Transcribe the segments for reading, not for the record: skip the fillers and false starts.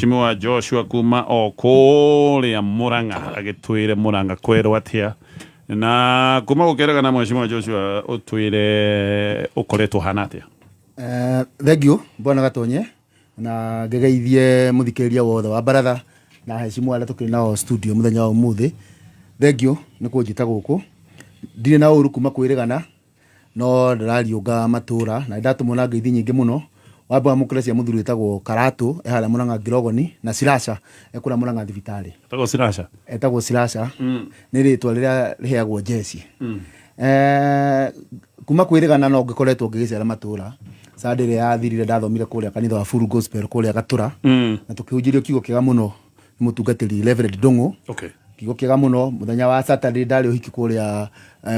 Mheshimiwa Joshua kuma o kũrĩa Murang'a agĩtwĩre Murang'a kwerwo atĩa na kuma gũkĩrega na Mheshimiwa Joshua ũtwĩre ũkoretwo hana atĩa. Thank you bwana Gatonye, na ngĩgeithie mũthikĩrĩria wothe wa baratha na heshimũ arĩa tũkĩrĩ nao studio mũthenya wa ũmũthĩ. Thank you nĩ kũnjĩta gũkũ. Ndirĩ na ũru kuma kwĩrĩgana, no ndĩrariũnga matũra na nĩndatũmwo na ngeithi nyingĩ mũno. Wambe wamũkĩre cia mũthuri wĩtagwo Karatũ e harĩa Mũrang'a Ngirogoni, na Sirasha e kũrĩa Mũrang'a thibitarĩ. Etagwo Sirasha? Etagwo Sirasha, nĩ rĩtwa rĩrĩa rĩheagwo njeci. Kuma kwĩrĩgana no ngĩkoretwo ngĩgĩcera matũra. Sunday ĩrĩa yathirire ndathomire kũrĩa kanitha wa Full Gospel kũrĩa Gatũra, na tũkĩhunjĩrio kiugo kĩega mũno nĩ mũtungatĩri Reverend Ndũng'ũ. Kiugo kĩega mũno. Mũthenya wa Saturday ndarĩ ũhiki kũrĩa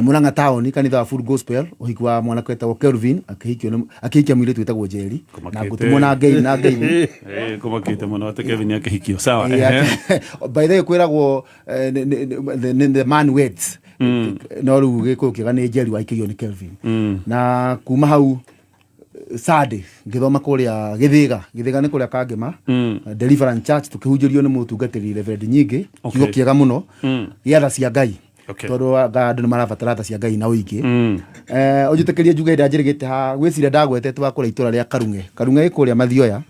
Murang'a town, kanitha wa Full Gospel, ũhiki wa mwanake wetagwo Kelvin akĩhikio akĩhikia mũirĩtu wĩtagwo Njeri, na ngũtũmwo na ngei na ngeithi. Kũmakĩte mũno atĩ Kevin akĩhikio. Sawa. By the way, kwĩragwo the man weds, no rĩu gĩkũyũ kĩega nĩ Njeri wahikĩrio nĩ Kelvin. Na kuma hau Sunday ngĩthoma kũrĩa Gĩthĩga. Gĩthĩga nĩ kũrĩa Kangema, Deliverance Church, tũkĩhunjĩrio nĩ mũtungatĩri Reverend Nyingĩ kiugo kĩega mũno gĩa tha cia Ngai, tondũ anga andũ nĩ marabatara tha cia Ngai na ũingĩ. Ũnjĩtĩkĩrie njuge hĩndĩ ĩrĩa njĩrĩgĩte ha gwĩciria ndagwetete wa kũrĩa itũra rĩa Karung'e. Karung'e ĩ kũrĩa Mathioya.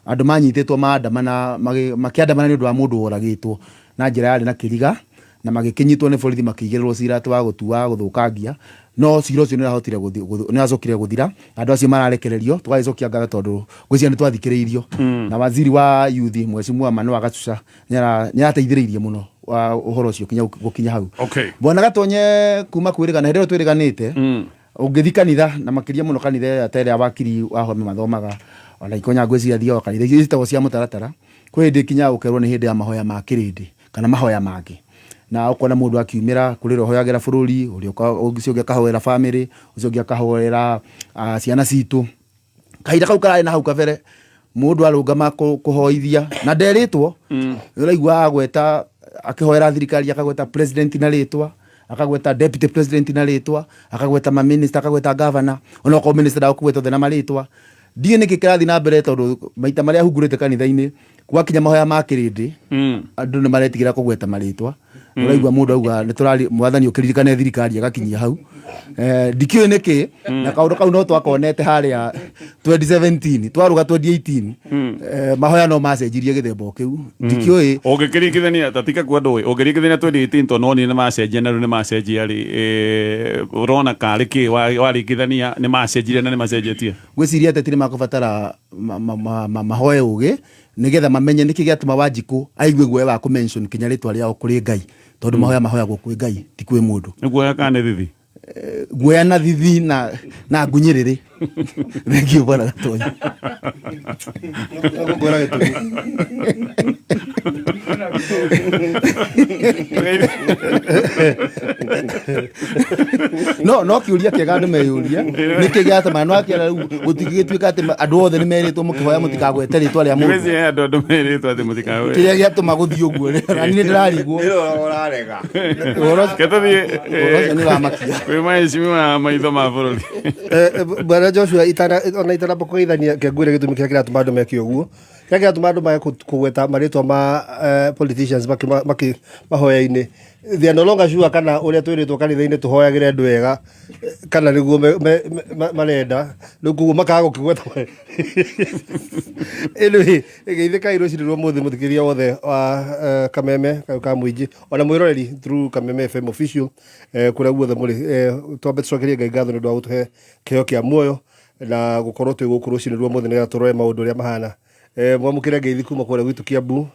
Andũ manyitĩtwo maandamana, makĩandamana nĩ ũndũ wa mũndũ woragĩtwo na njĩra yarĩ na kĩriga, na magĩkĩnyitwo nĩ borithi, makĩigĩrĩrwo cira atĩ wa gũtua gũthũkangia, no cira ũcio nĩũrahotire nĩũracokire gũthira. Andũ acio mararekererio, tũgagĩcokia ngatho tondũ ngwĩciria nĩtwathikĩrĩirio, na waziri wa youth Mheshimiwa Manoah Gacuca nĩarateithĩrĩirie mũno wa ũhoro ũcio kinya gũkinya hau. Bwana Gatonye, kuma kwĩrĩgana hĩndĩ ĩyo twĩrĩganĩte, ũngĩthi kanitha, na makĩria mũno kanitha ĩrĩa ta ĩrĩa wakiri wa Home mathomaga, ona ikonya ngwĩciria thiaga kanitha icio ciĩtagwo cia mũtaratara, kwĩ hĩndĩ ĩkinyaga ũkerwo nĩ hĩndĩ ya mahoya ma kĩrĩndĩ kana mahoya mangĩ, na ũkona mũndũ akiumĩra kũrĩ ũrĩa ũhoyagĩra bũrũri, ũrĩa ũcio ũngĩ akahoera bamĩrĩ, ũcio ũngĩ akahoera ciana citũ. Kahinda kau kararĩ na hau kabere, mũndũ arũngama kũhoithia na nderĩtwo, nĩ ũraigua agweta akĩhoera thirikari, akagweta president na rĩtwa, akagweta deputy president na rĩtwa, akagweta maminista, akagweta governor, onokorwo minister ndagũkũgweta othe na marĩtwa. Ndiũĩ nĩkĩ kĩrathiĩ na mbere, tondũ maita marĩa hungurĩte kanitha-inĩ, gwakinya mahoya ma kĩrĩndĩ, andũ nĩ maretigĩra kũgweta marĩtwa. Ũraigua mũndũ auga nĩ tũrari mwathani ũkĩririkane thirikari, agakinyia hau. Ndikĩũĩ nĩkĩ, na kaũndũ kau no twakonete harĩa 2017 twarũga 2018, mahoya no macenjirie gĩthemba o kĩu. Ndikĩũĩ. Ũngĩkĩringithania tatika kwa ndũĩ, ũngĩringithania 2018, tondũ nonire nĩ macenjia na rĩu nĩ macenjia rĩ, ũrona karĩ kĩ waringithania nĩ macenjirie na nĩ macenjetie? Ngwĩciria ateti nĩ makũbatara mahoe ũgĩ nĩgetha mamenye nĩkĩ gĩatũma Wanjikũ aigue guoya wa kũ-mention kinya rĩtwa rĩao kũrĩ Ngai, tondũ mahoya mahoyagwo kwĩ Ngai, ti kwĩ mũndũ. Nĩ guoya kana nĩ thithi? Guoya na thithi na ngunyĩrĩrĩ. Thank you, bwana Gatonya. Ngũkwĩra gĩtũmi. No kĩũria kĩega andũ meyũrie nĩkĩ gĩatũma no akĩra rĩu gũtingĩgĩtuĩka atĩ andũ othe nĩ merĩtwo mũkĩhoya mũtikagwete rĩtwa rĩa mũndũ. Ngwĩciria andũ merĩtwo atĩ mũtikawe. Kĩrĩa gĩatũma gũthiĩ ũguo rĩ, na niĩ ndĩrarigwo. Ũrarega. Ũhoro Reke tũthiĩ ũhoro ũcio nĩ ũramakia. Kwĩ maheshimiwa maitho ma bũrũri. Bwana Joshua, ona itanamba kũgeithania, kengwĩre gĩtũmi kĩrĩa kĩratũma andũ meke ũguo. Kĩrĩa kĩratũma andũ mage kũgweta marĩtwa ma politicians makĩ mahoya-inĩ, they are no longer sure kana ũrĩa twĩrĩtwo kanitha-inĩ tũhoyagĩre andũ ega kana nĩguo marenda. Rĩu koguo makaga gũkĩgweta. Anyway, geithĩkai rũcinĩ rwa ũmũthĩ mũthikĩrĩria wothe wa Kameme kayũ ka mũingĩ, ona mwĩroreri through Kameme FM official, kũrĩa guothe mũrĩ. Twambe tũcokerie Ngai ngatho nĩ ũndũ wa gũtũhe kĩheo kĩa muoyo na gũkorwo twĩ gũkũ rũcinĩ rwa ũmũthĩ nĩgetha tũrore maũndũ ũrĩa mahana. Mwamũkĩre ngeithi kuma kũrĩa gwitũ Kiambu,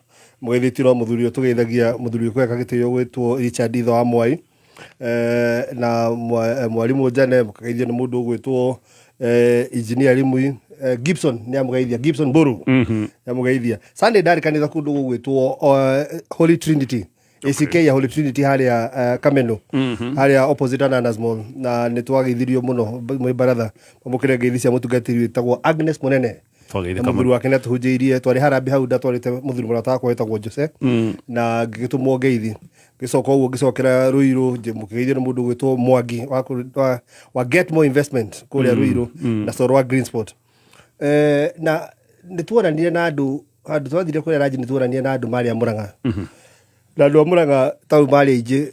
mũgeithĩtio no mũthuri ũyũ tũgeithagia, mũthuri ũyũ kũheka gĩtĩo gwĩtwo Richard Itho wa Mwai, na mwarimũ Njane, mũkageithio nĩ mũndũ ũgwĩtwo engineer Rimui, Gibson nĩ amũgeithia, Gibson Mburu nĩ amũgeithia. Sunday ndarĩ kanitha kũndũ gũgwĩtwo Holy Trinity, ACK ya Holy Trinity harĩa Kameno, harĩa opposite Ananas Mall, na nĩ twageithirio mũno mwĩ baratha. Mwamũkĩre ngeithi cia mũtungatĩri wĩtagwo Agnes Mũnene Twageithĩka na mũthuri mũno. wake nĩatũhunjĩirie. Twarĩ harambĩ hau, ndatwarĩte mũthuri mũrata wakwa wĩtagwo Jose, na ngĩgĩtũmwo ngeithi. Ngĩcoka ũguo ngĩcokera Ruiru, mũkĩgeithio nĩ mũndũ ũgwĩtwo Mwangi wa Get More Investment kũrĩa Ruiru na coro wa Green Spot. Na nĩ tuonanire na andũ. Handũ twathire kũrĩa ranji nĩ tuonania na andũ marĩ a Mũrang'a, na andũ a Mũrang'a tau marĩ aingĩ,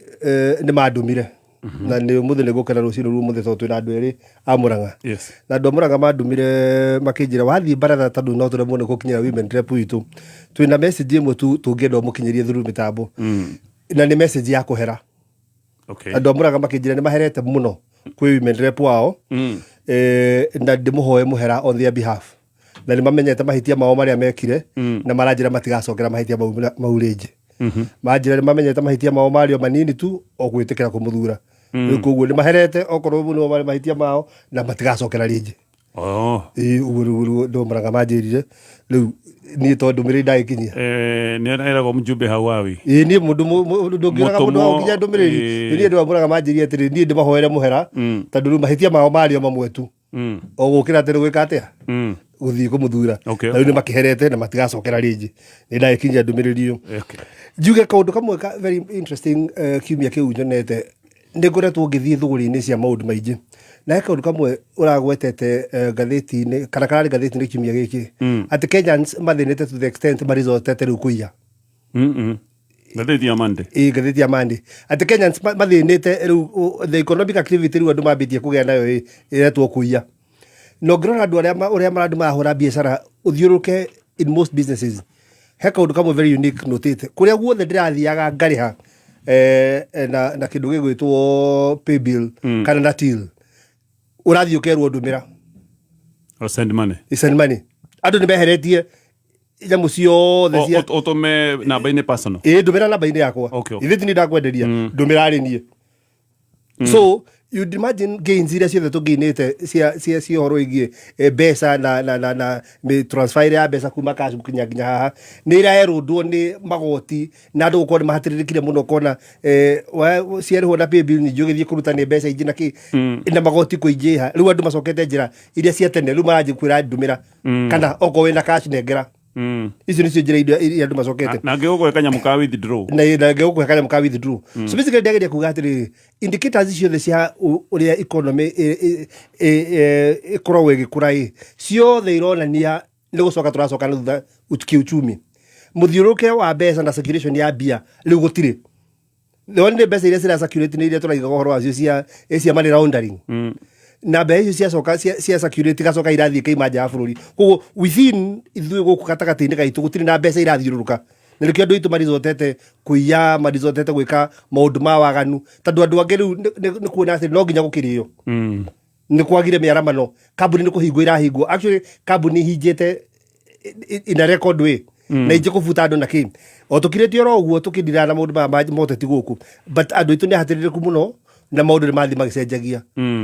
nĩ mandũmire na nĩ ũmũthĩ nĩ gũkena rũcinĩ rũu ũmũthĩ tondũ twĩna andũ erĩ a Mũrang'a. Na andũ a Mũrang'a mandũmire makĩnjĩra wathiĩ baratha tondũ no tũremwo nĩ gũkinyĩra women rep witũ, twĩna message ĩmwe tu tũngĩenda ũmũkinyĩrie through mĩtambo, na nĩ message ya kũhera. Andũ a Mũrang'a makĩnjĩra nĩ maherete mũno kwĩ women rep wao, na ndĩmũhoe mũhera on their behalf, na nĩ mamenyete mahĩtia mao marĩa mekire, na maranjĩra matigacokera mahĩtia mau rĩngĩ. Manjĩra nĩ mamenyete mahĩtia mao marĩ o manini tu, o gwĩtĩkĩra kũmũthura. Rĩu koguo nĩ maherete okorwo ũguo nĩmo marĩ mahĩtia mao na matigacokera rĩngĩ. Ĩĩ, ũguo rĩu nĩguo Mũrang'a manjĩrire. Rĩu niĩ to ndũmĩrĩri ndagĩkinyia. Nĩ eragwo mjumbe hauawi. Ĩĩ, niĩ mũndũ ndũngĩũraga mũndũ Mũtũmwo, wa nginya ndũmĩrĩri. Niĩ andũ a Mũrang'a manjĩrire atĩrĩ, niĩ ndĩmahoere mũhera tondũ rĩu mahĩtia mao marĩ o mamwe tu, o gũkĩra atĩ nĩ gwĩka atĩa, gũthiĩ kũmũthura. Na rĩu nĩ makĩherete na matigacokera rĩngĩ. Nĩ ndagĩkinyia ndũmĩrĩri ĩyo. Njuge kaũndũ kamwe ka very interesting, kiumia kĩu nyonete nĩ ngoretwo ngĩthiĩ thũgũrĩ-inĩ cia maũndũ maingĩ, na he kaũndũ kamwe ũragwetete ngathĩti-inĩ kana kararĩ ngathĩti-inĩ kiumia gĩkĩ, atĩ Kenyans mathĩnĩte to the extent marizotete rĩu kũiya. Ngathĩti ya Monday. Ĩ, ngathĩti ya Monday, atĩ Kenyans mathĩnĩte rĩu, the economic activity rĩu andũ mambĩtie kũgĩa nayo ĩ ĩretwo kũiya. Na ũngĩrora andũ arĩa ũrĩa andũ marahũra biacara ũthiũrũrũke, in most businesses he kaũndũ kamwe very unique notĩte kũrĩa guothe ndĩrathiaga ngarĩha na kĩndũ gĩgwĩtwo paybill kana na till, ũrathiĩ ũkerwo ndũmĩra. Or send money. Send money. Andũ nĩ meheretie nyamũ ciothe cia Ũtũme namba-inĩ personal. Ĩ, ndũmĩra namba-inĩ yakwa. Ithuĩ ti niĩ ndakwenderia, ndũmĩra arĩ niĩ. So you'd imagine gains iria ciothe tũngĩinĩte cia ũhoro wĩgiĩ mbeca na transfer ĩrĩa ya mbeca kuma cash gũkinya nginya haha nĩ iraerũndwo nĩ magoti na andũ gũkorwo nĩ mahatĩrĩrĩkire mũno kona ciarĩhwo na paybill nyingĩ ũgĩthiĩ kũruta nĩ mbeca ingĩ na kĩ na magoti kũingĩha. Rĩu andũ macokete njĩra iria cia tene, rĩu maranjia kwĩra ndũmĩra kana okorwo wĩna cash nengera. Icio nĩcio njĩra iria andũ macokete. Na ngĩgũkũhe kanyamũ ka withdraw. Na ngĩgũkũhe kanyamũ ka withdraw. So basically ndageria kuga atĩrĩrĩ, indicators ciothe cia ũrĩa economy ĩkoragwo ĩgĩkũra ĩ ciothe ironania nĩ gũcoka tũracoka na thutha kiuchumi. Mũthiũrũrũke wa mbeca na circulation ya mbia rĩu gũtirĩ. Nĩ mbeca iria cira circulate nĩ iria tũraigaga ũhoro wacio cia money laundering, na mbeca icio ciacoka cia circulate igacoka irathiĩ ikaima nja ya bũrũri. Koguo within ithuĩ gũkũ gatagatĩ-inĩ gaitũ gũtirĩ na mbeca irathiũrũrũka, na nĩkĩo andũ aitũ marizotete kũiya, marizotete gwĩka maũndũ ma waganu, tondũ andũ angĩ rĩu nĩ kuona atĩ no nginya gũkĩrĩo. Nĩ kwagire mĩaramano, kambuni nĩ kũhingwo irahingwo. Actually kambuni ihingĩte in a record way na ingĩ kũbuta andũ na kĩ o tũkirĩte oro ũguo tũkĩndira na maũndũ maya ma ũteti gũkũ, but andũ aitũ nĩ ahatĩrĩrĩku mũno na maũndũ nĩ mathiĩ magĩcenjagia.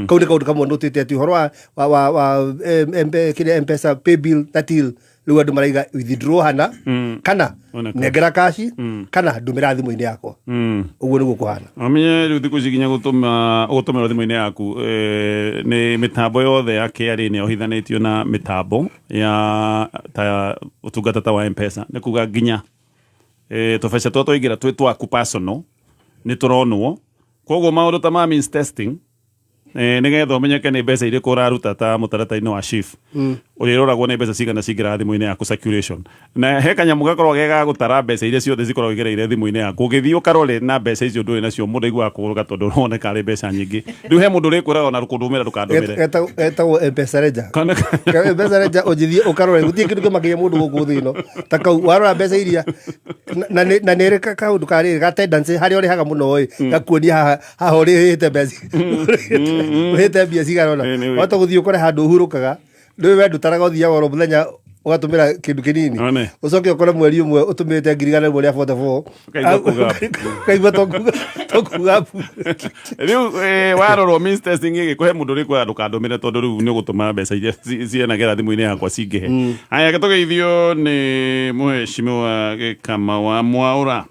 Kau nĩ kaũndũ kamwe nũtĩte atĩ ũhoro wa kĩrĩa M-Pesa, paybill na till, rĩu andũ maraiga withdraw hana kana Ona cash. Nengera kaci kana ndũmĩra thimũ-inĩ yakwa. Ũguo nĩguo kũhana. Amenye rĩu thikũ ici nginya gũtũma ũgũtũmĩrwo thimũ-inĩ yaku, nĩ mĩtambo yothe ya KRA nĩ yohithanĩtio na mĩtambo ya ta ũtungata ta wa M-Pesa. Nĩ kuga nginya tũbeca twa twaingĩra twĩ twaku personal nĩ tũronwo. Koguo maũndũ ta ma means testing, nĩgetha ũmenyeke nĩ mbeca irĩkũ ũraruta ta mũtaratara-inĩ wa SHIF, ũrĩroragwo nĩ mbeca cigana cingĩra thimũ-inĩ yaku circulation, na he kanyamũ gakoragwo ge ga gũtara mbeca iria ciothe cikoragwo igereire thimũ-inĩ yaku. Ũgĩthiĩ ũkarore na mbeca icio ndũrĩ nacio, mũndũ aiguaga kũgũrũka tondũ ũroneka arĩ mbeca nyingĩ. Rĩu he mũndũ ũrĩkwĩraga ona kũndũmĩra ndũkandũmĩre. Getagwo M-Pesa Ledger. Kana M-Pesa Ledger, ũngĩthiĩ ũkarore gũtirĩ kĩndũ kĩmakĩria mũndũ gũkũ thĩ ĩno ta kau warora mbeca iria na nĩ ĩrĩ kaũndũ karĩrĩ ga tendency harĩa ũrĩhaga mũno ĩ gakuonia haha ũrĩhĩte mbeca, ũrĩhĩte mbia cigana ũna. Ĩ, nĩ Wahota gũthiĩ ũkore handũ ũhurũkaga rĩu we ndũtaraga, ũthiaga oro mũthenya ũgatũmĩra kĩndũ kĩnini. One. Ũcoke ũkore mweri ũmwe ũtũmĩrĩte 144,000. Ũkaigua kuga. Ũkaigua to kuga mbu. Rĩu warorwo means testing ĩgĩkũhe mũndũ ũrĩkwĩra ndũkandũmĩre tondũ rĩu nĩ ũgũtũma mbeca iria cienagera thimũ-inĩ yakwa cingĩhe. Haya, tũgeithio nĩ mũheshimiwa Gĩkama wa Mwaũra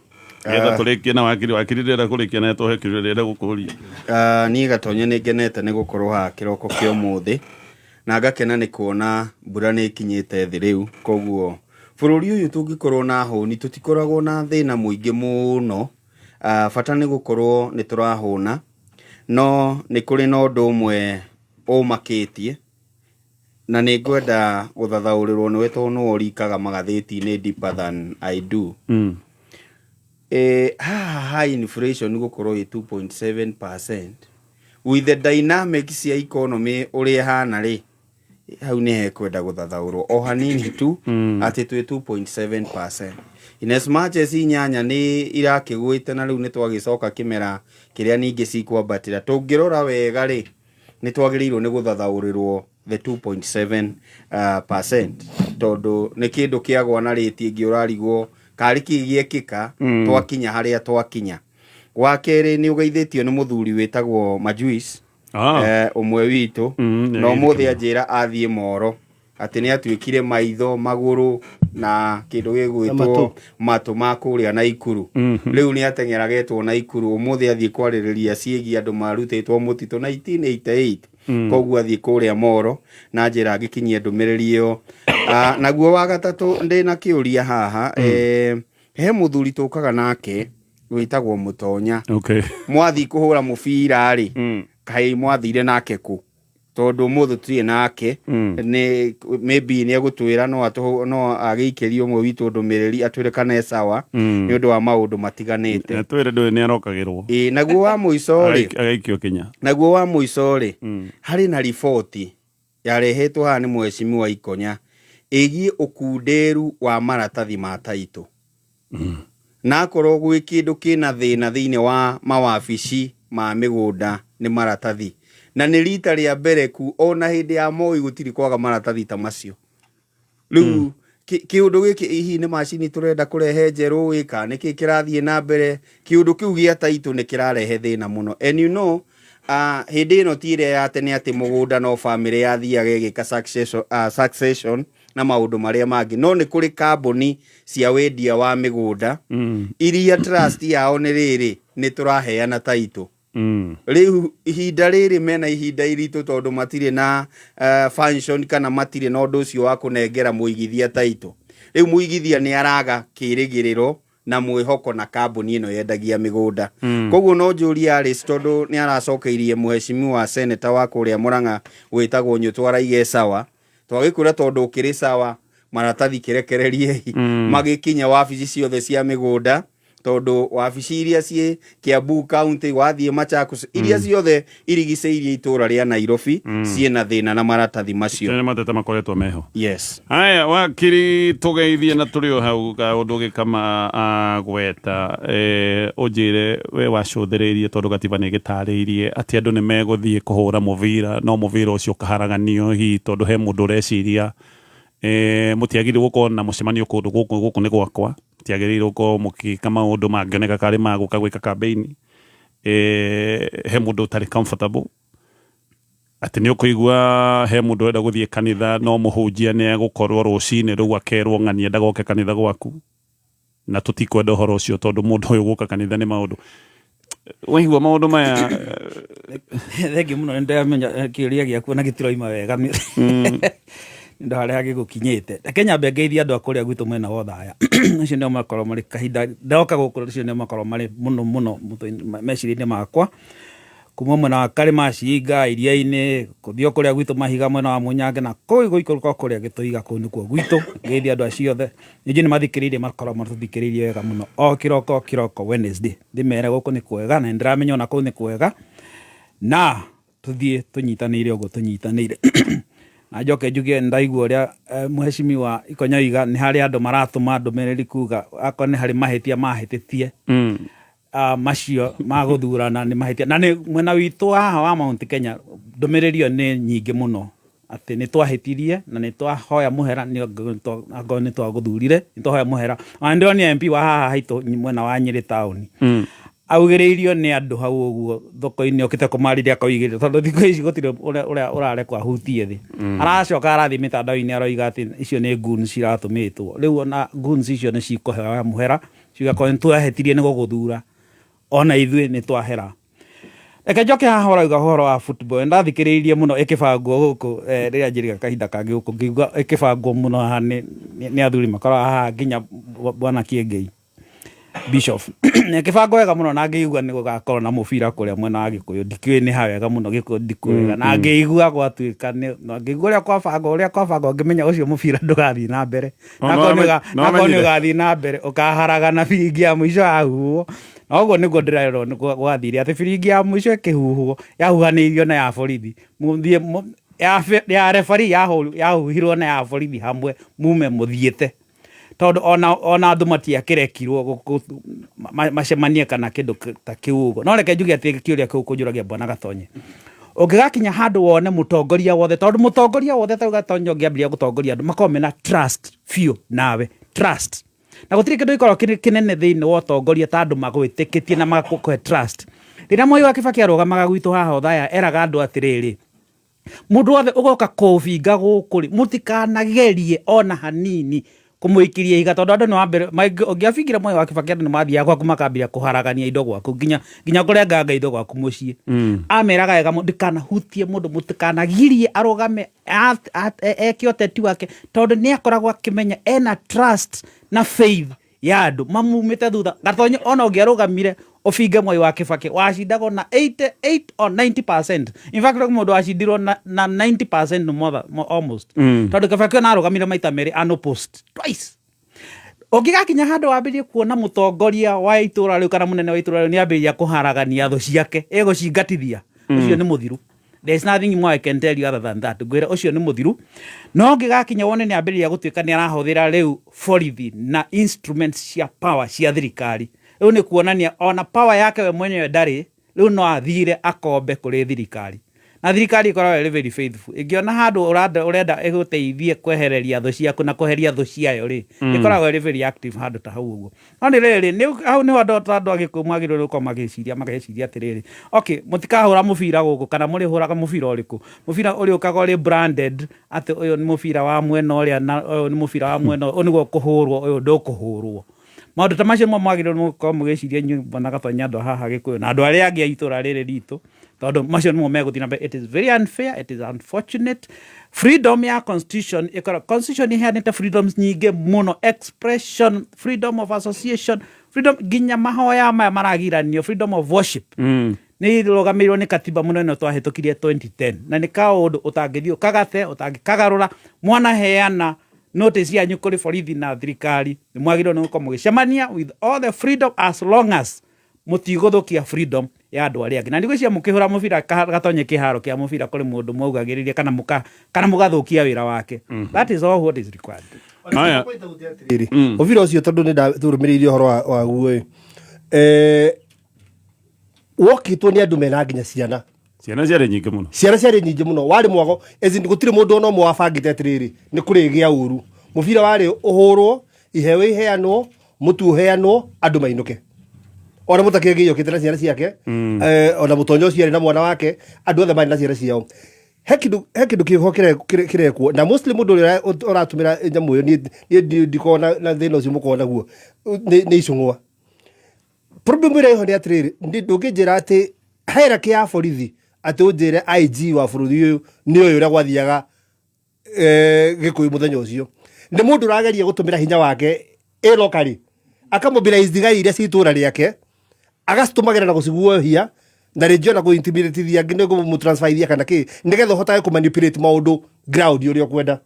getha tũrĩkie na wakiri. Wakiri, ndĩrenda kũrĩkia na tũhe kĩũria ndĩrenda gũkũria. Ah, niĩ Gatonye nĩ ngenete nĩ gũkorwo haha kĩroko kĩa ũmũthĩ na ngakena nĩ kuona mbura nĩ ĩkinyĩte thĩ rĩu. Koguo bũrũri ũyũ tũngĩkorwo na hũni tũtikoragwo na thĩna mũingĩ mũno. Ah, bata nĩ gũkorwo nĩ tũrahũna, no nĩ kũrĩ na ũndũ ũmwe ũmakĩtie. Na nĩ ngwenda gũthathaũrĩrwo nĩwe tondũ nĩwe ũrikaga magathĩti-inĩ deeper than I do. Haha ha inflation gũkorwo ĩ 2.7% with the dynamics cia economy ũrĩa ĩhana rĩ, hau nĩ hekwenda gũthathaũrwo o hanini tu atĩ twĩ 2.7% in as much as inyanya nĩ irakĩgwĩte na rĩu nĩ twagĩcoka kĩmera kĩrĩa ningĩ cikwambatĩra. Tũngĩrora wega rĩ, nĩ twagĩrĩirwo nĩ gũthathaũrĩrwo the 2.7 percent tondũ nĩ kĩndũ kĩagwa na rĩti ĩngĩ ũrarigwo karĩ kĩ gĩekĩka twakinya harĩa twakinya. Wa kerĩ, nĩ ũgeithĩtio nĩ mũthuri wĩtagwo Majuice, ũmwe witũ, na ũmũthĩ anjĩra athiĩ moro atĩ nĩ atuĩkire maitho, magũrũ na kĩndũ gĩgwĩtwo matũ. Matũ ma kũrĩa Naikuru. Rĩu nĩ ateng'eragetwo Naikuru. Ũmũthĩ athiĩ kwarĩrĩria ciĩgiĩ andũ marutĩtwo mũtitũ 1988. Koguo athiĩ kũrĩa moro na njĩra angĩkinyia ndũmĩrĩri ĩyo. Naguo wa gatatũ, ndĩna kĩũria haha. He mũthuri tũkaga nake wĩtagwo Mũtonya. Mwathiĩ kũhũra mũbira rĩ, kaĩ mwathire nake kũ? Tondũ ũmũthĩ tũtirĩ nake. Nĩ maybe nĩ egũtwĩra, no agĩikĩrie ũmwe witũ ndũmĩrĩri atwĩre kana e sawa, nĩ ũndũ wa maũndũ matiganĩte. Twĩre ndũĩ nĩ arokagĩrwo. Ĩ, naguo wa mũico rĩ, Agaikio kinya. Naguo wa mũico rĩ, harĩ na riboti yarehetwo haha nĩ mheshimiwa Ikonya ĩgiĩ ũkunderu wa maratathi ma taitũ, na akorwo gwĩ kĩndũ kĩna thĩna thĩinĩ wa mawabici ma mĩgũnda nĩ maratathi, na nĩ rita rĩa mbere ku ona hĩndĩ ya Moi gũtirĩ kwaga maratathi ta macio. Rĩu kĩũndũ gĩkĩ hihi nĩ macini tũrenda kũrehe njerũ ĩ, kana nĩkĩ kĩrathiĩ na mbere? Kĩũndũ kĩu gĩa taitũ nĩ kĩrarehe thĩna mũno, and hĩndĩ ĩno ti ĩrĩa ya tene atĩ mũgũnda no bamĩrĩ yathiaga ĩgĩka succession na maũndũ marĩa mangĩ, no nĩ kũrĩ kambuni cia wendia wa mĩgũnda iria trust yao nĩ rĩrĩ nĩ tũraheana taitũ. Rĩu ihinda rĩrĩ mena ihinda iritũ tondũ matirĩ na function kana matirĩ na ũndũ ũcio wa kũnengera mũigithia taitũ. Rĩu mũigithia nĩ araga kĩrĩgĩrĩro na mwĩhoko na kambuni ĩno yendagia mĩgũnda. Koguo no njũrie Alice, tondũ nĩ aracokeirie mheshimiwa seneta wa kũrĩa Murang'a wĩtagwo Nyũtũ, araiga sawa, twagĩkwĩra tondũ ũkĩrĩ sawa, maratathi kĩrekereriei magĩkinya wabici ciothe cia mĩgũnda, tondũ wabici iria ciĩ Kiambu County, wathiĩ Machakos, iria ciothe irigicĩirie itũũra rĩa Nairobi ciĩna thĩna na maratathi macio. Nĩ mateta makoretwo meho. Yes. Haya, wakiri, tũgeithie na tũrĩ o hau kaũndũ gĩkama gweta, ũnjĩre we wacũthĩrĩirie, tondũ gatiba nĩ gĩtarĩirie atĩ andũ nĩ megũthiĩ kũhũra mũbira, no mũbira ũcio ũkaharaganio hihi tondũ he mũndũ ũreciria mũtiagĩrĩirwo gũkorwo na mũcemanio kũndũ gũkũ, gũkũ nĩ gwakwa, mũtiagĩrĩirwo gũkorwo mũgĩka maũndũ mangĩoneka karĩ ma gũka gwĩka campaign. He mũndũ ũtarĩ comfortable atĩ nĩ ũkũigua he mũndũ ũrenda gũthiĩ kanitha, no mũhunjia nĩ egũkorwo rũcinĩ rũu akerwo ng'ania ndagoke kanitha gwaku, na tũtikwenda ũhoro ũcio tondũ mũndũ ũyũ gũka kanitha nĩ maũndũ waigua maũndũ maya. Thengiũ mũno, nĩ ndamenya kĩũria gĩaku na gĩtiroima wega nĩ ũndũ harĩa gĩgũkinyĩte. Reke nyambe ngeithie andũ a kũrĩa gwitũ mwena wa Othaya, acio nĩo makorwo marĩ kahinda ndoka gũkũ, acio nĩo makorwo marĩ mũno mũno meciria-inĩ makwa, kuma mwena wa Karĩma Cinga, iria-inĩ, gũthiĩ o kũrĩa gwitũ Mahiga, mwena wa Munyange, na kũu gũikũrũka kũrĩa Gĩtũiga, kũu nĩkuo gwitũ. Ngeithie andũ acio othe, ningĩ nĩ mathikĩrĩirie, makorwo matũthikĩrĩirie wega mũno o kĩroko o kĩroko Wednesday. Ndĩmere gũkũ nĩ kwega na nĩndĩramenya ona kũu nĩ kwega, na tũthiĩ tũnyitanĩire ũguo tũnyitanĩire. Na njoke njuge ndaigua ũrĩa mheshimiwa Ikonya oiga nĩ harĩ andũ maratũma ndũmĩrĩri kuga akorwo nĩ harĩ mahĩtia mahĩtĩtie, macio ma gũthurana nĩ mahĩtia, na nĩ mwena witũ haha wa Mount Kenya ndũmĩrĩri ĩyo nĩ nyingĩ mũno atĩ nĩ twahĩtirie na nĩ twahoya mũhera, nĩ angorwo nĩ twagũthurire, nĩ twahoya mũhera. Ona nĩ ndĩronire MP wa haha haitũ mwena wa Nyĩrĩ taũni augĩrĩirio nĩ andũ hau ũguo thoko-inĩ, okĩte kũmarĩria akoigĩrĩra, tondũ thikũ ici gũtirĩ ũrĩa ũrarekwo ahutie thĩ. Aracoka arathiĩ mĩtandao-inĩ aroiga atĩ icio nĩ goons ciratũmĩtwo. Rĩu ona goons icio nĩ cikũhoya mũhera, cigakorwo nĩ twahĩtirie nĩ gũgũthura, ona ithuĩ nĩ twahera. Reke njoke haha ũrauga ũhoro wa football. Ndathikĩrĩirie mũno ĩkĩbangwo gũkũ, rĩrĩa njĩrĩga kahinda kangĩ gũkũ, ngĩigua ĩkĩbangwo mũno haha nĩ athuri makoragwo haha nginya bwana Kĩengei. Bishop kĩbango wega mũno na ngĩigua nĩ gũgakorwo na mũbira kũrĩa mwena wa Gĩkũyũ, ndikĩũĩ nĩ ha wega mũno, Gĩkũyũ ndikũĩ wega, na ngĩigua gwatuĩka nĩ na ngĩigua ũrĩa kwabangwo ngĩmenya ũcio mũbira ndũgathiĩ na mbere. No, Nakorwo no no nakorwo nĩ wamenyire. Ũgathiĩ na mbere ũkaharagana biringi ya mũico yahuhwo, na ũguo nĩguo ndĩrerwo nĩ gwathire, atĩ biringi ya mũico ĩkĩhuhwo yahuhanĩirio na ya borithi. Mũthiĩ ya referee yahuhirwo na ya borithi hamwe, mume mũthiĩte, tondũ ona andũ matiakĩrekirwo macemanie kana kĩndũ ta kĩu ũguo. No reke njuge atĩ kĩũria kĩu kũnjũragia, bwana Gatonye, ũngĩgakinya handũ wone mũtongoria wothe, tondũ mũtongoria wothe ta Gatonye ũngĩambĩrĩria gũtongoria, andũ makorwo mena trust biũ nawe, trust, na gũtirĩ kĩndũ gĩkoragwo kĩrĩ kĩnene thĩinĩ wa ũtongoria ta andũ magwĩtĩkĩtie na magakũhe trust. Rĩrĩa Mwai wa Kibaki arũgamaga gwitũ haha Othaya, eraga andũ atĩrĩrĩ, mũndũ wothe ũgoka kũbinga gũkũ rĩ, mũtikanagerie ona hanini kũmũikĩria ihiga, tondũ andũ nĩ wambere ũngĩabingire Mwai wa Kibaki, andũ nĩ mathiaga gwaku makambĩrĩria kũharagania indo gwaku, nginya kũrenganga indo gwaku mũciĩ. Ameraga wega mũno, ndikanahutie mũndũ, mũtikanagirie arũgame eke ũteti wake, tondũ nĩ akoragwo akĩmenya ena trust na faith ya andũ mamumĩte thutha. Gatonye, ona ũngĩarũgamire ũbinge Mwai wa Kibaki, wacindagwo na 88 or 90%. In fact, mũndũ wacindirwo na 90% almost, tondũ Kibaki ona arũgamire maita merĩ unopposed twice. Ũngĩgakinya handũ wambĩrĩrie kuona mũtongoria wa itũra rĩu kana mũnene wa itũra rĩu nĩ ambĩrĩria kũharagania thũ ciake, ĩgũcingatithia, ũcio nĩ mũthiru. There is nothing more I can tell you other than that. Ngwĩra ũcio nĩ mũthiru. No ũngĩgakinya wone nĩ ambĩrĩria gũtuĩka nĩ arahũthĩra rĩu borithi na instruments cia power cia thirikari, rĩu nĩ kuonania ona power yake we mwenyewe ndarĩ, rĩu no athire akombe kũrĩ thirikari, na thirikari ĩkoragwo ĩrĩ very faithful. Ĩngĩona handũ ũrenda ĩgũteithie kwehereria thũ ciaku na kweheria thũ ciayo rĩ, ĩkoragwo ĩrĩ very active handũ ta hau ũguo. No nĩ rĩrĩ, nĩ hau nĩho andũ ta andũ a Gĩkũyũ magĩrĩirwo gũkorwo magĩciria, mageciria atĩrĩrĩ, okay, mũtikahũra mũbira gũkũ, kana mũrĩhũraga mũbira ũrĩkũ? Mũbira ũrĩũkaga ũrĩ branded atĩ ũyũ nĩ mũbira wa mwena ũrĩa na ũyũ nĩ mũbira wa mwena ũyũ, nĩguo ũkũhũrwo, ũyũ ndũkũhũrwo. Maũndũ ta macio nĩmo mwagĩrĩirwo nĩ gũkorwo mũgĩciria inyuĩ, bwana Gatonye, andũ a haha Gĩkũyũ na andũ arĩa angĩ a itũra rĩrĩ ritũ, tondũ macio nĩmo megũthiĩ na mbere. It is very unfair, it is unfortunate. Freedom ya constitution ĩkoragwo, constitution ĩheanĩte freedoms nyingĩ mũno, expression, freedom of association, freedom nginya mahoya maya maragiranio, freedom of worship, nĩ irũgamĩrĩirwo nĩ katiba mũno ĩno twahĩtũkirie 2010, na nĩ kaũndũ ũtangĩthiĩ ũkagate, ũtangĩkagarũra. Mwanaheana notice yanyu kũrĩ borithi na thirikari, nĩ mwagĩrĩirwo nĩ gũkorwo mũgĩcemania with all the freedom, as long as mũtigũthũkia freedom ya andũ arĩa angĩ. Na ndigwĩciria mũkĩhũra mũbira Gatonye kĩharo kĩa mũbira kũrĩ mũndũ mwaugagĩrĩria kana mũgathũkia wĩra wake. That is all what is required. Aya. Rĩrĩ mũbira ũcio, tondũ nĩ ndatũrũmĩrĩirie ũhoro waguo ĩ, wokĩtwo nĩ andũ mena nginya ciana. Ciana ciarĩ nyingĩ mũno. Ciana ciarĩ nyingĩ mũno, warĩ mwago. As in, gũtirĩ mũndũ ona ũmwe wabangĩte atĩrĩrĩ nĩ kũrĩgĩa ũru. Mũbira warĩ ũhũrwo, iheo iheanwo, mũtu ũheanwo, andũ mainũke. Ona mũtakĩngĩ yũkĩte na ciana ciake, ona mũtonyo ũcio arĩ na mwana wake, andũ othe marĩ na ciana ciao. He kĩndũ kĩho kĩrekwo na mostly mũndũ ũrĩa ũratũmĩra nyamũ ĩyo, niĩ ndikoragwo na thĩna ũcio mũkoragwo naguo, nĩ icũng'wa. Problem ĩrĩa ĩho nĩ atĩrĩrĩ, ndũngĩnjĩra atĩ hierarchy ya borithi, atĩ ũnjĩre IG wa bũrũri ũyũ nĩ ũyũ ũrĩa gwathiaga Gĩkũyũ mũthenya ũcio, nĩ mũndũ ũrageria gũtũmĩra hinya wake ĩ locally, akamobilize thigari iria ci itũra rĩake, agacitũmagĩra na gũciguohia na rĩngĩ ona kũintimidatithia angĩ nĩ kũmũtransferithia kana kĩ, nĩgetha ũhotage kũmanipulate maũndũ ground ũrĩa ũkwenda.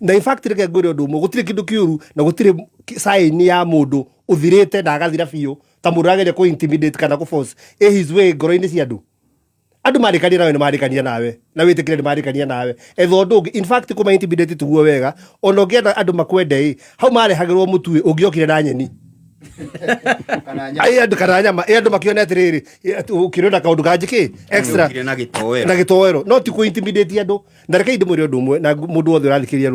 Na in fact, reke ngwĩre ũndũ ũmwe, gũtirĩ kĩndũ kĩũru na gũtirĩ sign ya mũndũ ũthirĩte na agathira biũ ta mũndũ ũrageria kũ intimidate kana kũ force his way ngoro-inĩ cia andũ. Andũ marĩkania nawe nĩ marĩkania nawe, na wĩtĩkĩre nĩ marĩkania nawe, etha ũndũ ũngĩ. In fact, kũma intimidate tiguo wega. Ona ũngĩenda andũ makwende ĩ, hau marehagĩrwo mũtu ĩ, ũngĩokire na nyeni. Ai, andũ kana nyama ĩ, andũ makĩone atĩrĩrĩ, ĩ, atĩ ũkĩrĩ na kaũndũ kangĩ kĩ extra. Ũkire na gĩtoero. Na gĩtoero, no ti kũ intimidate andũ. Na reke ndĩmwĩre ũndũ ũmwe, na mũndũ wothe ũrathikĩrĩria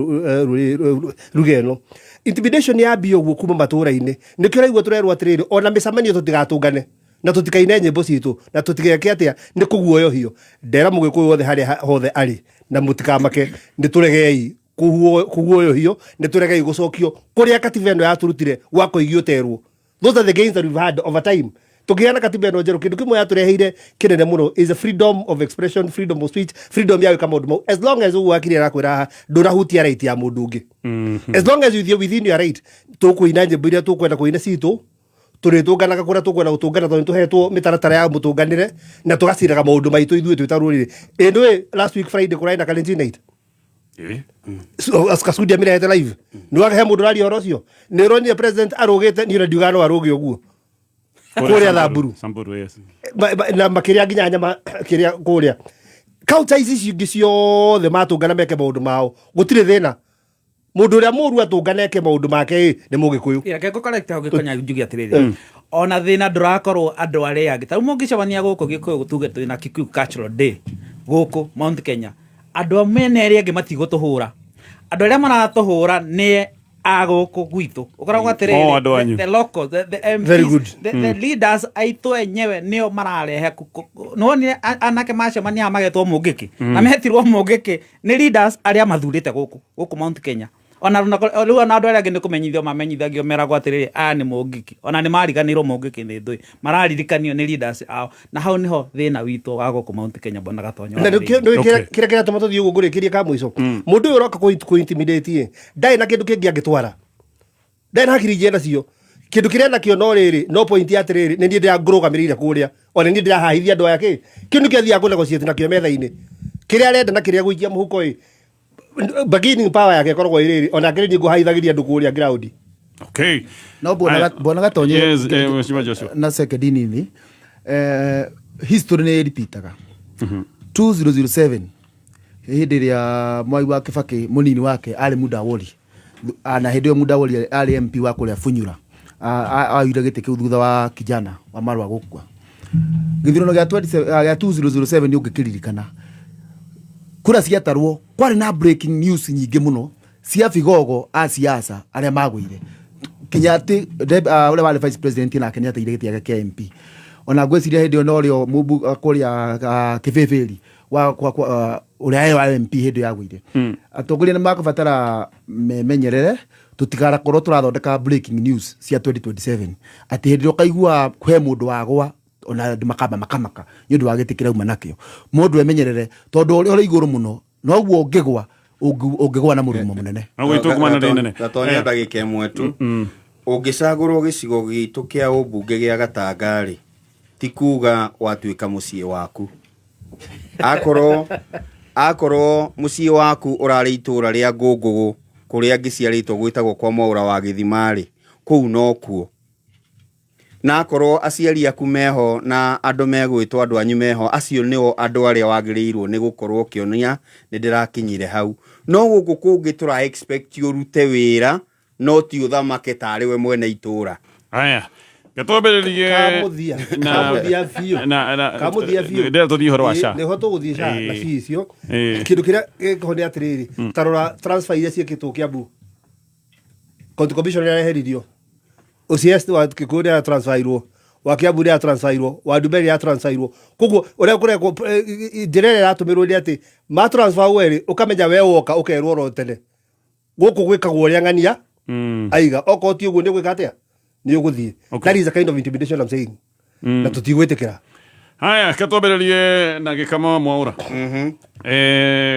ruga ĩno, intimidation yambia ũguo kuma matũra-inĩ, nĩkĩo ũraigua tũrerwo atĩrĩrĩ, ona mĩcemanio tũtigatũngane na tũtikaine nyĩmbo citũ na tũtigeke atĩa, nĩ kũguoyohio. Ndera mũgĩkũyũ wothe harĩa hothe arĩ, na mũtikamake, nĩ tũregei kũguoyohio, nĩ tũregei gũcokio kũrĩa katiba ĩno yatũrutire gwa kũigio terwo. Those are the gains that we've had over time. Tũkĩgĩa na katiba ĩno njerũ, kĩndũ kĩmwe yatũreheire kĩnene mũno is a freedom of expression, freedom of speech, freedom ya gwĩka maũndũ mau, as long as ũguo wakiri arakwĩra haha, ndũrahutia right ya mũndũ ũngĩ. As long as you within your right, tũkũina nyĩmbo iria tũkwenda kũina citũ. Tũrĩtũnganaga kũrĩa tũkwenda gũtũngana tondũ nĩtũhetwo mĩtaratara ya mũtũnganĩre na tũgaciraga maũndũ maitũ ithuĩ twĩ ta rũrĩrĩ. Ĩ nĩũĩ last week Friday kũrarĩ na Kalenjin night. Kasudi amĩrehete live. Nĩwaga he mũndũ ũraria ũhoro ũcio? Nĩ ũronire president arũgĩte? Niĩ ona ndiugaga no arũge ũguo kũrĩa Thamburu. Samburu, yes. Na makĩrĩa nginya nyama kĩrĩa kũrĩa culture ici cingĩ ciothe matũngana meke maũndũ mao, gũtirĩ thĩna. Mũndũ ũrĩa mũru atũngana eke maũndũ make ĩ nĩ Mũgĩkũyũ. Reke ngũ-correct hau, Gĩkonya, njuge atĩrĩrĩ, ona thĩna ndũrakorwo andũ arĩa angĩ. Ta rĩu mũngĩcemania gũkũ Gĩkũyũ, tuge twĩna Kikuyu Cultural Day gũkũ Mount Kenya, andũ a mĩena ĩrĩa ĩngĩ matigũtũhũra. Andũ arĩa maratũhũra nĩ a gũkũ gwitũ. Ũkoragwo atĩrĩrĩ, Oh, andũ anyu. the locals, the MPs, Very good. the leaders aitũ enyewe nĩo mararehe. Nĩwonire anake macemania haha magetwo mũngĩkĩ, na metirwo mũngĩkĩ nĩ leaders arĩa mathurĩte gũkũ Mount Kenya. Ona rĩu ona andũ arĩa angĩ nĩ kũmenyithio mamenyithagio, meragwo atĩrĩrĩ, aya nĩ mũngĩkĩ. Ona nĩ mariganĩirwo mũngĩkĩ nĩ thũĩ, mararirikanio nĩ leaders ao, na hau nĩho thĩna witũ wa gũkũ Mount Kenya, bwana Gatonyo. Na wambĩrĩirie. nĩkĩo kĩrĩa kĩratũma tũthiĩ ũguo ngũrĩkĩrie ka mũico, mũndũ ũyũ ũroka kũ intimidate ĩ ndarĩ na kĩndũ kĩngĩ angĩtwara, ndarĩ na hakiri njie nacio. Kĩndũ kĩrĩa nakĩo no rĩrĩ, no point ya atĩrĩrĩ, nĩ niĩ ndĩrangũrũgamĩrĩire kũrĩa, ona nĩ niĩ ndĩrahahithia andũ aya. Kĩ kĩu nĩkĩo athiaga kũ negotiate nakĩo metha-inĩ, kĩrĩa arenda na kĩrĩa gũikia mũhuko. Ĩ bargaining power yake ĩkoragwo ĩrĩrĩ, ona kĩrĩ niĩ ngũhaithagĩria andũ kũrĩa ground. No bwana Aya. Bwana Gatonye. Yes, Mheshimiwa Joshua. Na second nini, history nĩ repeataga. 2007 hĩndĩ ĩrĩa Mwai wa Kibaki mũnini wake arĩ Mudawoli. Na hĩndĩ ĩyo Mudawoli arĩ MP wa kũrĩa Funyura. Aoire gĩtĩ kĩu thutha wa kijana wa Marwa gũkua. Gĩthurano gĩa 27 gĩa 2007 nĩ ũngĩkĩririkana, kura ciatarwo kwarĩ na breaking news nyingĩ mũno cia bigogo a siasa arĩa magũire, kinya atĩ ũrĩa warĩ vice president nake nĩ ateire gĩtĩ gĩake kĩa MP. Ona ngwĩciria hĩndĩ ĩyo norĩo kũrĩa Kĩbĩbĩri wa ũrĩa arĩ wa MP hĩndĩ ĩyo yagũire. Atongoria nĩ makũbatara memenyerere tũtigarakorwo tũrathondeka breaking news cia 2027, atĩ hĩndĩ ĩrĩa ũkaigua he mũndũ wagwa, ona andũ makamba makamaka nĩ ũndũ wa gĩtĩ kĩrauma nakĩo. Mũndũ emenyerere, tondũ ũrĩa ũrĩ igũrũ mũno noguo ũngĩgwa, ũngĩgwa na mũrurumo mũnene. No gwĩtwo kumana nĩ nene. Gatonya, ndagĩka ĩmwe tu. Ũngĩcagũrwo gĩcigo gitũ kĩa ũmbunge gĩa Gatanga-rĩ, ti kuga watuĩka mũciĩ waku. Akorwo mũciĩ waku ũrarĩ itũũra rĩa Ngũngũgũ, kũrĩa ngĩciarĩtwo gwĩtagwo kwa Mwaũra wa Gĩthima-rĩ, kũu nokuo. Na akorwo aciari aku meho na andũ megwĩtwo andũ anyu meho, acio nĩo andũ arĩa wagĩrĩirwo nĩ gũkorwo ũkĩonia nĩ ndĩrakinyire hau. No gũkũ kũngĩ tũra expect ũrute wĩra, no ti ũthamake tarĩ we mwene itũũra. Aya. Gatwambĩrĩrie Kamuthia. Kamuthia biũ. Na Kamuthia biũ. Ndĩrenda tũthiĩ ũhoro wa Ĩ, SHA. Nĩho tũgũthiĩ SHA na ci icio. Kĩndũ kĩrĩa gĩkĩho nĩ atĩrĩrĩ, ta rora transfer iria ciĩkĩtwo Kiambu. County commissioner nĩareheririo, OCS wa Kikuyu nĩ aratransferirwo, wa Kiambu nĩ aratransferirwo, wa Ndumberi nĩ aratransferirwo. Koguo ũrĩa kũrekwo, njĩra ĩrĩa ĩratũmĩrwo nĩ atĩ ma transfer werĩ, ũkamenya we woka ũkerwo oro tene gũkũ gwĩkagwo ũrĩa ng'ania aiga. Okorwo ti ũguo, nĩ ũgwĩka atĩa? Nĩ ũgũthiĩ. That is a kind of intimidation I'm saying, na tũtigwĩtĩkĩra. Haya, katwambĩrĩrie na Gĩkama Mwaũra,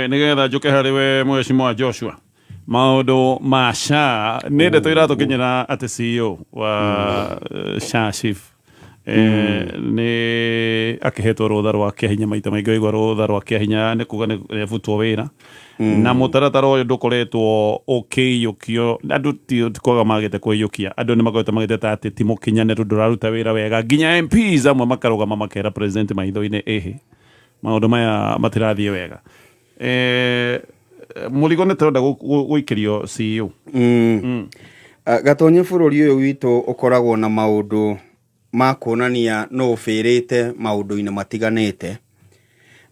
nĩgetha njũke harĩ we Mheshimiwa Joshua. Maũndũ ma SHA, nĩ ndeto iratũkinyĩra atĩ CEO wa SHA chief nĩ akĩhetwo rũtha rwa kĩahinya. Maita maingĩ waigua rũtha rwa kĩahinya nĩ kuga nĩ ebutwo wĩra, na mũtaratara ũyũ ndũkoretwo ũkĩiyũkio. Andũ ti kwaga magĩte kũiyũkia, andũ nĩ makoretwo magĩteta atĩ ti mũkinyanĩru, ndũraruta wĩra wega, nginya MPs amwe makarũgama makera president maitho-inĩ, ĩhĩ, maũndũ maya matirathiĩ wega. Mũrigo nĩ tũrenda gũikĩrio CEO. Gatonye, bũrũri ũyũ witũ ũkoragwo na maũndũ ma kuonania no ũbĩrĩte maũndũ-inĩ matiganĩte,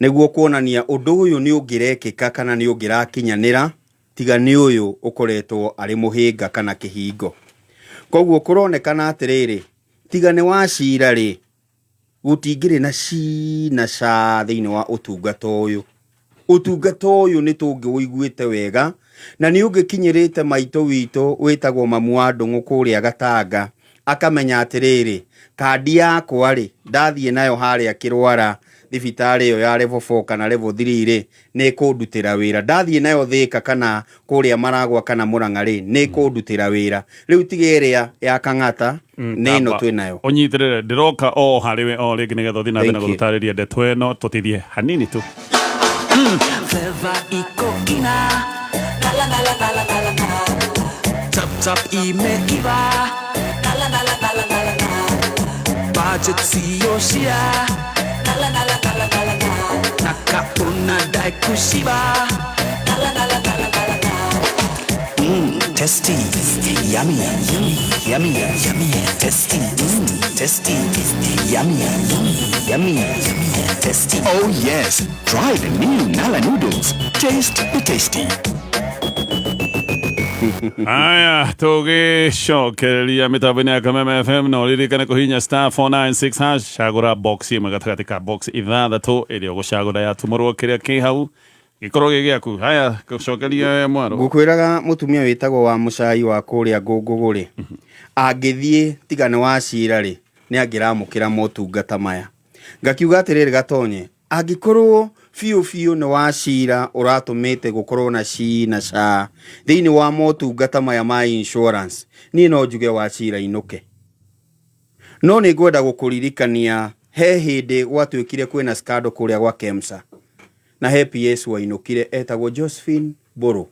nĩguo kuonania ũndũ ũyũ nĩ ũngĩrekĩka kana nĩ ũngĩrakinyanĩra, tiga nĩ ũyũ ũkoretwo arĩ mũhĩnga kana kĩhingo. Koguo kũronekana atĩrĩrĩ, tiga nĩ wacira rĩ, gũtingĩrĩ na ci na ca thĩinĩ wa ũtungata ũyũ. Ũtungata ũyũ nĩ tũngĩũiguĩte wega na nĩ ũngĩkinyĩrĩte maitũ witũ wĩtagwo mamu wa Ndũng'ũ kũrĩa Gatanga, akamenya atĩrĩrĩ, kandi yakwa rĩ, ndathiĩ nayo harĩa kĩrwara. Thibitarĩ ĩyo ya level 4 kana level 3 rĩ, nĩ ĩkũndutĩra wĩra. Ndathiĩ nayo Thĩka kana kũrĩa Maragwa kana Mũrang'a rĩ, nĩ ĩkũndutĩra wĩra. Rĩu tiga ĩrĩa ya Kang'ata, nĩ ĩno twĩ nayo. Ũnyitĩrĩre, ndĩroka o harĩ we o rĩngĩ nĩgetha ũthiĩ na mbere na Thank you. gũtũtarĩria ndeto ĩno, tũtithie hanini tu. Flavor iko kina. La la la la la la la la. Tap tap imeiva. La la la la la la la la. Budget siyo shida. La la la la la la la la. Naka unadai kushiba. La la la la la la la la. Tasty, yummy, yummy, yummy, yummy, tasty, tasty, yummy, yummy, yummy, tasty. Oh yes, try the new Nala noodles. Taste the tasty. Aya, tũgĩcokereria mĩtambo-inĩ ya Kameme FM, no ririkane kũhihinya *496#, cagũra box ĩmwe gatagatĩ ka box ithathatũ ĩrĩa ũgũcagũra yatumũrwo, kĩrĩa kĩ hau gĩkorwo gĩ gĩaku. Haya, gũcokeria mwarũ. Ngũkwĩraga mũtumia wĩtagwo wa mũcai wa kũrĩa ngũngũgũ rĩ, angĩthiĩ tiga nĩ Wacira rĩ, nĩ angĩramũkĩra motungata maya. Ngakiuga atĩrĩrĩ, Gatonye, angĩkorwo biũ biũ nĩ Wacira ũratũmĩte gũkorwo na ci na ca thĩinĩ wa motungata maya ma insurance, niĩ no njuge Wacira inũke. No nĩ ngwenda gũkũririkania he hĩndĩ gwatuĩkire kwĩna scandal kũrĩa gwa KEMSA, na he PS wainũkire etagwo Josephine Mbũrũ,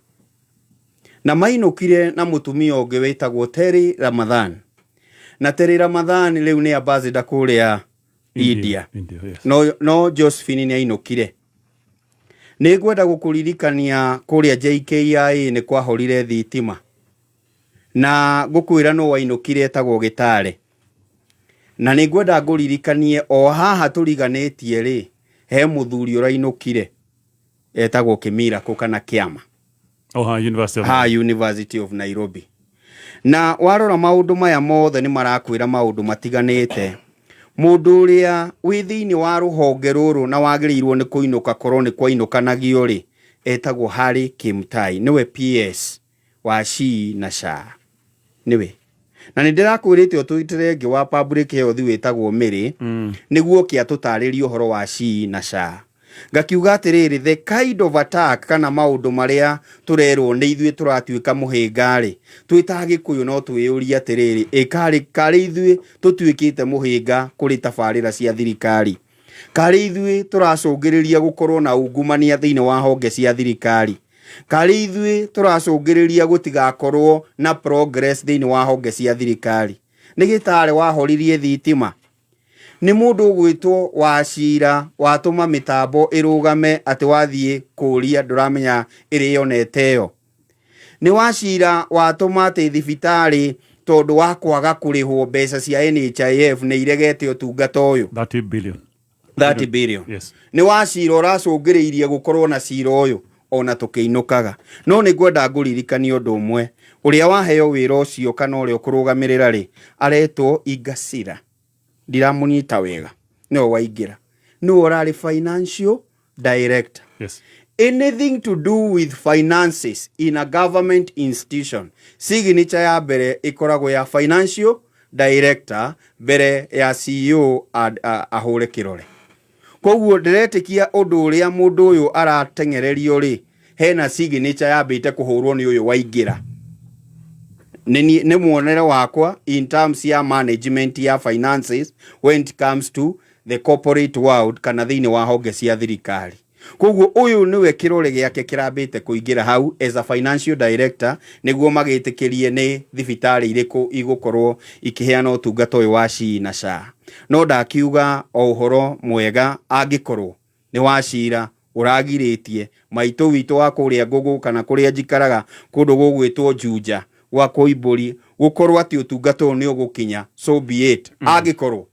na mainũkire na mũtumia ũngĩ wĩtagwo Terry Ramadhan. Na Terry Ramadhan rĩu nĩ ambassador kũrĩa India. India, yes. No Josephine nĩ ainũkire. Nĩ ngwenda gũkũririkania kũrĩa JKIA nĩ kwahorire thitima, na ngũkwĩra no wainũkire etagwo Gĩtare. Na nĩ ngwenda ngũririkanie o haha tũriganĩtie rĩ, he mũthuri ũrainũkire etagwo Kĩmirakũ kana Kĩama. Oh, ha, University of Ha, University of Nairobi. Na warora maũndũ maya mothe nĩ marakwĩra maũndũ matiganĩte. Mũndũ ũrĩa wĩ thĩinĩ wa rũhonge rũrũ na wagĩrĩirwo nĩ kũinũka korwo nĩ kwainũkanagio rĩ, etagwo Harry Kimtai, nĩwe PS wa SHI na SHA, nĩwe. Na nĩ ndĩrakwĩrĩte ũtwĩtĩre ngĩ wa public health wĩtagwo Mĩrĩ, nĩguo kĩa tũtarĩrie ũhoro wa SHI na SHA. Ngakiuga atĩrĩrĩ, the kind of attack kana maũndũ marĩa tũrerwo nĩ ithuĩ tũratuĩka mũhĩnga rĩ, twĩ ta Gĩkũyũ no twĩyũrie atĩrĩrĩ, ĩ karĩ ithuĩ tũtuĩkĩte mũhĩnga kũrĩ tabarĩra cia thirikari? Karĩ ithuĩ tũracũngĩrĩria gũkorwo na ungumania thĩinĩ wa honge cia thirikari? Karĩ ithuĩ tũracũngĩrĩria gũtigakorwo na progress thĩinĩ wa honge cia thirikari? Nĩ Gĩtarĩ wahoririe thitima? Nĩ mũndũ ũgwĩtwo Wacira watũma mĩtambo ĩrũgame atĩ wathiĩ kũũria ndũramenya ĩrĩa yonete ĩyo? Nĩ Wacira watũma atĩ thibitarĩ, tondũ wa kwaga kũrĩhwo mbeca cia NHIF, nĩ iregete ũtungata ũyũ? 30 billion. 30 billion. Yes. Nĩ Wacira ũracũngĩrĩirie gũkorwo na cira ũyũ ona tũkĩinũkaga. No nĩ ngwenda ngũririkanie ũndũ ũmwe: ũrĩa waheo wĩra ũcio kana ũrĩa ũkũrũgamĩrĩra rĩ, aretwo Ingasira, ndiramũnyita wega, nĩwe waingĩra, nĩwe ũrarĩ financial director. Anything to do with finances in a government institution, signature ya mbere ĩkoragwo ya financial director mbere ya CEO ahũre kĩrore. Koguo ndĩretĩkia ũndũ ũrĩa mũndũ ũyũ arateng'ererio rĩ, hena signature yambĩte kũhũrwo nĩ ũyũ waingĩra. Nĩ muonere wakwa in terms ya management ya finances when it comes to the corporate world kana thĩinĩ wa honge cia thirikari. Koguo ũyũ nĩwe kĩrore gĩake kĩrambĩte kũingĩra hau as a financial director, nĩguo magĩtĩkĩrie nĩ thibitarĩ irĩkũ igũkorwo ikĩheana ũtungata ũyũ wa SHI na SHA. No ndakiuga o ũhoro mwega, angĩkorwo nĩ Wacira ũragirĩtie maitũ witũ wa kũrĩa ngũgũ kana kũrĩa njikaraga kũndũ gũgwĩtwo Juja gwa Koimbũri gũkorwo atĩ ũtungata ũyũ nĩ ũgũkinya, so be it. Angĩkorwo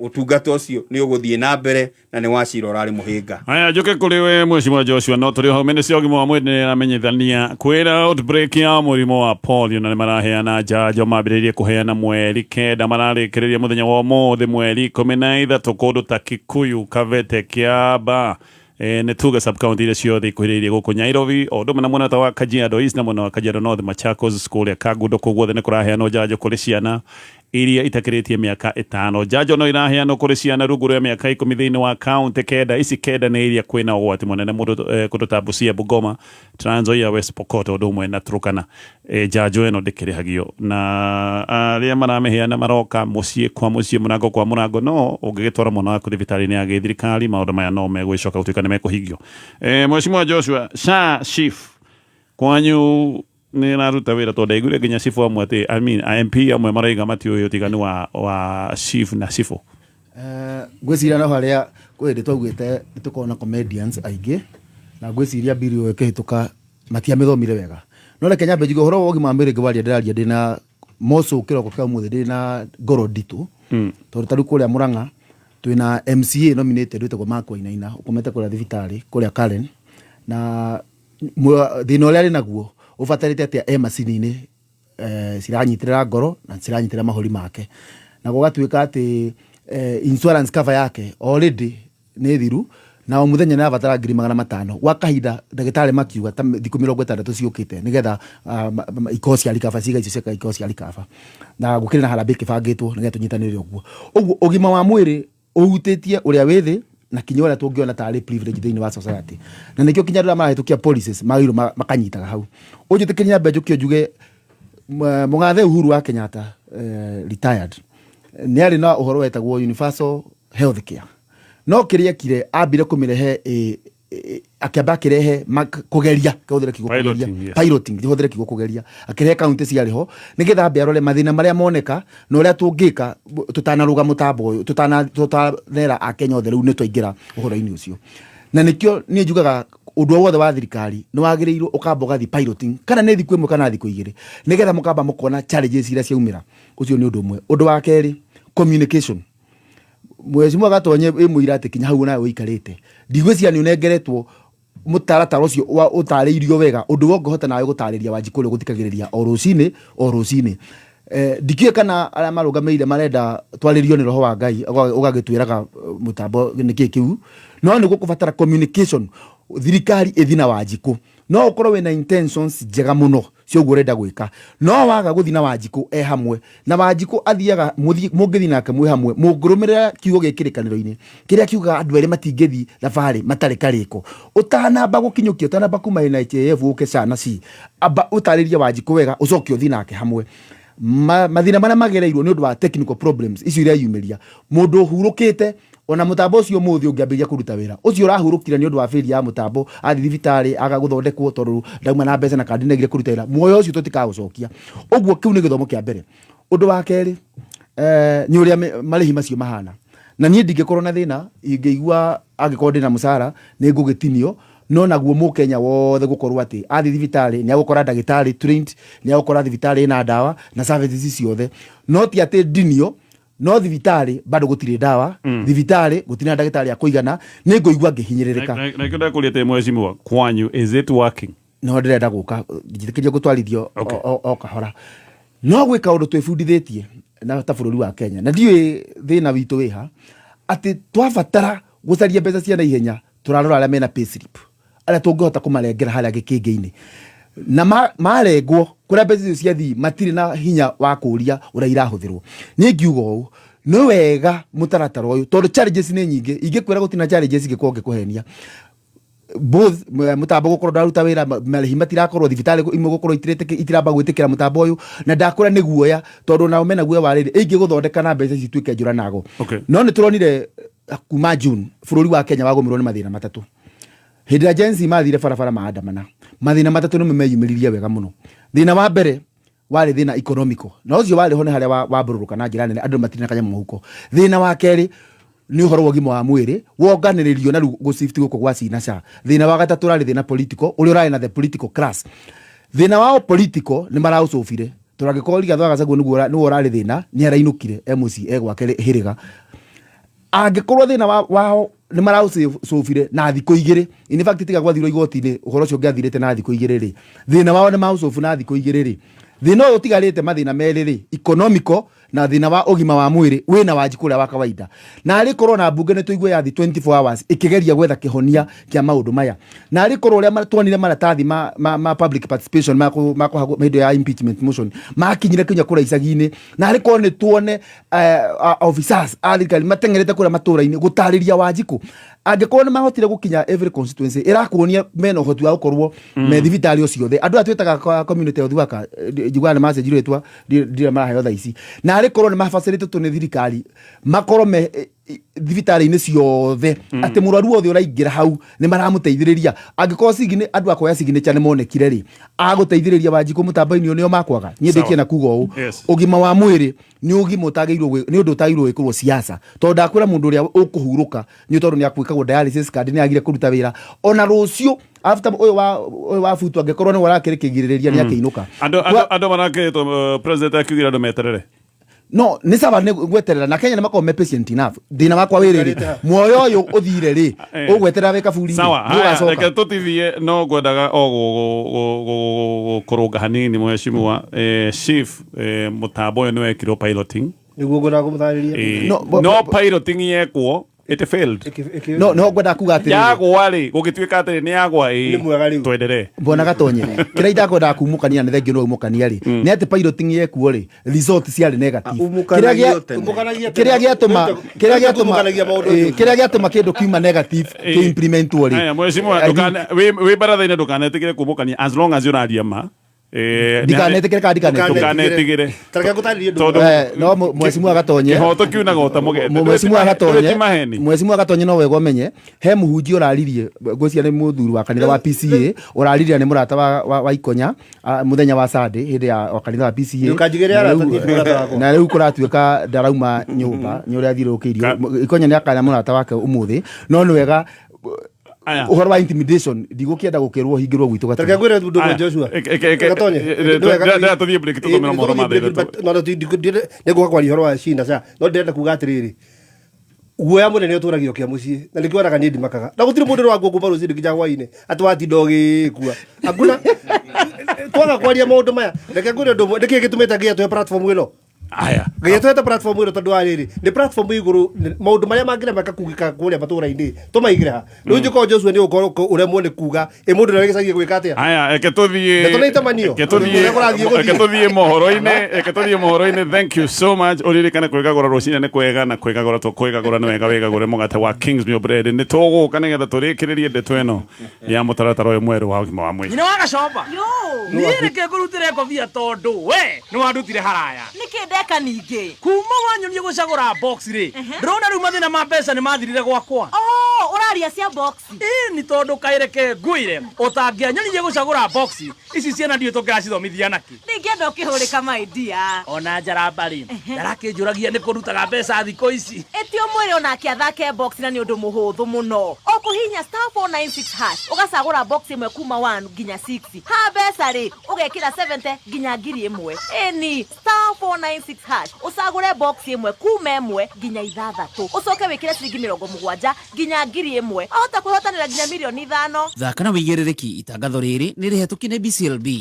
ũtungata ũcio nĩ ũgũthiĩ na mbere na nĩ Wacira ũrarĩ mũhĩnga. Haya, njuke kũrĩ we Mheshimiwa Joshua. No tũrĩ hau, Ministry ya ũgima wa mwĩrĩ nĩ ĩramenyithania kwĩra outbreak ya mũrimũ wa polio, na nĩ maraheana njanjo. Mambĩrĩirie kũheana mweri 9, mararĩkĩrĩria mũthenya wa ũmũthĩ mweri 13, kũndũ ta Kikuyu, Kabete, Kiamba, nĩ tuge sub county iria ciothe ikuhĩrĩirie gũkũ Nairobi, o ũndũ ũmwe na mwena ta wa Kajiado East na mwena wa Kajiado North, Machakos, kũrĩa Kangundo, kũu guothe nĩ kũraheanwo njanjo kũrĩ ciana. Iria itakĩrĩtie mĩaka 5. Njanjo no iraheanwo kũrĩ ciana rungu rwa mĩaka 10 thĩinĩ wa kaunti 9. Ici 9 nĩ iria kwĩna ũgwati mũnene kũndũ ta Busia, Bungoma, Trans Nzoia, West Pokot ũndũ ũmwe na Turkana. Njanjo ĩno ndĩkĩrĩhagio na arĩa maramĩheana maroka mũciĩ kwa mũciĩ, mũrango kwa mũrango, no ũngĩgĩtwara mwana waku thibitarĩ-inĩ ya gĩthirikari maũndũ maya no megũgĩcoka gũtuĩka nĩ mekũhingio. Mheshimiwa Joshua, SHA SHIF kwanyu nĩ ĩraruta wĩra? Tondũ ndaiguire nginya cibũ amwe atĩ, I mean, MP amwe maraiga matiũĩ ũtiganu wa SHIF na cibũ. Ngwĩciria no harĩa kwĩ hĩndĩ twaugĩte nĩ tũkoragwo na comedians aingĩ, na ngwĩciria bill ĩyo ĩkĩhĩtũka matiamĩthomire wega. No reke nyambe njuge ũhoro wa ũgima wa mwĩrĩ ngĩwaria, ndĩraria ndĩna moco kĩroko kĩa ũmũthĩ, ndĩna ngoro nditũ, tondũ ta rĩu kũrĩa Mũrang'a twĩna MCA nominated wĩtagwo Mark Wainaina, ũkomete kũrĩa thibitarĩ kũrĩa Karen, na thĩna ũrĩa arĩ naguo ũbatarĩte atĩa e macini-inĩ ciranyitĩrĩra ngoro na ciranyitĩrĩra mahũri make, na gũgatuĩka atĩ insurance cover yake already nĩ thiru, na o mũthenya nĩ arabatara 500,000 gwa kahinda, ndagĩtarĩ makiuga ta thikũ 60 ciũkĩte, nĩgetha ikorwo cia recover, ciĩga icio ciake ikorwo cia recover, na gũkĩrĩ na harambee ĩkĩbangĩtwo nĩgetha tũnyitanĩre ũguo. Ũguo ũgima wa mwĩrĩ ũhutĩtie ũrĩa wĩ thĩ na kinya ũrĩa tũngĩona tarĩ privilege thĩinĩ wa society, na nĩkĩo kinya andũ arĩa marahĩtũkia policies magĩrĩirwo makanyitaga hau. Ũnjĩtĩkĩrie nyambe njũke njuge mũgathe Uhuru wa Kenyatta, retired, nĩ arĩ na ũhoro wetagwo universal health care, no kĩrĩa ekire, ambire kũmĩrehe akĩamba akĩrehe kũgeria, kĩhũthĩre kiugo kũgeria. Piloting, yes. Piloting, kĩhũthĩre kiugo kũgeria, akĩrehe kaunti ciarĩ ho nĩgetha ambe arore mathĩna marĩa moneka na ũrĩa tũngĩka tũtanarũga mũtambo ũyũ, tũtanera akenya othe rĩu nĩ twaingĩra ũhoro-inĩ ũcio. Na nĩkĩo niĩ njugaga ũndũ o wothe wa thirikari nĩ wagĩrĩirwo ũkamba ũgathiĩ piloting, kana nĩ thikũ 1 kana thikũ 2, nĩgetha mũkamba mũkona challenges iria ciaumĩra. Ũcio nĩ ũndũ ũmwe. Ũndũ wa kerĩ, communication. Mheshimiwa Gatonye, wĩ mũira atĩ kinya hau nawe ũikarĩte, ndigwĩciria nĩ ũnengeretwo mũtaratara ũcio wa ũtarĩirio wega ũndũ ũngĩhota nawe gũtarĩria Wanjikũ ũrĩa ũgũthikagĩrĩria o rũcinĩ o rũcinĩ. Ndikĩũĩ kana arĩa marũgamĩrĩire marenda twarĩrio nĩ roho wa Ngai ũgagĩtwĩraga mũtambo nĩkĩ kĩu, no nĩ gũkũbatara communication, thirikari ĩthi na Wanjikũ. No ũkorwo wĩna intentions njega mũno cia ũguo ũrenda gwĩka, no waga gũthi na Wanjikũ e hamwe na Wanjikũ athiaga, mũngĩthi nake mwĩ hamwe, mũngĩrũmĩrĩra kiugo gĩ kĩrĩkanĩro-inĩ kĩrĩa kiugaga andũ erĩ matingĩthi thabarĩ matarĩ karĩko. Ũtanamba gũkinyũkia, ũtanamba kuma NHIF ũke SHA na SHIF, amba ũtarĩrie Wanjikũ wega, ũcoke ũthi nake hamwe. Mathĩna marĩa magereirwo nĩ ũndũ wa technical problems icio ireyumĩria, mũndũ ũhurũkĩte ona mũtambo ũcio ũmũthĩ ũngĩambĩrĩria kũruta wĩra, ũcio ũrahurũkire nĩ ũndũ wa failure ya mũtambo, athiĩ thibitarĩ aga gũthondekwo tondũ ndauma na mbeca na kandi nĩagire kũruta wĩra, muoyo ũcio tũtikaũcokia. Ũguo kĩu nĩ gĩthomo kĩa mbere. Ũndũ wa kerĩ, nĩ ũrĩa marĩhi macio mahana, na niĩ ndingĩkorwo na thĩna ingĩigua angĩkorwo ndĩna mũcara nĩ ngũgĩtinio, no naguo mũkenya wothe gũkorwo atĩ athiĩ thibitarĩ nĩ agũkora ndagĩtarĩ trained, nĩ agũkora thibitarĩ ĩna ndawa na services ciothe, no ti atĩ ndinio no thibitarĩ bado gũtirĩ ndawa, thibitarĩ gũtirĩ na ndagĩtarĩ a kũigana, nĩ ngũigua ngĩhinyĩrĩrĩka. Na ikĩo ndakũria atĩ, mheshimiwa, kwanyu is it working? No ndĩrenda gũka njĩtĩkĩrie gũtwarithio o kahora, no gwĩ kaũndũ twĩbundithĩtie na ta bũrũri wa Kenya, na ndiũĩ thĩna witũ wĩha, atĩ twabatara gũcaria mbeca cia naihenya tũrarora arĩa mena payslip, arĩa tũngĩhota kũmarengera harĩa gĩkĩngĩ-inĩ, na marengwo kũrĩa mbeca icio ciathiĩ matirĩ na hinya wa kũria ũrĩa irahũthĩrwo. Niĩ ngiuga ũũ, nĩ wega mũtaratara ũyũ, tondũ challenges nĩ nyingĩ. Ingĩkwĩra gũtirĩ na challenges, ingĩkorwo ngĩkũhenia. Both mũtambo gũkorwo ndaruta wĩra, marĩhi matirakorwo, thibitarĩ imwe gũkorwo itiramba gwĩtĩkĩra mũtambo ũyũ, na ndakũra nĩ guoya, tondũ nao mena guoya wa rĩrĩ ingĩgũthondeka na mbeca ici ituĩke njũra nago. No nĩ tũronire kuma June bũrũri wa Kenya wagũmĩrwo nĩ mathĩna matatũ. Hĩndĩ ĩrĩa Gen Z mathire barabara maandamana, mathĩna matatũ nĩmo meyumĩririe wega mũno. Thĩna wa mbere warĩ thĩna economical, na ũcio warĩ ho nĩ harĩa wambũrũrũka na njĩra nene, andũ matirĩ na kanyamũ mũhuko. Thĩna wa kerĩ nĩ ũhoro wa ũgima wa mwĩrĩ wonganĩrĩrio na rĩu gũcift gũkũ gwa SHI na SHA. Thĩna wa gatatũ ũrarĩ thĩna political, ũrĩa ũrarĩ na the political class. Thĩna wao political nĩ maraũcũbire, tondũ angĩkorwo Rigathĩ wa Gachagua nĩguo ũrarĩ thĩna, nĩ arainũkire e mũciĩ e gwake hĩrĩga. Angĩkorwo thĩna wao nĩ maraũcũbire na thikũ 2, in fact tiga gwathirwo igoti-inĩ ũhoro ũcio ũngĩathirĩte na thikũ 2 rĩ, thĩna wao nĩ maũcũbu na thikũ 2 rĩ, thĩna ũyũ ũtigarĩte mathĩna merĩ rĩ, economical Na thĩna wa ũgima wa mwĩrĩ wĩna Wanjikũ ũrĩa wa kawaida, na arĩ korwo na mbunge nĩ tũigue yathi 24 hours ĩkĩgeria gwetha kĩhonia kĩa maũndũ maya, na arĩ korwo ũrĩa tuonire maratathi ma public participation ma kũhagwo hĩndĩ ya impeachment motion makinyire kinya kũrĩa icagi-inĩ, na arĩ korwo nĩ tuone officers a thirikari mateng'erete kũrĩa matũra-inĩ gũtarĩria Wanjikũ, angĩkorwo nĩ mahotire gũkinya every constituency, ĩrakuonia mena ũhoti wa gũkorwo me thibitarĩ o ciothe. Andũ aya twĩtaga community health worker, njiguaga nĩ macenjirio rĩtwa, ndirĩ maraheo thaa ici, na arĩ korwo nĩ mabacĩrĩtĩtwo nĩ thirikari makorwo me thibitarĩ-inĩ ciothe, atĩ mũrwaru wothe ũraingĩra hau nĩ maramũteithĩrĩria. Angĩkorwo andũ akoya signature nĩ monekire rĩ, agũteithĩrĩria Wanjikũ mũtambo-inĩ ũyũ nĩo makwaga. Niĩ ndĩkie na kuga ũũ: ũgima wa mwĩrĩ nĩ ũgima ũtagĩrĩirwo nĩ ũndũ ũtagĩrĩirwo gwĩkĩrwo siasa, tondũ ndakwĩra mũndũ ũrĩa ũkũhurũka nĩ tondũ nĩ akwĩkagwo dialysis card nĩ agire kũruta wĩra ona rũciũ after ũyũ wa butu, angĩkorwo nĩwe ũrakĩrĩ kĩgirĩrĩria, nĩ akĩinũka. Andũ marakĩtwo president akiugire andũ meterere. No nĩ sawa, nĩ gweterera, na Kenya nĩ makoragwo me patient enough. Thĩna wakwa wĩ rĩrĩ, muoyo ũyũ ũthire rĩ, ũgweterera wĩ kaburi-inĩ? Sawa, haya, ũgacoka. Reke tũtithie, no ngwendaga o kũrũnga hanini mheshimiwa chief, mũtambo ũyũ nĩ wekirwo piloting. Nĩguo ngwendaga kũmũtarĩria. No, no piloting yekwo, it failed. No ngwendaga kuga atĩrĩrĩ. Yagwa rĩ, gũgĩtuĩka atĩrĩ nĩ yagwa. Nĩ mwega rĩu. Twenderee. Bwana Gatonye, kĩrĩa idakwendaga kumũkania, na nĩ thengio no umũkania rĩ, nĩ atĩ piloting yekuo rĩ, result ciarĩ negative. Umũkanagio tene. Umũkanagia tene. Kĩrĩa gĩatũma Umũkanagia maũndũ. Kĩrĩa gĩatũma kĩndũ kiuma negative kĩ-implementwo rĩ? Aya, mheshimiwa, I think- wĩ baratha-inĩ, ndũkanetĩkĩre kumũkania as long as ũraria ma. Ndikanetĩkĩre kana ndikanetĩkĩre? Ndũkanetĩkĩre. Tareke ngũtarĩrie ũndũ. Tondũ No mheshimiwa Gatonye, kĩhoto kiunaga ũta mũgende. Mheshimiwa Gatonye, Ti maheni. Mheshimiwa Gatonye, no wega ũmenye he mũhunjia ũraririe, ngwĩciria nĩ mũthuri wa kanitha wa PCA ũraririe, nĩ mũrata wa Ikonya, mũthenya wa Sunday hĩndĩ ya wa kanitha wa PCA. Ndũkanjigĩre Na arata, niĩ ti mũrata wakwa. Na rĩu kũratuĩka ndarauma nyũmba nĩ ũrĩa athiũrũrũkĩirio. Ikonya nĩ akana mũrata wake ũmũthĩ, no nĩ wega Aya. ũhoro wa intimidation ndigũkĩenda gũkĩrwo hingĩrwo gwitũ Tareke Gatonye. ngwĩre ũndũ ũmwe, Aya. Joshua. Eke- Gatonye, nĩ wega- Ndĩra tũthiĩ break, tũthomere mohoro ma thaa 3. No, nĩ ngũka kwaria ũhoro wa cina ca, no ndĩrenda kuga atĩrĩrĩ, guoya mũnene ũtũragio kĩa mũciĩ, na nĩkĩo wonaga niĩ ndimakaga, na gũtirĩ mũndũ ũragua kuma rũcinĩ nginya hwainĩ atĩ watinda ũgĩkua akuna twaga kwaria maũndũ maya. Reke ngwĩre ũndũ ũmwe, nĩkĩĩ gĩtũmĩte nginya tũhe platform ĩno? Aya. Ngai atũhete platform ĩno tondũ wa rĩrĩ, nĩ platform igũrũ maũndũ marĩa mangĩremeka kugĩka kũrĩa matũra-inĩ tũmaigĩre ha. Rĩu njĩkorwo Joshua nĩ ũkorwo ũremwo nĩ kuga ĩ mũndũ ũrĩa wĩ gĩcagi gwĩka atĩa? Aya, reke tũthiĩ. Ndeto nĩ itamanio. Reke tũthiĩ. Ũrĩa kũrathiĩ gũthiĩ. Reke tũthiĩ mohoro-inĩ, reke tũthiĩ mohoro-inĩ. Thank you so much. Ũririkane kwĩgagũra rũcinĩ nĩ kwega, na kwĩgagũra to kwĩgagũra nĩ wega, wĩgagũre mũgate wa Kingsmill Bread. Nĩ tũgũka nĩgetha tũrĩkĩrĩrie ndeto ĩno ya mũtaratara ũyũ mwerũ wa ũgima wa mwĩrĩ. Nyina wa Gacomba. Yo. Niĩ reke ngũrutĩre ngobia tondũ we nĩ wandutire haraya. Nĩkĩ ndeka ningĩ? Kuma wanyonia gũcagũra box rĩ, ndĩrona rĩu mathĩna ma mbeca nĩ mathirire gwakwa. Oh, ũraria cia box. Ĩ nĩ tondũ kaĩreke ngwĩre, ũtangĩanyonirie gũcagũra box ici, ciana ndiũĩ tũngĩracithomithia nakĩ. Ndingĩenda ũkĩhũrĩka, my dear. Ona njaramba rĩ, ndarakĩnjũragia nĩ kũrutaga mbeca thikũ ici. Ĩti ũmwĩre onake athake box, na nĩ ũndũ mũhũthũ mũno. Ũkũhihinya *496#, ũgacagũra box ĩmwe kuma 1 nginya 6. Ha mbeca rĩ, ũgekĩra 70 nginya 1000. Ĩni *496#, ũcagũre box ĩmwe kuma 1 nginya 6, ũcoke wĩkĩre ciringi 70 nginya 1000, ahota kwĩhotanĩra nginya mirioni 5. Thaka na wĩigĩrĩrĩki. Itangatho rĩrĩ nĩ rĩhetũkie nĩ BCLB.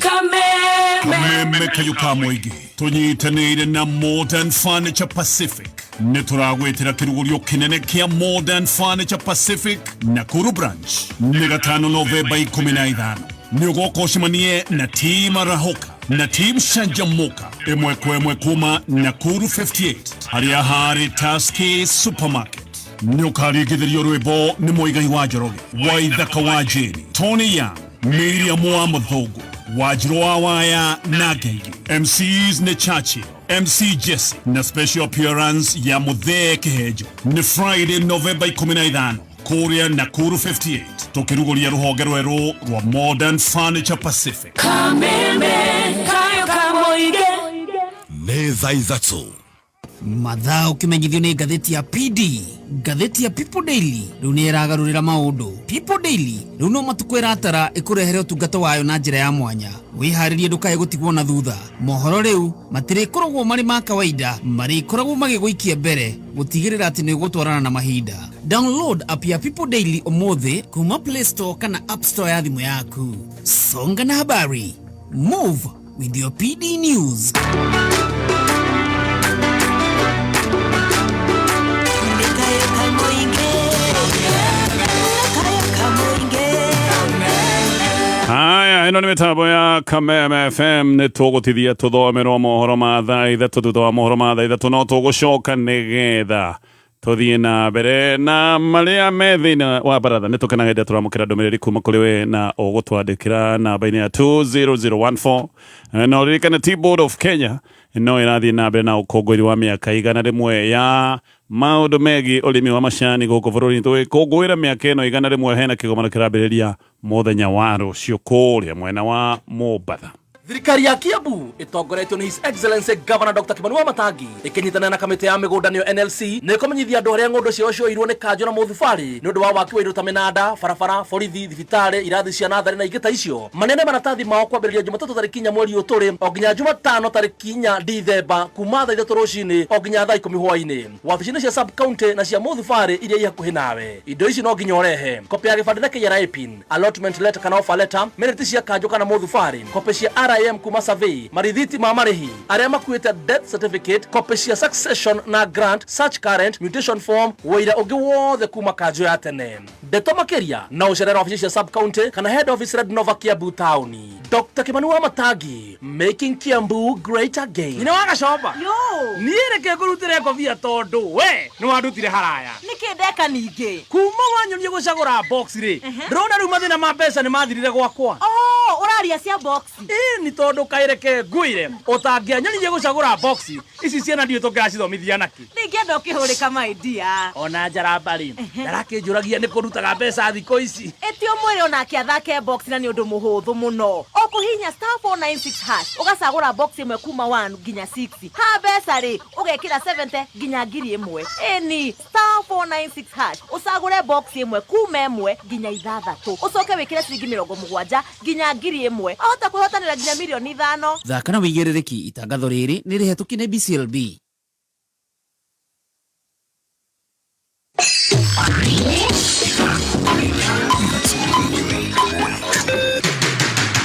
Kameme kayu ka mũingĩ tũnyitanĩire na Modern Furniture Pacific, nĩ tũragwĩtĩra kĩrugũrio kĩnene kĩa Modern Furniture Pacific Nakuru branch, nĩ gatano Novemba 15. Nĩ ũgoka ũcemanie na team Arahoka na team Shanjamuka ĩmwe kwa ĩmwe kuma Nakuru 58 harĩa harĩ Taski Supermarket. Nĩ ũkaringithĩrio rwĩmbo nĩ Mũigai wa Njoroge, Waithaka wa Jane, Tony Young, Miriam wa Mũthũngũ, Wanjirũ wa Waya na Ngeigi. MCs nĩ Churchill, MC Jesse na special appearance ya Mũthee Kĩhenjo. Nĩ Friday Novemba 15 kũrĩa Nakuru 58, tũkĩrugũria rũhonge rwerũ rwa Modern Furniture Pacific. Kameme kayo kamoige. Nĩ thaa 3. Mathaa ũkĩmenyithio nĩ ngathĩti ya PD. Ngathĩti ya People Daily rĩu nĩ ĩragarũrĩra maũndũ. People Daily rĩu no matukũ ĩratara ĩkũrehere ũtungata wayo na njĩra ya mwanya. Wĩharĩrie ndũkae gũtigwo na thutha. Mohoro rĩu matirĩkoragwo marĩ ma kawaida, marĩkoragwo magĩgũikia mbere gũtigĩrĩra atĩ nĩ ũgũtwarana na mahinda. Download app ya People Daily ũmũthĩ kuma Play Store kana App Store ya thimũ yaku. Songa na habari, move with your PD News. Ĩno nĩ mĩtambo ya Kameme FM. Nĩ tũgũtithia tũthomerwo mohoro ma thaa 3. Thutha wa mohoro ma thaa 3 no tũgũcoka nĩgetha tũthiĩ na mbere na marĩa me thĩinĩ wa baratha. Nĩ tũkenaga hĩndĩ ĩrĩa tũramũkĩra ndũmĩrĩri kuma kũrĩ we na ũgũtwandĩkĩra namba-inĩ ya 20014. Na ũririkane Tea Board of Kenya no ĩrathiĩ na mbere na ũkũngũĩri wa mĩaka 100 ya maũndũ megiĩ ũrĩmi wa macani gũkũ bũrũri-inĩ. Tũgĩkũngũĩra mĩaka ĩno 100, hena kĩgomano kĩrambĩrĩria mũthenya wa rũciũ kũrĩa mwena wa Mombatha. Thirikari ya Kiambu ĩtongoretio nĩ His Excellency Governor Dr. Kimani Wamatangi ĩkĩnyitanĩra na kamĩtĩ ya mĩgũnda nĩyo NLC nĩ ĩkũmenyithia andũ arĩa ng'ũndũ ciao cioirwo nĩ kanjũ na mũthubarĩ nĩ ũndũ wa waki wa indo ta mĩnanda, barabara, borithi, thibitarĩ, irathi cia natharĩ na ingĩ ta icio maneane maratathi mao kwambĩrĩria Jumatatũ tarĩki 4 mweri ũyũ tũrĩ o nginya Jumatano tarĩki 4 Dithemba kuma thaa 3 rũcinĩ o nginya thaa 10 hwainĩ wabici-inĩ cia sub county na cia mũthubarĩ iria i hakuhĩ nawe. Indo ici no nginya ũrehe: kopĩ ya gĩbandĩ na KRA PIN, allotment letter kana offer letter, minute cia kanjũ kana mũthubarĩ, kopĩ cia RAM kuma survey, marithiti ma marĩhi arĩa makuĩte, death certificate, kopĩ cia succession na grant, search current, mutation form, wũira ũngĩ wothe kuma kanjũ ya tene. Ndeto makĩria no ũcerere wabici cia sub county kana head office Red Nova Kiambu taũni. Dr. Kimani Wamatangi, making Kiambu great again. Nyina wa Gacomba. Yo. Niĩ reke ngũrutĩre ngobia tondũ we nĩ wandutire haraya. Nĩkĩ ndeka ningĩ? Kuma wanyonia gũcagũra box rĩ, ndĩrona rĩu mathĩna ma mbeca nĩ mathirire gwakwa. Oh, ũraria cia box. Ĩĩ, nĩ tondũ kaĩreke ngwĩre, ũtangĩanyonirie gũcagũra box ici, ciana ndiũĩ tũngĩracithomithia nakĩ. Ndingĩenda ũkĩhũrĩka, my dear. Ona njaramba rĩ, ndarakĩnjũragia nĩ kũrutaga mbeca thikũ ici. Ĩti ũmwĩre onake athake box na nĩ ũndũ mũhũthũ mũno. O kũhihinya star 496 hash, ũgacagũra box ĩmwe kuma 1 nginya 6. Ha mbeca rĩ, ũgekĩra 70 nginya 1000. Ĩni star 496 hash, ũcagũre box ĩmwe kuma 1 nginya 6, ũcoke wĩkĩre ciringi 70 nginya 1000, ahota kwĩhotanĩra nginya mirioni 5. Thaka na wĩigĩrĩrĩki. Itangatho rĩrĩ nĩ rĩhetũkie nĩ BCLB.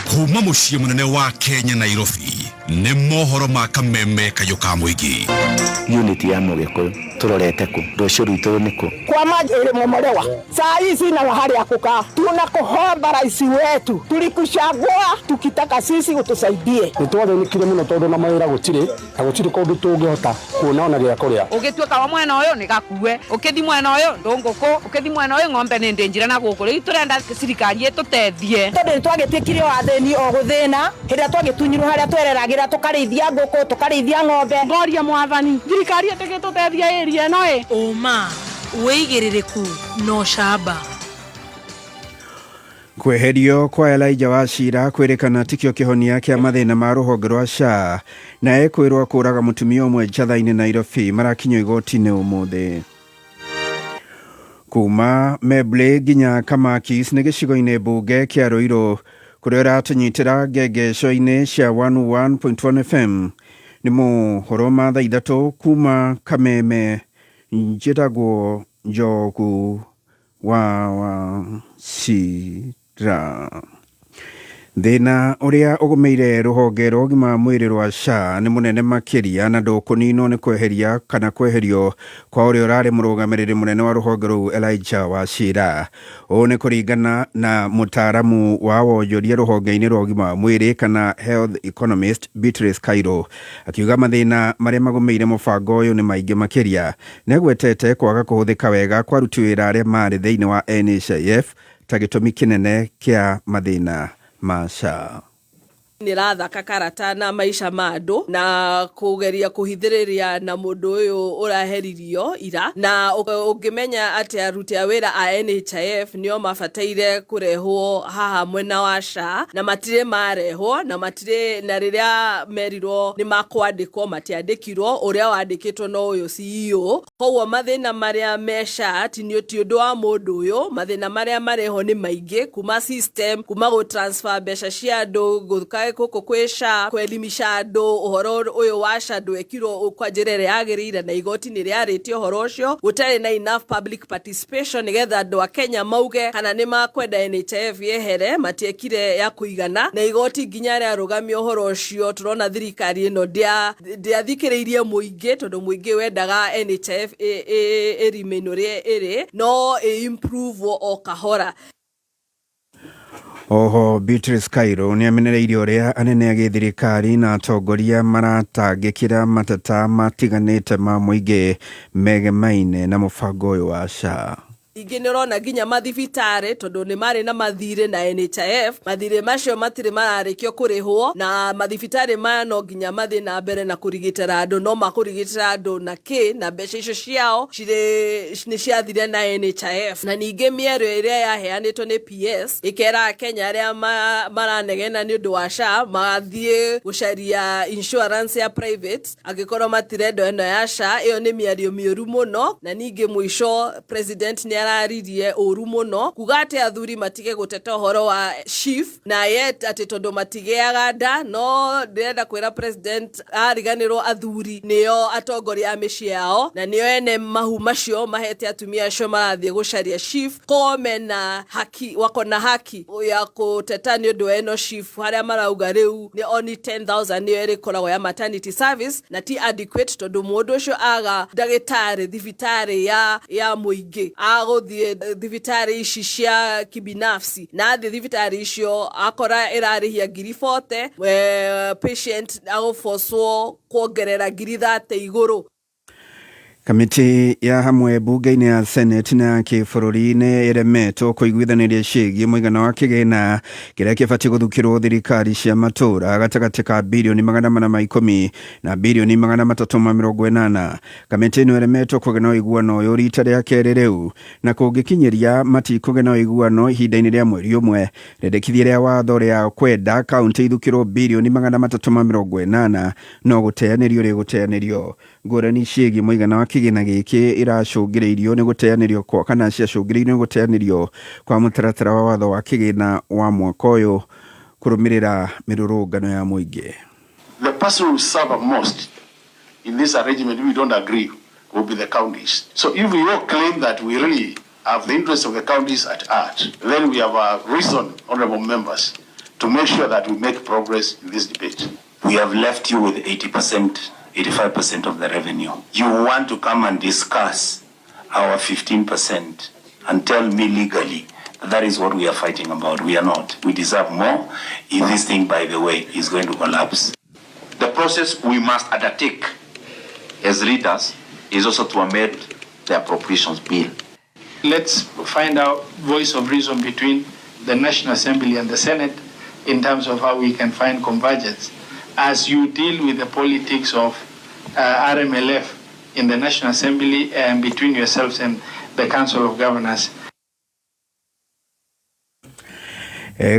Kuma muciĩ mũnene wa Kenya, Nairobi, nĩ mohoro ma Kameme kayũ ka mũingĩ. Unity ya Mũgĩkũyũ tũrorete kũ? Rũciũ rwitũ nĩ kũ? Kwa maji ilimomolewa saa hii sina mahali ya kukaa. Tunakuomba rais wetu, tulikuchagua tukitaka sisi utusaidie. Nĩ twathĩnĩkire mũno tondũ na mawĩra gũtirĩ na gũtirĩ kũndũ tũngĩhota kuona ona gĩa kũrĩa. Ũgĩtuĩka wa mwena ũyũ nĩ gakue, ũkĩthi mwena ũyũ ndũngũkũ, ũkĩthi mwena ũyũ ng'ombe nĩ ndĩnjire na gũkũ. Rĩu tũrenda thirikari ĩtũteithie. Tondũ nĩ twagĩtuĩkire o athĩni o gũthĩna hĩndĩ ĩrĩa twagĩtunyirwo harĩa twereragĩra, tũkarĩithia ngũkũ, tũkarĩithia ng'ombe. Ngoria mwathani, thirikari ĩtĩgĩtũteithia ĩria ĩno ĩ. Ũma, wĩigĩrĩrĩku na ũcamba. Kweherio kwa Elijah Wachira kwĩrĩkana tikĩo kĩhonia kĩa mathĩna ma rũhonge rwa SHA, na ekwĩrwo kũraga mũtumia ũmwe Njatha-inĩ Nairobi marakinyio igoti-inĩ ũmũthĩ. Kuma Mebley nginya Kamakis nĩ gĩcigo-inĩ mbunge kĩa Ruiru kũrĩa ũratũnyitĩra ngengeco-inĩ cia 101.1 FM. Nĩ mohoro ma thaa 3 kuma Kameme. Njĩtagwo Njogu wa Wachira. Thĩna ũrĩa ũgũmĩire rũhonge rwa ũgima wa mwĩrĩ rwa SHA nĩ mũnene makĩria na ndũkũninwo nĩ kweheria kana kweherio kwa ũrĩa ũrarĩ mũrũgamĩrĩri mũnene wa rũhonge rũu Elijah Wachira. Ũũ nĩ kũringana na mũtaaramu wa wonjoria rũhonge-inĩ rwa ũgima wa mwĩrĩ kana health economist Beatrice Kairo, akiuga mathĩna marĩa magũmĩire mũbango ũyũ nĩ maingĩ makĩria. Nĩagwetete kwaga kũhũthĩka wega kwa aruti wĩra arĩa marĩ thĩinĩ wa NHIF ta gĩtũmi kĩnene kĩa mathĩna ma SHA. Nĩ rathaka karata na maica ma andũ na kũgeria kũhithĩrĩria na mũndũ ũyũ ũraheririo ira, na ũngĩmenya atĩ aruti a wĩra a NHIF nĩo mabataire kũrehwo haha mwena wa SHA na matirĩ marehwo, na matirĩ na rĩrĩa merirwo nĩ makwandĩkwo matiandĩkirwo, ũrĩa wandĩkĩtwo no ũyũ CEO. Koguo mathĩna marĩa me SHA ti ũndũ wa mũndũ ũyũ, mathĩna marĩa marĩho nĩ maingĩ, kuma system, kuma gũ transfer mbeca cia andũ gũka gũkũ kwĩ SHA, kwelimisha andũ ũhoro ũyũ wa SHA ndwekirwo kwa njĩra ĩrĩa yagĩrĩire, na igoti nĩ rĩarĩtie ũhoro ũcio, gũtarĩ na enough public participation nĩgetha andũ a Kenya mauge kana nĩ makwenda NHIF yehere, matiekire ya kũigana, na igoti nginya rĩarũgamia ũhoro ũcio. Tũrona thirikari ĩno ndĩathikĩrĩirie mũingĩ, tondũ mũingĩ wendaga NHIF ĩ remain ũrĩa ĩrĩ, no ĩ improve o kahora. Oho Beatrice Kairo nĩamenereirie ũrĩa anene a gĩthirikari na atongoria maratangĩkĩra mateta matiganĩte ma mũingĩ megemaine na mũbango ũyũ wa SHA. Ningĩ nĩ ũrona nginya mathibitarĩ tondũ nĩ marĩ na mathirĩ na NHIF, mathirĩ macio matirĩ mararĩkio kũrĩhwo na mathibitarĩ maya no nginya mathiĩ na mbere na kũrigitĩra andũ, no makũrigitĩra andũ na kĩ na mbeca icio ciao cirĩ nĩ ciathire na NHIF. Na ningĩ mĩario ĩrĩa yaheanĩtwo nĩ PS ĩkera Akenya arĩa maranegena nĩ ũndũ wa SHA mathiĩ gũcaria insurance ya private angĩkorwo matirenda ĩno ya SHA. Ĩyo nĩ mĩario mĩũru mũno. Na ningĩ mũico president nĩ araririe ũru mũno kuga atĩ athuri matige gũteta ũhoro wa SHIF na yet atĩ tondũ matigĩaga nda. No ndĩrenda kwĩra president ariganĩrwo athuri nĩo atongoria a mĩciĩ yao na nĩo ene mahu macio mahete atumia acio marathiĩ gũcaria SHIF ko mena haki, wako na haki ya kũteta nĩ ũndũ wa ĩno SHIF harĩa marauga rĩu nĩ only 10,000 nĩyo ĩrĩkoragwo ya maternity service na ti adequate tondũ mũndũ ũcio aga ndagĩtarĩ thibitarĩ ya mũingĩ agũthiĩ thibitarĩ ici cia kibinafsi na athiĩ thibitarĩ icio akora ĩrarĩhia ngiri 40, patient agũbocwo kuongerera ngiri 30 igũrũ. Kamĩtĩ ya hamwe bunge-inĩ ya Senate na ya kĩbũrũri nĩ ĩremetwo kũiguithanĩria ciĩgiĩ mũigana wa kĩgĩna kĩrĩa kĩbatiĩ gũthukĩrwo thirikari cia matũũra gatagatĩ ka birioni 410 na birioni 380. Kamĩtĩ ĩno ĩremetwo kũgĩa na ũiguano ũyũ rita rĩa kerĩ rĩu, na kũngĩkinyĩria matikũgĩa na ũiguano ihinda-inĩ rĩa mweri ũmwe, rĩendekithia rĩa watho rĩa kwenda kaũntĩ ithukĩrwo birioni 380 no gũteanĩrio rĩgũteanĩrio. Ngũrani ciĩgiĩ mũigana wa kĩgĩna gĩkĩ iracũngĩrĩirio nĩ gũteanĩrio kwa kana ciacũngĩrĩirio nĩ gũteanĩrio kwa mũtaratara wa watho wa kĩgĩna wa mwaka ũyũ kũrũmĩrĩra mĩrũrũngano ya mũingĩ. The person who suffer most in this arrangement, we don't agree, will be the counties. So if we all claim that we really have the interests of the counties at heart, then we have a reason, honorable members, to make sure that we make progress in this debate. We have left you with 80%, 85% of the revenue. You want to come and discuss our 15% and tell me legally that, that is what we are fighting about. We are not. We deserve more. If this thing, by the way, is going to collapse. The process we must undertake as leaders is also to amend the Appropriations Bill. Let's find out voice of reason between the National Assembly and the Senate in terms of how we can find convergence. As you deal with the politics of RMLF in the National Assembly and between yourselves and the Council of Governors.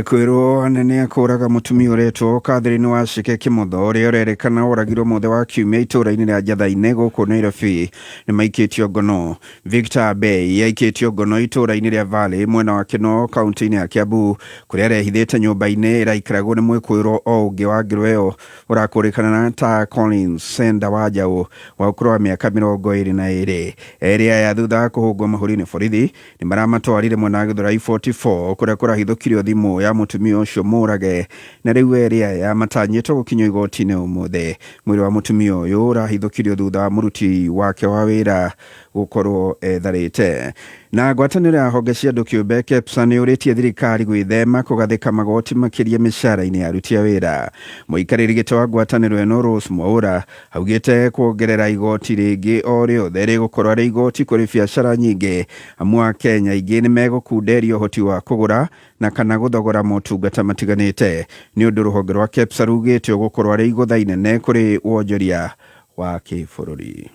Kwĩrwo anene akũraga mũtumia ũretwo Catherine Wacike Kĩmotho ũrĩa ũrerĩkana oragirwo mũthĩ wa kiumia itũũra-inĩ rĩa Njathai-inĩ gũkũ Nairobi nĩ maikĩtio ngono. Victor Abei aikĩtio ngono itũũra-inĩ rĩa Valley mwena wa Kinoo kaunti-inĩ ya Kiambu kũrĩa arehithĩte nyũmba-inĩ ĩraikaragwo nĩ mwĩkũĩrwo o ũngĩ wa ngero ĩyo ũrakũrĩkana ta Collins Senda wa Njaũ wa ũkũrũ wa mĩaka 22. Erĩ aya thutha wa kũhũngwo mahũri nĩ borithi nĩ maramatwarire mwena wa Gĩthũrai 44 kũrĩa kũrahithũkirio thimũ ya mũtumia ũcio mũrage, na rĩu erĩ aya matanyĩtwo gũkinyio igoti-inĩ ũmũthĩ. Mwĩrĩ wa mũtumia ũyũ ũrahithũkirio thutha wa mũruti wake wa wĩra gũkorwo etharĩte. Na ngwatanĩro ya honge cia andũ kĩũmbe KEPSA nĩ ũrĩtie thirikari gwĩthema kũgathĩka magoti makĩria mĩcara-inĩ ya aruti a wĩra. Mũikarĩri gĩtĩ wa ngwatanĩro ĩno Rose Mwaũra augĩte kuongerera igoti rĩngĩ o rĩothe rĩgũkorwo arĩ igoti kũrĩ biacara nyingĩ, amu a Kenya aingĩ nĩ megũkunderio ũhoti wa kũgũra na kana gũthogora motungata matiganĩte. Nĩ ũndũ rũhonge rwa KEPSA rugĩte ũgũkorwo arĩ igũtha inene kũrĩ wonjoria wa kĩbũrũri.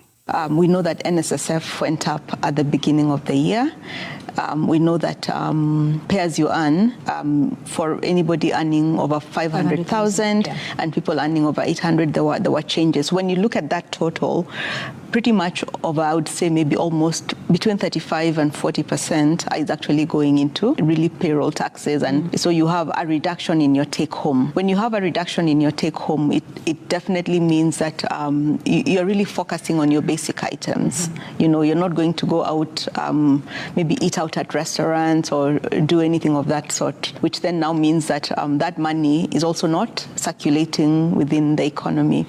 We know that NSSF went up at the beginning of the year. We know that pay as you earn, for anybody earning over 500,000 and people earning over 800, there were changes. When you look at that total, pretty much over, I would say maybe almost between 35 and 40% is actually going into really payroll taxes. And so you have a reduction in your take home. When you have a reduction in your take home, it definitely means that you're really focusing on your basic items. You know, you're not going to go out, maybe eat out at restaurants or do anything of that sort, which then now means that that money is also not circulating within the economy.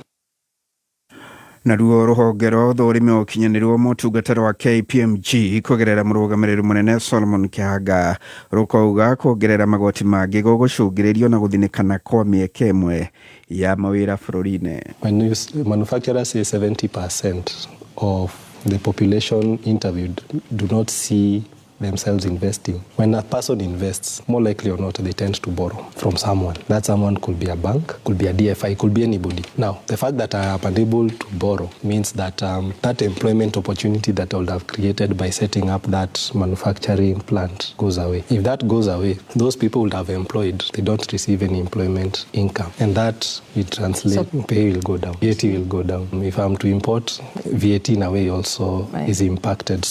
Naruo rũhonge rwa ũthũrimi wa ũkinyanĩru wa motungata rwa KPMG kũgerera mũrũgamĩrĩri mũnene Solomon Kĩhanga rũkauga kuongerera magoti mangĩ gũgũcũngĩrĩrio na gũthinĩkana kwa mĩeke ĩmwe ya mawĩra bũrũri-inĩ. When manufacturers say 70% of the population interviewed do not see themselves investing. When a person invests, more likely or not, they tend to borrow from someone. That someone could be a bank, could be a DFI, could be anybody. Now, the fact that I am unable to borrow means that that employment opportunity that I would have created by setting up that manufacturing plant goes away. If that goes away, those people would have employed, they don't receive any employment income. And that will translate, pay will go down, VAT will go down. If I'm to import, VAT in a way also is impacted.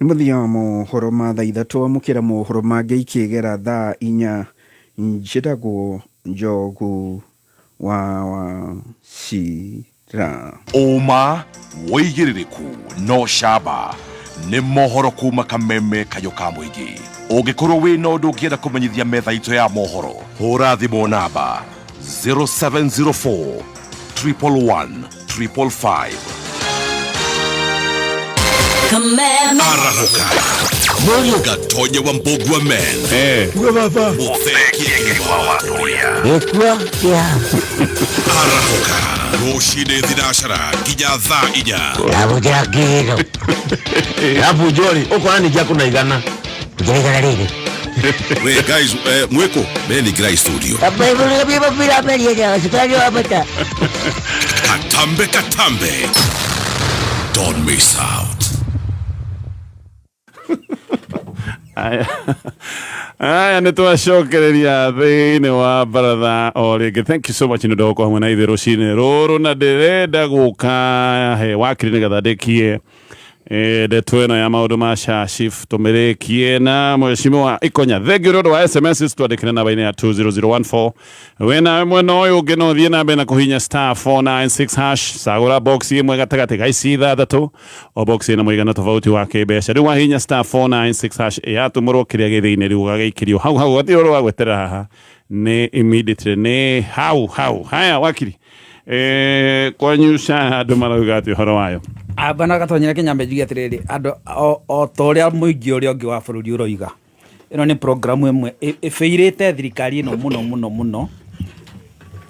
Nĩ mũthia wa mohoro ma thaa 3. Amũkĩra mohoro mangĩ ikĩgera thaa 4. Njĩtagwo Njogu wa Wacira. Ũma, wĩigĩrĩrĩku no camba nĩ mohoro kuma Kameme kayũ ka mũingĩ. Ũngĩkorwo wĩna ũndũ ũngĩenda kũmenyithia metha itũ ya mohoro, hũra thimũ namba 0704 111 555. Arahũka Gatonya wa Mbũgua men Mũthee wa Watoria. Gĩkua kĩa Arahũka rũcinĩ 4 nginya thaa 4. Ndamũkĩra kĩgĩro Ndabunjwo rĩ ũkona ningĩ akũna 100 ngĩra 100 rĩrĩ. We guys, mwĩkũ meningĩrai studio. Katambe Katambe, don't miss out. Aya, aya, nä twacokereria thä-inä wa baratha o rĩngĩ. Thank you so much nĩ ũndũ wa gũkorwo hamwe na ithuĩ rũcinĩ rũrũ, na ndĩrenda gũka he wakiri nĩgetha ndĩkie ndeto ĩno ya maũndũ ma SHA SHIF, tũmĩrĩkie na mheshimiwa Ikonya. Thank you nĩ ũndũ wa SMS, twandĩkĩre namba-inĩ ya 20014. Wĩnawe mwena ũyũ ũngĩ no ũthiĩ na mbere na kũhinya *496#, cagũra box ĩmwe gatagatĩ ga ici ithathatũ, o box ĩna mũigana tofauti wa kĩmbeca. Rĩu wahinya *496# yatũmũrwo kĩrĩa gĩ thĩinĩ, rĩu ũgagĩikĩrio hau hau, gatirĩ ũndũ wa gweterera haha, nĩ immediately, nĩ hau hau. Haya wakiri, kwanyu SHA andũ marauga atĩ ũhoro wayo? Amba gatonyera kinyambe njuge atiriri, andũ o ta ũrĩa mũingĩ ũrĩa ũngĩ wa bũrũri ũroiga, ĩno nĩ programu ĩmwe ĩbĩirĩte thirikari ĩno mũno mũno mũno,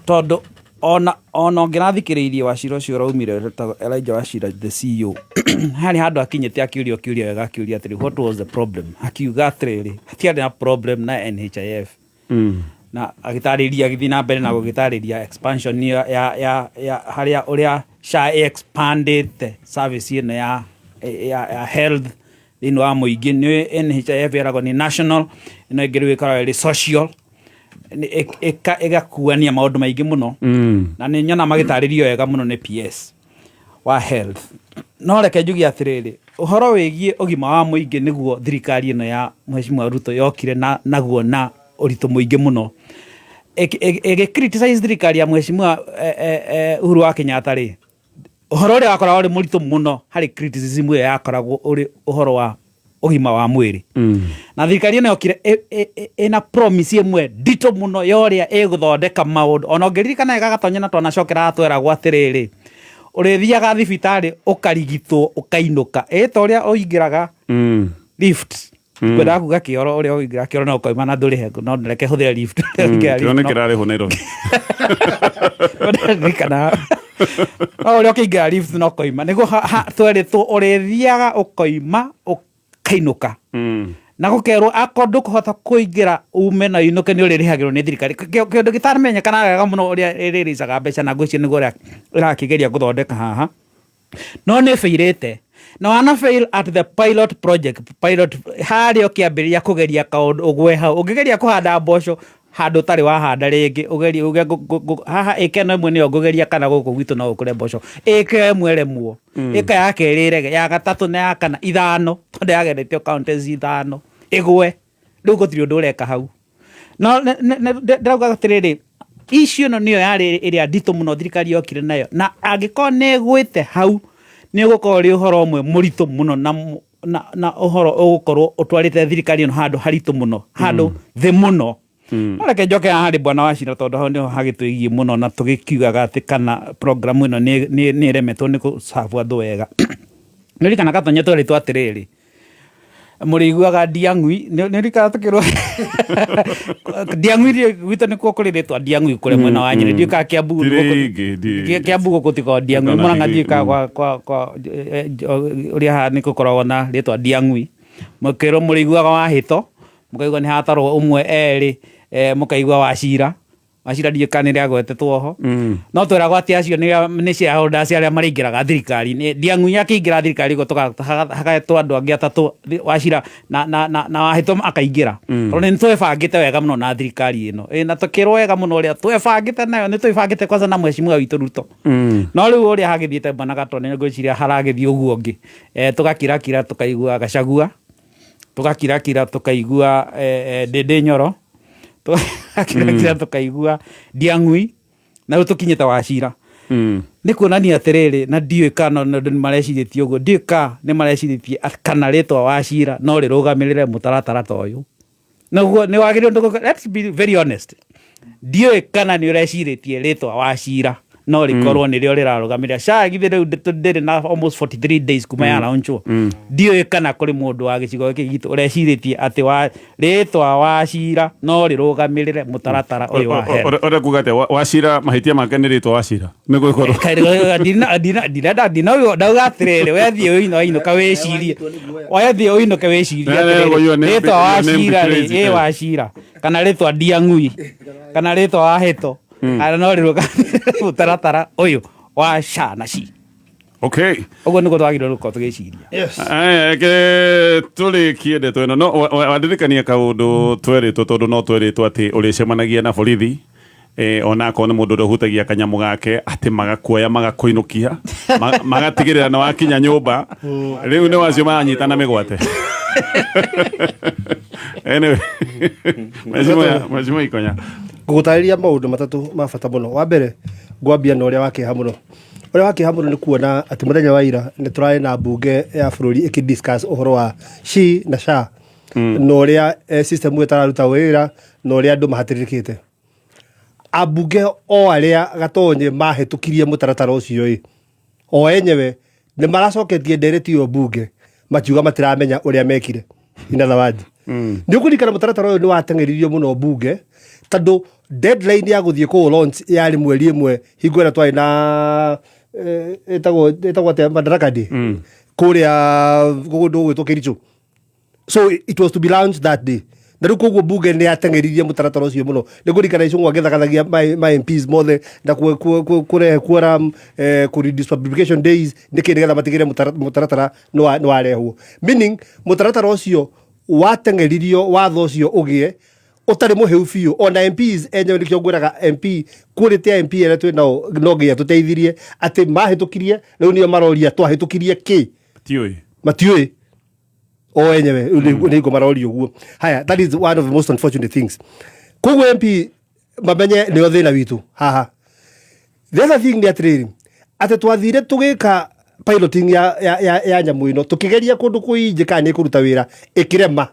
tondũ ona ũngĩrathikĩrĩirie Wacira ũcio ũraumire wĩtagwo Elijah Wachira, the CEO, harĩ handũ akinyĩte akĩũrio kĩũria wega, akĩũria atĩrĩ, "What was the problem?" Akiuga atĩrĩrĩ, hatiarĩ na problem na NHIF, na agĩtarĩria, agĩthiĩ na mbere na gũgĩtarĩria expansion ya harĩa ũrĩa SHA expandĩte service ĩno ya health thĩinĩ wa mũingĩ. Nĩ NHIF ĩragwo nĩ national, ĩno ĩngĩ rĩu ĩkoragwo ĩrĩ social, ĩgakuania maũndũ maingĩ mũno. Na nĩ nyona magĩtarĩrio wega mũno nĩ PS wa health. No reke njuge atĩrĩrĩ, ũhoro wĩgiĩ ũgima wa mũingĩ nĩguo thirikari ĩno ya Mheshimiwa Ruto yokire na naguo na ũritũ mũingĩ mũno, ĩgĩ criticize thirikari ya Mheshimiwa Uhuru wa Kenyatta rĩ, ũhoro ũrĩa wakoragwo ũrĩ mũritũ mũno harĩ criticism ĩyo yakoragwo ũrĩ ũhoro wa ũgima wa mwĩrĩ. Na thirikari ĩno yokire ĩna promise ĩmwe nditũ mũno ya ũrĩa ĩgũthondeka maũndũ. Ona ũngĩririkana wega Gatonya, na twanacokera tweragwo atĩrĩrĩ, ũrĩthiaga thibitarĩ ũkarigitwo ũkainũka, ĩ ta ũrĩa ũingĩraga lift. Ngwendaga kuga kĩoro, ũrĩa ũingĩra kĩoro na ũkauma na ndũrĩhe, no reke hũthĩre lift. Ũingĩra Kĩoro nĩ lift, kĩrarĩhwo Nairobi. Ndirikana no ũrĩa ũkĩingĩra lift no koima nĩguo twerĩtwo ũrĩthiaga ũkoima ũkainũka, na gũkerwo akorwo ndũkũhota kũingĩra ume na ũinũke nĩ ũrĩrĩhagĩrwo nĩ thirikari. Kĩndũ gĩtamenyekana wega mũno ũrĩa ĩrĩrĩcaga mbeca, na ngwĩciria nĩguo ũrĩa ĩrakĩgeria gũthondeka haha, no nĩ failĩte na wana fail at the pilot project, pilot harĩa ũkĩambĩrĩria kũgeria kaũndũ ũgwe hau. Ũngĩgeria kũhanda mboco handũ ũtarĩ wahanda rĩngĩ, ũgerie uge haha ĩka ĩno ĩmwe nĩyo ngũgeria kana gũkũ gwitũ no gũkũre mboco, ĩka ĩmwe ĩremwo, ĩka ya kerĩ ĩrege, ya gatatũ na ya kana ithano, tondũ yageretio counties ithano ĩgwe. Rĩu gũtirĩ ũndũ ũreka hau. No ndĩrauga atĩrĩrĩ, issue ĩno nĩyo yarĩ ĩrĩa nditũ mũno thirikari yokire nayo, na angĩkorwo nĩ ĩgwĩte hau nĩ ũgũkorwo ũrĩ ũhoro ũmwe mũritũ mũno na ũhoro ũgũkorwo ũtwarĩte thirikari ĩno handũ haritũ mũno, handũ thĩ mũno. No reke njoke haha harĩ bwana Wachira tondũ hau nĩho hagĩtwĩgiĩ mũno na tũgĩkiugaga atĩ kana program ĩno nĩ ĩremetwo nĩ gũcabu andũ wega. Nĩũririkana Gatonye twerĩtwo atĩrĩrĩ, mũrĩiguaga Ndiang'ui, nĩũririkana tũkĩrwo Ndiang'ui rĩ, gwitũ nĩkuo kũrĩ rĩtwa Ndiang'ui kũrĩa mwena wa Nyĩrĩ, ndiũĩ kana Kiambu Ti gũkũ- rĩngĩ, ndiũĩ. Kiambu gũkũ ti kwa Ndiang'ui, Ona Mũrang'a ndiũĩ, ndiũĩ kana kwa ũrĩa haha nĩ gũkoragwo na rĩtwa Ndiang'ui. Mũkĩrwo mũrĩiguaga Wahĩto, mũkaigua nĩ hatarwo ũmwe erĩ, mũkaigua Wachira, Wachira ndiũĩ kana nĩ rĩagwetetwo ho. No tweragwo atĩ acio nĩ shareholders arĩa marĩingĩraga thirikari-inĩ. Ndiang'ui akĩingĩra thirikari ũguo hagaetwo andũ angĩ atatũ, Wachira na Wahĩto akaingĩra. Tondũ nĩ twebangĩte wega mũno na thirikari ĩno. Ĩ, na tũkĩrwo wega mũno ũrĩa twebangĩte nayo, nĩ twĩbangĩte kwanza na mheshimiwa witũ Ruto. No rĩu ũrĩa hagĩthiĩte bwana Gatwa nĩ ngwĩciria haragĩthiĩ ũguo ũngĩ. Tũgakirakira tũkaigua Gachagua, tũgakirakira tũkaigua Ndĩndĩ Nyoro, tũgakirakira tũkaigua Ndiang'ui, na rĩu tũkinyĩte Wachira. Nĩ kuonania atĩrĩrĩ, na ndiũĩ kana andũ nĩ marecirĩtie ũguo, ndiũĩ kana nĩ marecirĩtie kana rĩtwa Wachira no rĩrũgamĩrĩre mũtaratara ta ũyũ. Naguo nĩ wagĩrĩirwo nĩ let's be very honest. Ndiũĩ kana nĩ ũrecirĩtie rĩtwa Wachira no rĩkorwo nĩrĩo rĩrarũgamĩrĩra. SHA githĩ rĩu ndĩrĩ na almost 43 days kuma ya launchwo. Ndiũĩ kana kũrĩ mũndũ wa gĩcigo gĩkĩ gitũ ũrecirĩtie atĩ rĩtwa Wachira no rĩrũgamĩrĩre mũtaratara ũyũ wa HELB. Ũrenda kuga atĩa? Wachira mahĩtia make nĩ rĩtwa Wachira? Nĩ gwĩkorwo. Ndinauga atĩrĩrĩ, wethiĩ ũinũka wĩcirie. Wethiĩ ũinũke wĩcirie atĩrĩrĩ, rĩtwa Wachira rĩ, ĩ Wachira, kana rĩtwa Ndiang'ui, kana rĩtwa Wahĩto, kana no rĩrũgamĩrĩre mũtaratara ũyũ wa SHA na SHI. Okay. Ũguo nĩguo twagĩrĩirwo gũkorwo tũgĩciria. Reke tũrĩkie ndeto ĩno. No wandirikania kaũndũ twerĩtwo, tondũ no twerĩtwo atĩ ũrĩcemanagia na borithi, ona akorwo nĩ mũndũ ũrĩa ũhutagia kanyamũ gake, atĩ magakuoya magakũinũkia, magatigĩrĩra nĩ wakinya nyũmba. Rĩu nĩ wacio maranyita na mĩgwate. Anyway, Mheshimiwa Ikonya. Ngũgũtarĩria maũndũ matatũ ma bata mũno. Wa mbere, ngwambia na ũrĩa wa kĩeha mũno. Ũrĩa wa kĩeha mũno nĩ kuona atĩ mũthenya wa ira nĩ tũrarĩ na mbunge ya bũrũri ĩkĩ discuss ũhoro wa SHI na SHA. Na ũrĩa system ĩyo ĩtararuta wĩra, na ũrĩa andũ mahatĩrĩrĩkĩte. Ambunge o arĩa Gatonye mahĩtũkirie mũtaratara ũcio ĩ, o enyewe nĩ maracoketie ndereti ĩyo mbunge makiuga matiramenya ũrĩa mekire. In other words, nĩ ũkũririkana mũtaratara ũyũ nĩ wateng'eririo mũno mbunge tondũ deadline ya gũthiĩ kũũ launch yarĩ mweri ĩmwe hingo ĩrĩa twarĩ na ĩtagwo atĩa Madaraka Day kũrĩa kũndũ gũgwĩtwo Kericho. So it was to be launched that day. Na rĩu koguo mbunge nĩ yateng'eririe mũtaratara ũcio mũno. Nĩ ngũririkana Icũng'wa agĩthagathagia ma MPs mothe na kũrehe quorum, kũ reduce publication days, nĩkĩ nĩgetha matigĩrĩre mũtaratara nĩ warehwo. Meaning mũtaratara ũcio wateng'eririo, watho ũcio ũgĩe ũtarĩ mũhĩu biũ. Ona MPs enyewe nĩkĩo ngwĩraga MP, quality ya MP arĩa twĩ nao no nginya tũteithirie atĩ mahĩtũkirie, rĩu nĩo maroria twahĩtũkirie kĩ? Matiũĩ. Matiũĩ. O enyewe, rĩu nĩ ngo maroria ũguo. Haya, that is one of the most unfortunate things. Koguo MP mamenye nĩo thĩna witũ haha. The other thing nĩ atĩrĩrĩ, atĩ twathire tũgĩka piloting ya nyamũ ĩno, tũkĩgeria kũndũ kũingĩ kana nĩ ĩkũruta wĩra, ĩkĩrema.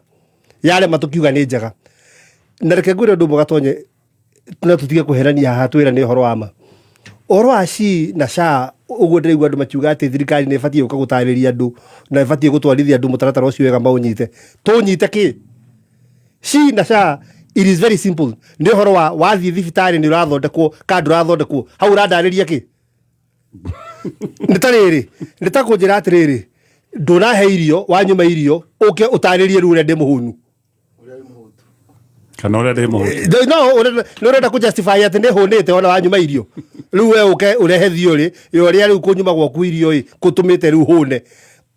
Yarema tũkiuga nĩ njega. Na reke ngwĩre ũndũ ũmwe Gatonye, no tũtige kũherania haha twĩra nĩ ũhoro wa ma. Ũhoro wa SHI na SHA, ũguo ndĩraigua andũ makiuga atĩ thirikari nĩ ĩbatiĩ gũka gũtarĩria andũ na ĩbatiĩ gũtwarithia andũ mũtaratara ũcio wega maũnyite. Tũũnyite kĩ? SHI na SHA, it is very simple. Nĩ ũhoro wa wathiĩ thibitarĩ nĩ ũrathondekwo kana ndũrathondekwo. Hau ũrandarĩria kĩ? Nĩ ta rĩrĩ, nĩ ta kũnjĩra atĩrĩrĩ, ndũnahe irio, wanyuma irio, ũke ũtarĩrie rĩu ũrĩa ndĩ mũhũnu. Kana ũrĩa ndĩ mũhũtu. No, nĩ ũrenda kũ justify atĩ nĩ hũnĩte ona wanyuma irio. Rĩu we ũke ũrehe theory ya ũrĩa rĩu kũnyuma gwaku irio ĩ, kũtũmĩte rĩu hũne.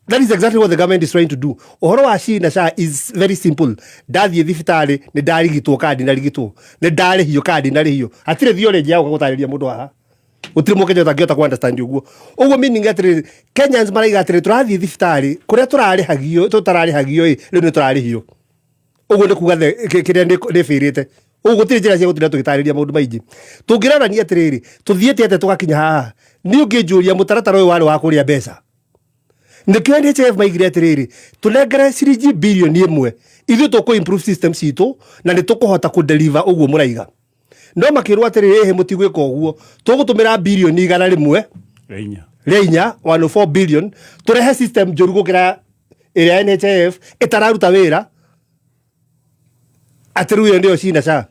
That is exactly what the government is trying to do. Ũhoro wa SHI na SHA is very simple. Ndathiĩ thibitarĩ nĩ ndarigitwo kana ndinarigitwo, nĩ ndarĩhio kana ndinarĩhio. Hatirĩ theory ĩngĩ ya gũka gũtarĩria mũndũ haha. Gũtirĩ mũkenya ũtangĩhota kũ understand ũguo. Ũguo meaning atĩrĩrĩ, Kenyans maraiga atĩrĩrĩ, tũrathiĩ thibitarĩ kũrĩa tũrarĩhagio, tũtararĩhagio ĩ, rĩu nĩ tũrarĩhio. Ũguo nĩ kuga kĩrĩa nĩ bĩrĩte. Ũguo gũtirĩ njĩra cia gũtinda tũgĩtarĩria maũndũ maingĩ. Tũngĩrorania atĩrĩrĩ, tũthiĩte atĩa tũgakinya haha? Niĩ ũngĩnjũria mũtaratara ũyũ warĩ wa kũrĩa mbeca. Nĩkĩo NHIF maigire atĩrĩrĩ, tũnengere ciringi 1 birioni ithuĩ tũkũ improve system citũ na nĩ tũkũhota kũ deliver ũguo mũraiga. No makĩrwo atĩrĩrĩ, ĩhĩ, mũtigwĩka ũguo, tũgũtũmĩra 104 birioni Rĩa inya. Rĩa inya, 104 billion, tũrehe system njũru gũkĩra ĩrĩa NHIF ĩtararuta wĩra, atĩ rĩu ĩyo nĩyo cina SHA.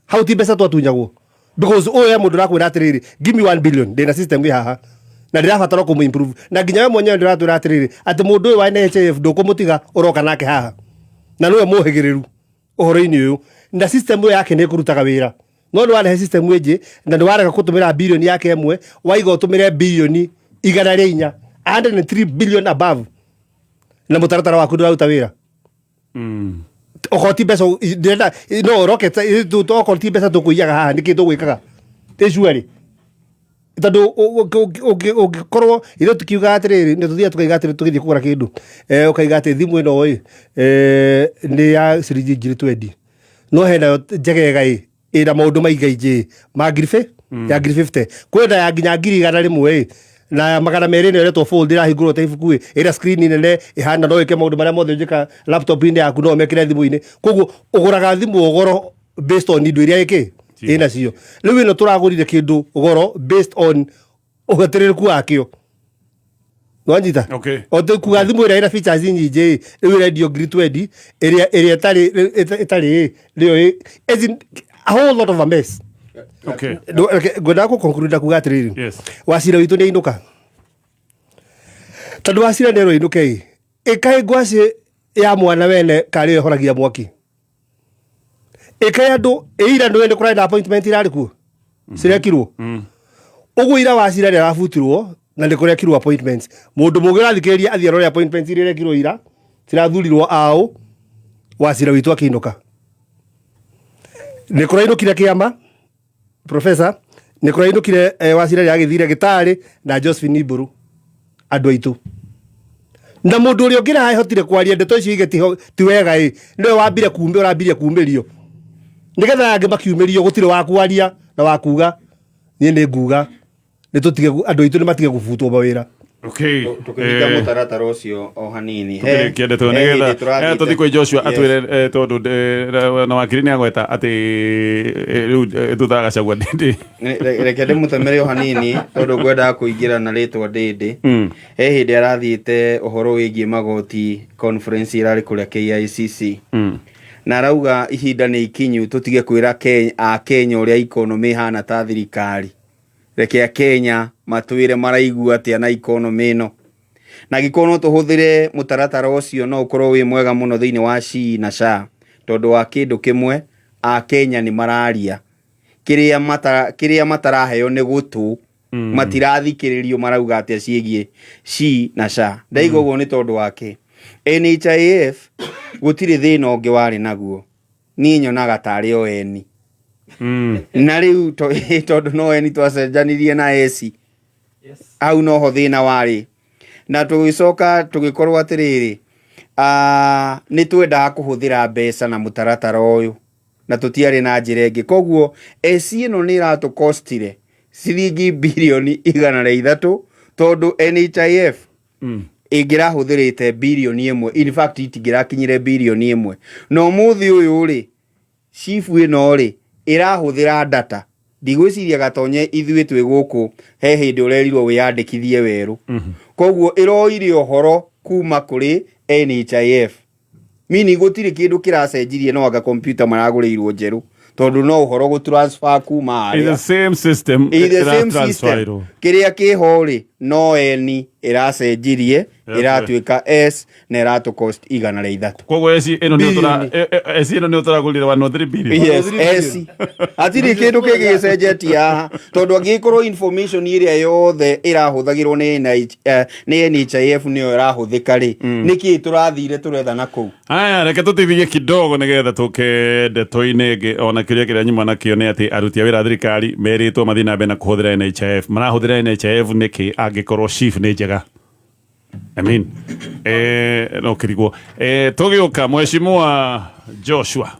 Hau ti mbeca twatunyagwo, because ũyũ he mũndũ ũrakwĩra atĩrĩrĩ, "Give me 1 billion, ndĩna system ĩ haha na ndĩrabatara kũmũ improve." Na nginya we mwenyewe ndĩratwĩra atĩrĩrĩ, atĩ mũndũ ũyũ wa NHIF ndũkũmũtiga, ũroka nake haha na nĩwe mũhĩgĩrĩru ũhoro-inĩ ũyũ, na system ĩyo yake nĩ ĩkũrutaga wĩra. No nĩ warehe system ĩngĩ na nĩ warega kũtũmĩra 1 birioni yake, waiga ũtũmĩre 104 birioni, 103 billion above, na mũtaratara waku ndũraruta wĩra. Okorwo ti mbeca ndĩrenda no rocket, okorwo ti mbeca tũkũiyaga haha, nĩkĩ tũgwĩkaga ĩcuarĩ? Tondũ ũngĩkorwo ithuĩ tukiuga atĩrĩrĩ, nĩ tũthiaga tukaiga atĩrĩ, tũgĩthiĩ kũgũra kĩndũ, ũkaiga atĩ thimũ ĩno ĩ nĩ ya ciringi 20,000, no henayo njegega ĩ ĩna maũndũ maingaingĩ ma ngiri ya 50,000, kwĩna ya nginya 100,000 ĩ na 200, ĩno ĩretwo fold, ĩrahingũrwo ta ibuku ĩ, ĩna screen nene ĩhana no ĩke maũndũ marĩa mothe ũnjĩka laptop-inĩ yaku, no ũmekĩre thimũ-inĩ. Koguo ũgũraga thimũ goro based on indo iria ĩkĩ ĩnacio. Rĩu ĩno tũragũrire kĩndũ goro based on ũhatĩrĩrĩku wakĩo, nwanyita? Okay. O kuga thimũ ĩrĩa ĩna features nyingĩ ĩ, rĩu ĩrendio 20,000, ĩrĩa ĩtarĩ ĩ rĩo ĩ, as in, a whole lot of a mess. Reke, ngwendaga kũ conclude na kuga atĩrĩrĩ, Wacira witũ nĩ ainũka, tondũ Wacira nĩ erwo ainũke ĩ, ĩkaĩ ngwacĩ ya mwana wene karĩ ĩhoragia mwaki, ĩkaĩ andũ ĩira nĩ nĩ kũrarĩ na appointment irarĩ kuo cirekirwo ũguo. Ira Wacira nĩ arabutirwo na nĩ kũrekirwo appointments. Mũndũ mũgĩ ũrathikĩrĩria athiĩ arore appointments iria irekirwo ira, cirathurirwo aũ Wacira witũ akĩinũka. Nĩ kũrainũkire kĩama professor, nĩ kũrainũkire Wacira nĩ agĩthire gĩtarĩ na Josephine Mburu, andũ aitũ, na mũndũ ũrĩa ũngĩ rahotire kwaria ndeto icio ige ti wega ĩ, nĩwe wambire kumĩ ũrambirie kumĩrio nĩgetha angĩ makiumĩrio. Gũtirĩ wa kwaria na wa kuga niĩ nĩ nguga nĩ tũtige andũ aitũ nĩ matige gũbutwo mawĩra. Tũkĩhinga mũtaratara ũcio o hanini. Tũkĩrĩkia ndeto He hĩndĩ nĩgetha tũrathiĩte- tũthiĩ kwĩ Joshua. Atwĩre tondũ na wakiri nĩ agweta atĩ rĩu thutha wa Gachagua ndĩ Reke ndĩmũtemere o hanini tondũ ngwendaga kũingĩra na rĩtwa Ndĩndĩ. He hĩndĩ arathiĩte ũhoro wĩgiĩ magoti conference ĩrarĩ kũrĩa KICC, na arauga ihinda nĩ ikinyu tũtige kwĩra a Kenya ũrĩa economy ĩhana ta thirikari. Reke a Kenya matwĩre maraigua atĩa na economy ĩno, na angĩkorwo no tũhũthĩre mũtaratara ũcio no ũkorwo wĩ mwega mũno thĩinĩ wa SHI na SHA, tondũ wa kĩndũ kĩmwe, a Kenya nĩ mararia kĩrĩa mataraheo nĩ gũtũ, matirathikĩrĩrio marauga atĩa ciĩgiĩ SHI na SHA. Ndaiga ũguo nĩ tondũ wake NHIF gũtirĩ thĩna ũngĩ warĩ naguo, niĩ nyonaga tarĩ o eni na rĩu tondũ no eni twacenjanirie na eci hau noho thĩna warĩ, na tũgĩcoka tũgĩkorwo atĩrĩrĩ, nĩ twendaga kũhũthĩra mbeca na mũtaratara ũyũ na tũtiarĩ na njĩra ĩngĩ. Koguo AC ĩno nĩ ĩratũkostire ciringi 103 birioni, tondũ NHIF ĩngĩrahũthĩrĩte 1 birioni, in fact itingĩrakinyire 1 birioni. Na ũmũthĩ ũyũ rĩ, SHIF ĩno rĩ ĩrahũthĩra data. Ndigwĩciria Gatonye ithuĩ twĩ gũkũ he hĩndĩ ũrerirwo wĩyandĩkithie werũ. Koguo ĩroire ũhoro kuma kũrĩ NHIF, mini gũtirĩ kĩndũ kĩracenjirie, no anga kompiuta maragũrĩirwo njerũ, tondũ no ũhoro gũ transfer kuma In the harĩa same system. In the same system. Ĩratransferirwo. Kĩrĩa kĩho rĩ, no eni ĩracenjirie, ĩratuĩka S na ĩratũ cost 103. Koguo eci ĩno nĩ eci ĩno nĩ ũtũragũrire 103 billion. Yes, S hatirĩ kĩndũ kĩngĩ gĩcenjetie haha, tondũ angĩgĩkorwo information ĩrĩa yothe ĩrahũthagĩrwo nĩ NHIF nĩyo ĩrahũthĩka rĩ, nĩkĩ tũrathire tũretha na kũu? Aya, reke tũtithie kidogo nĩgetha tũke ndeto-inĩ ĩngĩ. Ona kĩrĩa kĩrĩa nyuma nakĩo nĩ atĩ aruti a wĩra a thirikari merĩtwo mathiĩ na mbere na kũhũthĩra NHIF. Marahũthĩra NHIF nĩkĩ angĩkorwo SHIF nĩ njega? I mean, no kĩrigwo. Tũgĩũka, Mheshimiwa Joshua.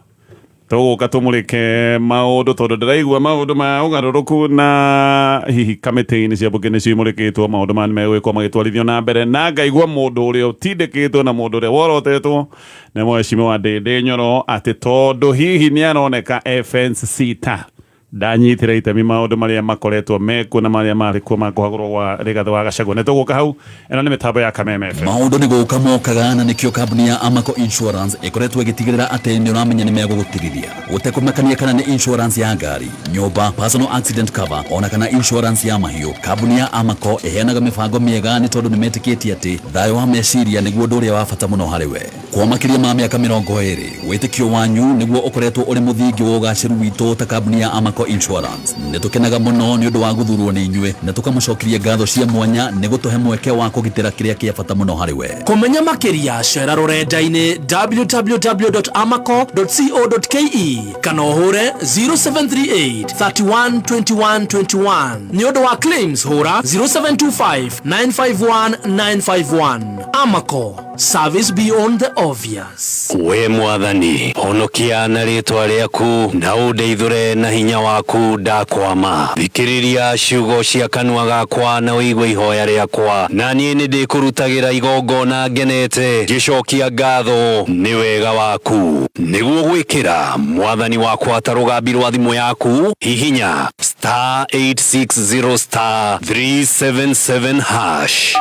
Tũgũka tũmũrĩke maũndũ tondũ ndĩraigua maũndũ ma ũgarũrũku na hihi kamĩtĩ-inĩ cia mbunge nĩcio imũrĩkĩtwo maũndũ maya nĩmegwĩkwo magĩtwarithio na mbere na ngaigua mũndũ ũrĩa ũtindĩkĩtwo na mũndũ ũrĩa worotetwo nĩ mheshimiwa Ndĩndĩ Nyoro atĩ tondũ hihi nĩaroneka e fence sitter ndanyitĩra itemi maũndũ marĩa makoretwo mekuo na marĩa marĩ kuo ma kũhagũrwo gwa Rigathĩ wa Gachagua. Nĩ tũgũka hau. Ĩno nĩ mĩtambo ya Kameme FM. Maũndũ nĩ gũka mokaga na nĩkĩo kambuni ya Amaco Insurance ĩkoretwo ĩgĩtigĩrĩra atĩ nĩ ũramenya nĩ megũgũtirithia. Gũtekũmakania kana nĩ insurance ya ngari, nyũmba, personal accident cover ona kana insurance ya mahiũ, kambuni ya Amaco ĩheanaga mĩbango mĩega nĩ tondũ nĩ metĩkĩtie atĩ thayũ wa meciria nĩguo ũndũ ũrĩa wa bata mũno harĩ we. Kwa makĩria ma mĩaka 20, wĩtĩkio wanyu nĩguo ũkoretwo ũrĩ mũthingi wa ũgacĩru witũ ta kambuni ya Amaco Insurance. Nĩ tũkenaga mũno nĩ ũndũ wa gũthurwo nĩ inyuĩ na tũkamũcokeria ngatho cia mwanya nĩ gũtũhe mweke wa kũgitĩra kĩrĩa kĩa bata mũno harĩ we. Kũmenya makĩria cera rũrenda-inĩ www.amaco.co.ke kana ũhũre 0738 31 21 21. Nĩ ũndũ wa claims hũra 0725 951 951. Amaco, service beyond the obvious. We mwathani honokia na rĩtwa rĩaku na ũndeithũre na hinya waku ndakwama. Thikĩrĩria ciugo cia kanua gakwa na ũigue ihoya rĩakwa, na niĩ nĩ ndĩkũrutagĩra igongona ngenete ngĩcokia ngatho nĩ wega waku. Nĩguo gwĩkĩra mwathani wakwa ta rũgambi rwa thimũ yaku, hihinya star 860 star 377 hash.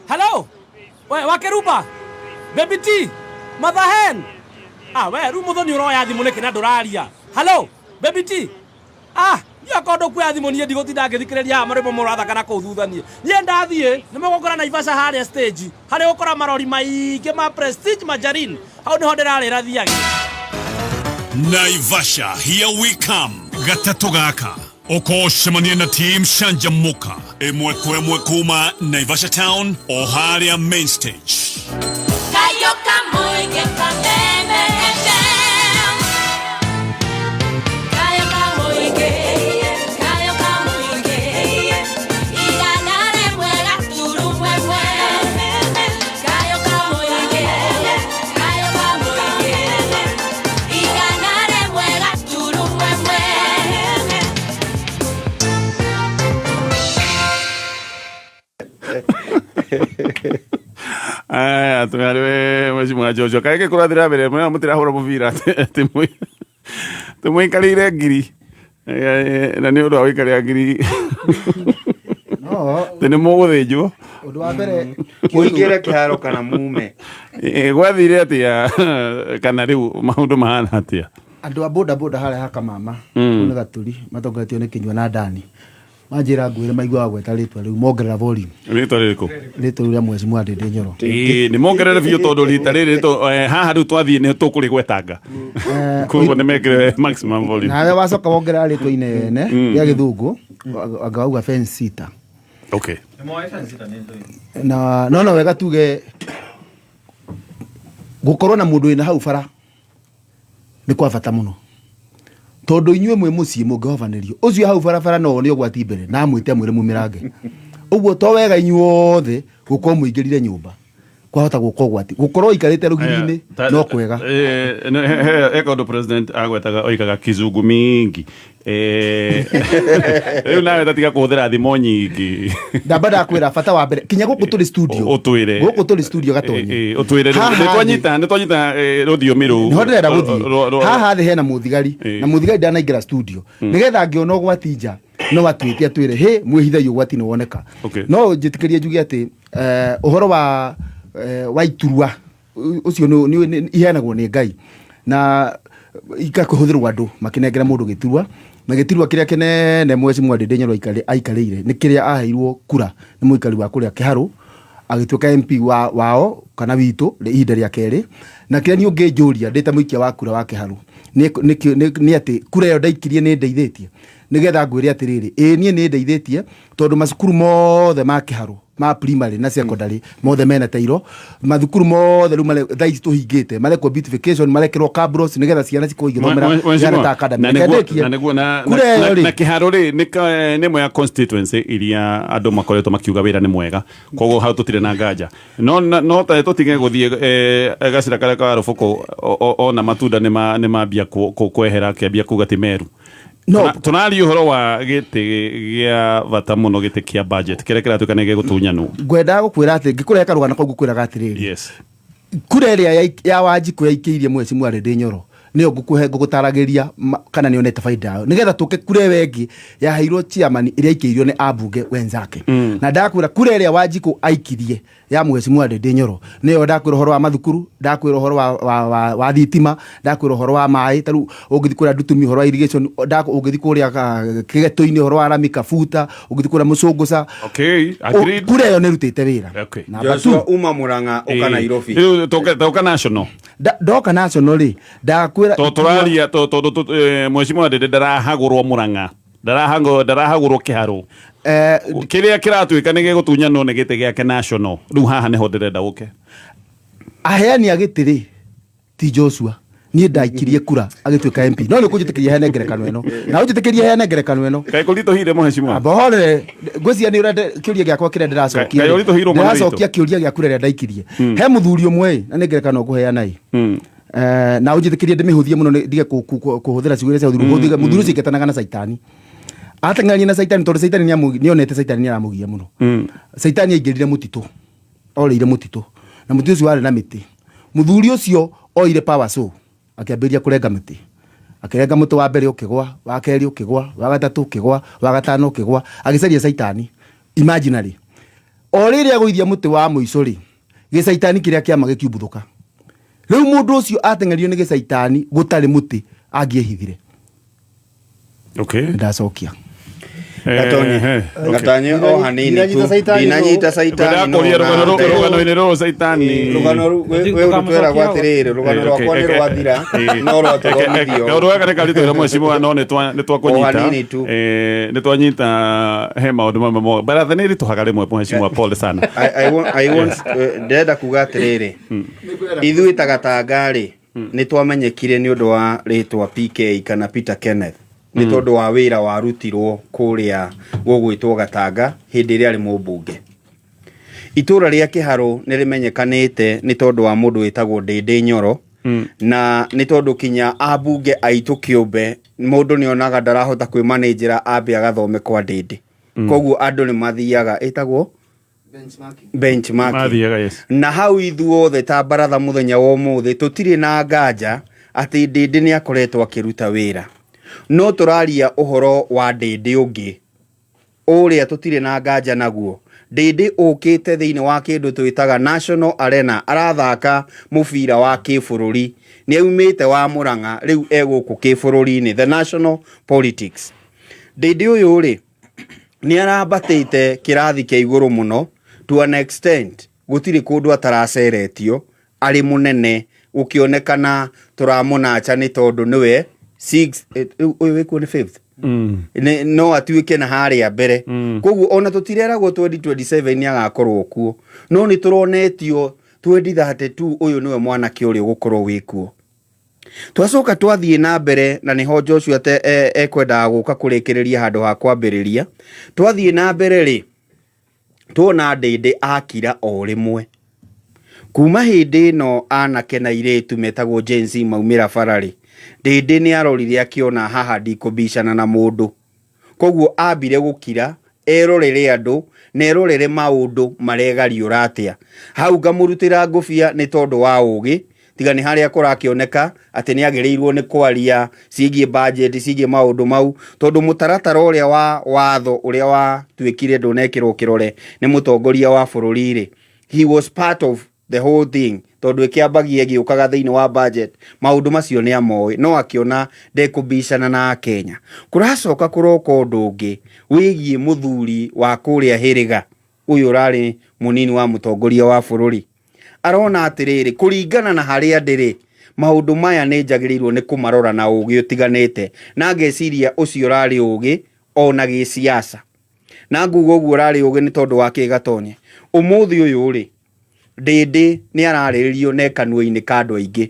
Hello, we wakeruba baby T mother hen. Ah, we rĩu mũthoni ũroya thimũ nĩkĩ na ndũraria? Hello, baby T. Ah, niĩ okorwo ndũkuoya thimũ niĩ ndigũtinda ngĩthikĩrĩria haha marwĩmbo mũrathaka na kũu thutha niĩ. Niĩ ndathiĩ nĩ mũgũkora Naivasha harĩa stage harĩa ũgũkora marori maingĩ ma Prestige Margarine, hau nĩho ndĩrarĩra thiage. Naivasha, here we come. Gatatũ gaka ũkocemania na team Canjamũka ĩmwe kwa ĩmwe kuma Naivasha town o harĩa main stage. Kayoka muige Kameme FM. Kayoka muige, kayoka muige. Igana remwe gaturu mwemwe. Kayoka muige, kayoka muige. Igana remwe gaturu mwemwe. Aya, tũgarĩ mheshimiwa Joshua kaĩ gĩkũrathira mbere mũrĩa mũtirahũra mũbira atĩ mũikarĩire ngiri. Na nĩ ũndũ wa gũikarĩra ngiri No, atĩ nĩ mũgũthĩnjwo. Ũndũ wa mbere Mũingĩre kĩharo kana mume. Gwathire atĩa kana rĩu maũndũ mahana atĩa? Andũ a boda boda harĩa ha Kamama kũu nĩ Gaturi matongoretio nĩ Kĩnyua na Dani manjĩra ngwĩre maiguaga gweta rĩtwa rĩu mongerera volume. Rĩtwa rĩrĩkũ? Rĩtwa rĩu rĩa mheshimiwa Ndĩndĩ Nyoro. Ĩĩ, nĩ mongerere biũ tondũ rita rĩrĩ haha rĩu twathiĩ nĩ tũkũrĩgwetanga, koguo nĩ mekĩre maximum volume. Nawe wacoka wongerera rĩtwa inene rĩa gĩthũngũ anga wauga fence sitter. Na no wega tuge gũkorwo na mũndũ wĩna hau bara nĩ kwa bata mũno tondũ inyuĩ mwĩ mũciĩ mũngĩhobanĩrio ũcio hau barabara no one ũgwati mbere na amwĩte amwĩre mumĩrange. Ũguo to wega inyuothe gũkorwo mũingĩrire nyũmba kwahota gũka ũgwati gũkorwo ũikarĩte rũgiri-inĩ no kwega. Eka ũndũ president agwetaga oigaga kizungu mingi. Rĩu nawe tatiga kũhũthĩra thimo nyingĩ. Ndamba ndakwĩra bata wa mbere kinya gũkũ tũrĩ studio. Ũtwĩre. Gũkũ tũrĩ studio Gatonye. Ũtwĩre rĩu. Haha Nĩ twanyita, nĩ twanyita, rũthiomi rũu. Nĩho ndĩrenda gũthiĩ. Haha thĩ hena mũthigari na mũthigari ndanaingĩra studio nĩgetha angĩona ũgwati nja no atwĩte atwĩre hĩ mwĩhithai ũgwati nĩ woneka. No njĩtĩkĩrie njuge atĩ ũhoro wa iturwa ũcio iheanagwo nĩ Ngai na ikakũhũthĩrwo andũ makĩnengera mũndũ gĩturwa na gĩturwa kĩrĩa kĩnene mheshimiwa Ndĩndĩ Nyoro aikarĩire nĩ kĩrĩa aheirwo kura nĩ mũikari wa kũrĩa Kĩharũ agĩtuĩka MP wao kana witũ ihinda rĩa kerĩ. Na kĩrĩa niĩ ũngĩnjũria ndĩ ta mũikia wa kura wa Kĩharũ nĩ atĩ kura ĩyo ndaikirie nĩ ndeithĩtie nĩgetha ngwĩre atĩrĩrĩ, ĩĩ niĩ nĩ ndeithĩtie tondũ macukuru mothe ma Kĩharũ Ma primary na secondary mothe mena tairo, mathukuru mothe riu thaa ici tuhingite marekwo beautification, marekerwo cabros nigetha ciana cikorwo igithomera ciana ta academy. Na Reke nĩguo- ndĩkie. na nĩguo na- Kura na- ĩyo rĩ. na kĩharo rĩ nĩ ĩmwe ya constituency iria andũ makoretwo makiuga wĩra nĩ mwega, koguo hau tũtirĩ na nganja, no ta tũtige gũthiĩ gacĩra karĩa ka rũbũkũ ona matunda nĩ mambia kwehera kĩambia kuga ti meru. No. Tũraria ũhoro wa gĩtĩ gĩa bata mũno, gĩtĩ kĩa budget kĩrĩa kĩratuĩka nĩ gĩgũtunyanwo. Ngwendaga gũkwĩra atĩ ngĩkũrehe karũgano kau ngũkwĩraga atĩrĩrĩ, kura ĩrĩa ya Wanjikũ yaikĩirie Mheshimiwa Ndindi Nyoro nĩyo ngũkũhe ngũgũtaragĩria kana nĩonete baida yayo, nĩgetha tũke kura ĩyo ĩngĩ yaheirwo chairman ĩrĩa aikĩirio nĩ ambunge wenzake. Na ndakwĩra kura ĩrĩa Wanjikũ aikirie ya Mheshimiwa Ndindi Nyoro nĩyo ndakwĩra ũhoro wa mathukuru, ndakwĩra ũhoro wa thitima, ndakwĩra ũhoro wa maĩ, ta rĩu ũngĩthiĩ kũrĩa Ndutumi ũhoro wa irrigation, ũngĩthiĩ kũrĩa Kĩgetũ-inĩ ũhoro wa rami Kabuta, ũngĩthiĩ kũrĩa Mũcũngũca. Okay, agreed. Kura ĩyo nĩ ĩrutĩte wĩra. Number Joshua two. uma Murang'a ũka Nairobi. Rĩu toka national. Ndoka national rĩ, ndakwĩra Tũraria tondũ Mheshimiwa Ndindi ndarahagũrwo Murang'a, ndarahagũrwo Kĩharũ, kĩrĩa kĩratuĩka nĩ gĩgũtunyanwo nĩ gĩtĩ gĩake national. Rĩu haha nĩho ndĩrenda ũke. Aheani a gĩtĩ rĩ ti Joshua, niĩ ndaikirie kura agĩtuĩka MP, no nĩ ũkũnjĩtĩkĩria heane ngerekano ĩno, na ũnjĩtĩkĩrie heane ngerekano ĩno. Kaĩ kũritũhire, Mheshimiwa? Amba horere, ngwĩciria nĩ ũrenda kĩũria gĩakwa kĩrĩa ndĩracokia. Kaĩ ũritũhĩirwo mũno? Ndĩracokia kĩũria gĩa kura ĩrĩa ndaikirie he mũthuri ũmwe ĩ, na nĩ ngerekano ngũheana ĩ. Na ũnjĩtĩkĩrie ndĩmĩhũthie mũno ndige kũhũthĩra ciugo iria cia ũthiru. Mũthuri ũcio aiketanaga na caitani, ateng'eranie na caitani tondũ caitani nĩonete caitani nĩaramũgia mũno. Caitani aingĩrire mũtitũ, orĩire mũtitũ, na mũtitũ ũcio warĩ na mĩtĩ. Mũthuri ũcio oire power saw akĩambĩrĩria kũrenga mĩtĩ, akĩrenga mũtĩ wa mbere ũkĩgwa, wa kerĩ ũkĩgwa, wa gatatũ ũkĩgwa, wa gatano ũkĩgwa, agĩcaria caitani imaginary. O rĩrĩa agũithia mũtĩ wa mũico rĩ, gĩcaitani kĩrĩa kĩama gĩkiumbuthũka. Rĩu mũndũ ũcio ateng'erio nĩ gĩcaitani gũtarĩ mũtĩ angĩehithire. Ndacokia. Gatonye. Gatonye o hanini tu. Ndinanyita caitani no Ngwendaga kũria rũgano-inĩ rũrũ caitani. Rũgano rũu we ũtwĩragwo atĩrĩrĩ, rũgano rwakwa nĩ rwathira no rwatũthomithio. Kaũndũ gaka nĩ karitũhĩra Mheshimiwa, no nĩ twakũnyita. O hanini tu. Nĩ twanyita he maũndũ mamwe mo baratha nĩ ĩritũhaga rĩmwe, Mheshimiwa, pole sana. I want, ndĩrenda kuga atĩrĩrĩ, ithuĩ ta Gatanga rĩ, nĩ twamenyekire nĩ ũndũ wa rĩtwa PK kana Peter Kenneth, nĩ tondũ wa wĩra warutirwo kũrĩa gũgwĩtwo Gatanga hĩndĩ ĩrĩa arĩ mũmbunge. Itũra rĩa Kĩharũ nĩ rĩmenyekanĩte nĩ tondũ wa mũndũ wĩtagwo Ndĩndĩ Nyoro, na nĩ tondũ kinya ambunge aitũ kĩũmbe mũndũ nĩ onaga ndarahota kwĩmanĩnjĩra ambe agathome kwa Ndĩndĩ. Koguo andũ nĩ mathiaga ĩtagwo benchmarking. Mathiaga, yes. Na hau ithuothe ta baratha mũthenya wa ũmũthĩ tũtirĩ na nganja atĩ Ndĩndĩ nĩ akoretwo akĩruta wĩra, no tũraria ũhoro wa Ndĩndĩ ũngĩ ũrĩa tũtirĩ na nganja naguo. Ndĩndĩ ũkĩte thĩinĩ wa kĩndũ twĩtaga national arena, arathaka mũbira wa kĩbũrũri, nĩ aumĩte wa Mũrang'a, rĩu egũkũ kĩbũrũri-inĩ, the national politics. Ndĩndĩ ũyũ rĩ, nĩ arambatĩte kĩrathi kĩa igũrũ mũno to an extent gũtirĩ kũndũ ataraceretio arĩ mũnene, gũkĩonekana tũramũnacha nĩ tondũ nĩwe six, rĩu ũyũ wĩkuo nĩ fifth. No atuĩke na harĩa mbere. Koguo ona tũtireragwo 2027 nĩ agakorwo kuo, no nĩ tũronetio 2032 ũyũ nĩwe mwanake ũrĩa ũgũkorwo wĩkuo. Twacoka twathiĩ na mbere, na nĩho Joshua ekwendaga gũka kũrĩkĩrĩria handũ ha kwambĩrĩria. Twathiĩ na mbere rĩ, tuona Ndĩndĩ akira o rĩmwe kuma hĩndĩ ĩno anake na irĩtu metagwo Gen Z maumĩra bara rĩ, Ndĩndĩ nĩ arorire akĩona haha ndikũbicana na mũndũ, koguo ambire gũkira erorere andũ na erorere maũndũ maregariũra atĩa. Hau ngamũrutĩra ngũbia nĩ tondũ wa ũgĩ, tiga nĩ harĩa kũrakĩoneka atĩ nĩ agĩrĩirwo nĩ kwaria ciĩgiĩ budget, ciĩgiĩ maũndũ mau, tondũ mũtaratara ũrĩa wa watho ũrĩa watuĩkire ndũnekĩrwo kĩrore nĩ mũtongoria wa bũrũri rĩ, he was part of the whole thing, tondũ ĩkĩambagia ĩgĩũkaga thĩinĩ wa budget, maũndũ macio nĩ amoĩ, no akĩona ndekũbicana na Akenya. Kũracoka kũroka ũndũ ũngĩ wĩgiĩ mũthuri wa kũrĩa Hĩrĩga, ũyũ ũrarĩ mũnini wa mũtongoria wa bũrũri, arona atĩrĩrĩ, kũringana na harĩa ndĩrĩ, maũndũ maya nĩ njagĩrĩirwo nĩ kũmarora na ũgĩ ũtiganĩte, na ngeciria ũcio ũrarĩ ũgĩ ona gĩsiasa. Na nguga ũguo ũrarĩ ũgĩ nĩ tondũ wa kĩ Gatonye? Ũmũthĩ ũyũ rĩ, Ndĩndĩ nĩ ararĩrĩrio na e kanua-inĩ ka andũ aingĩ.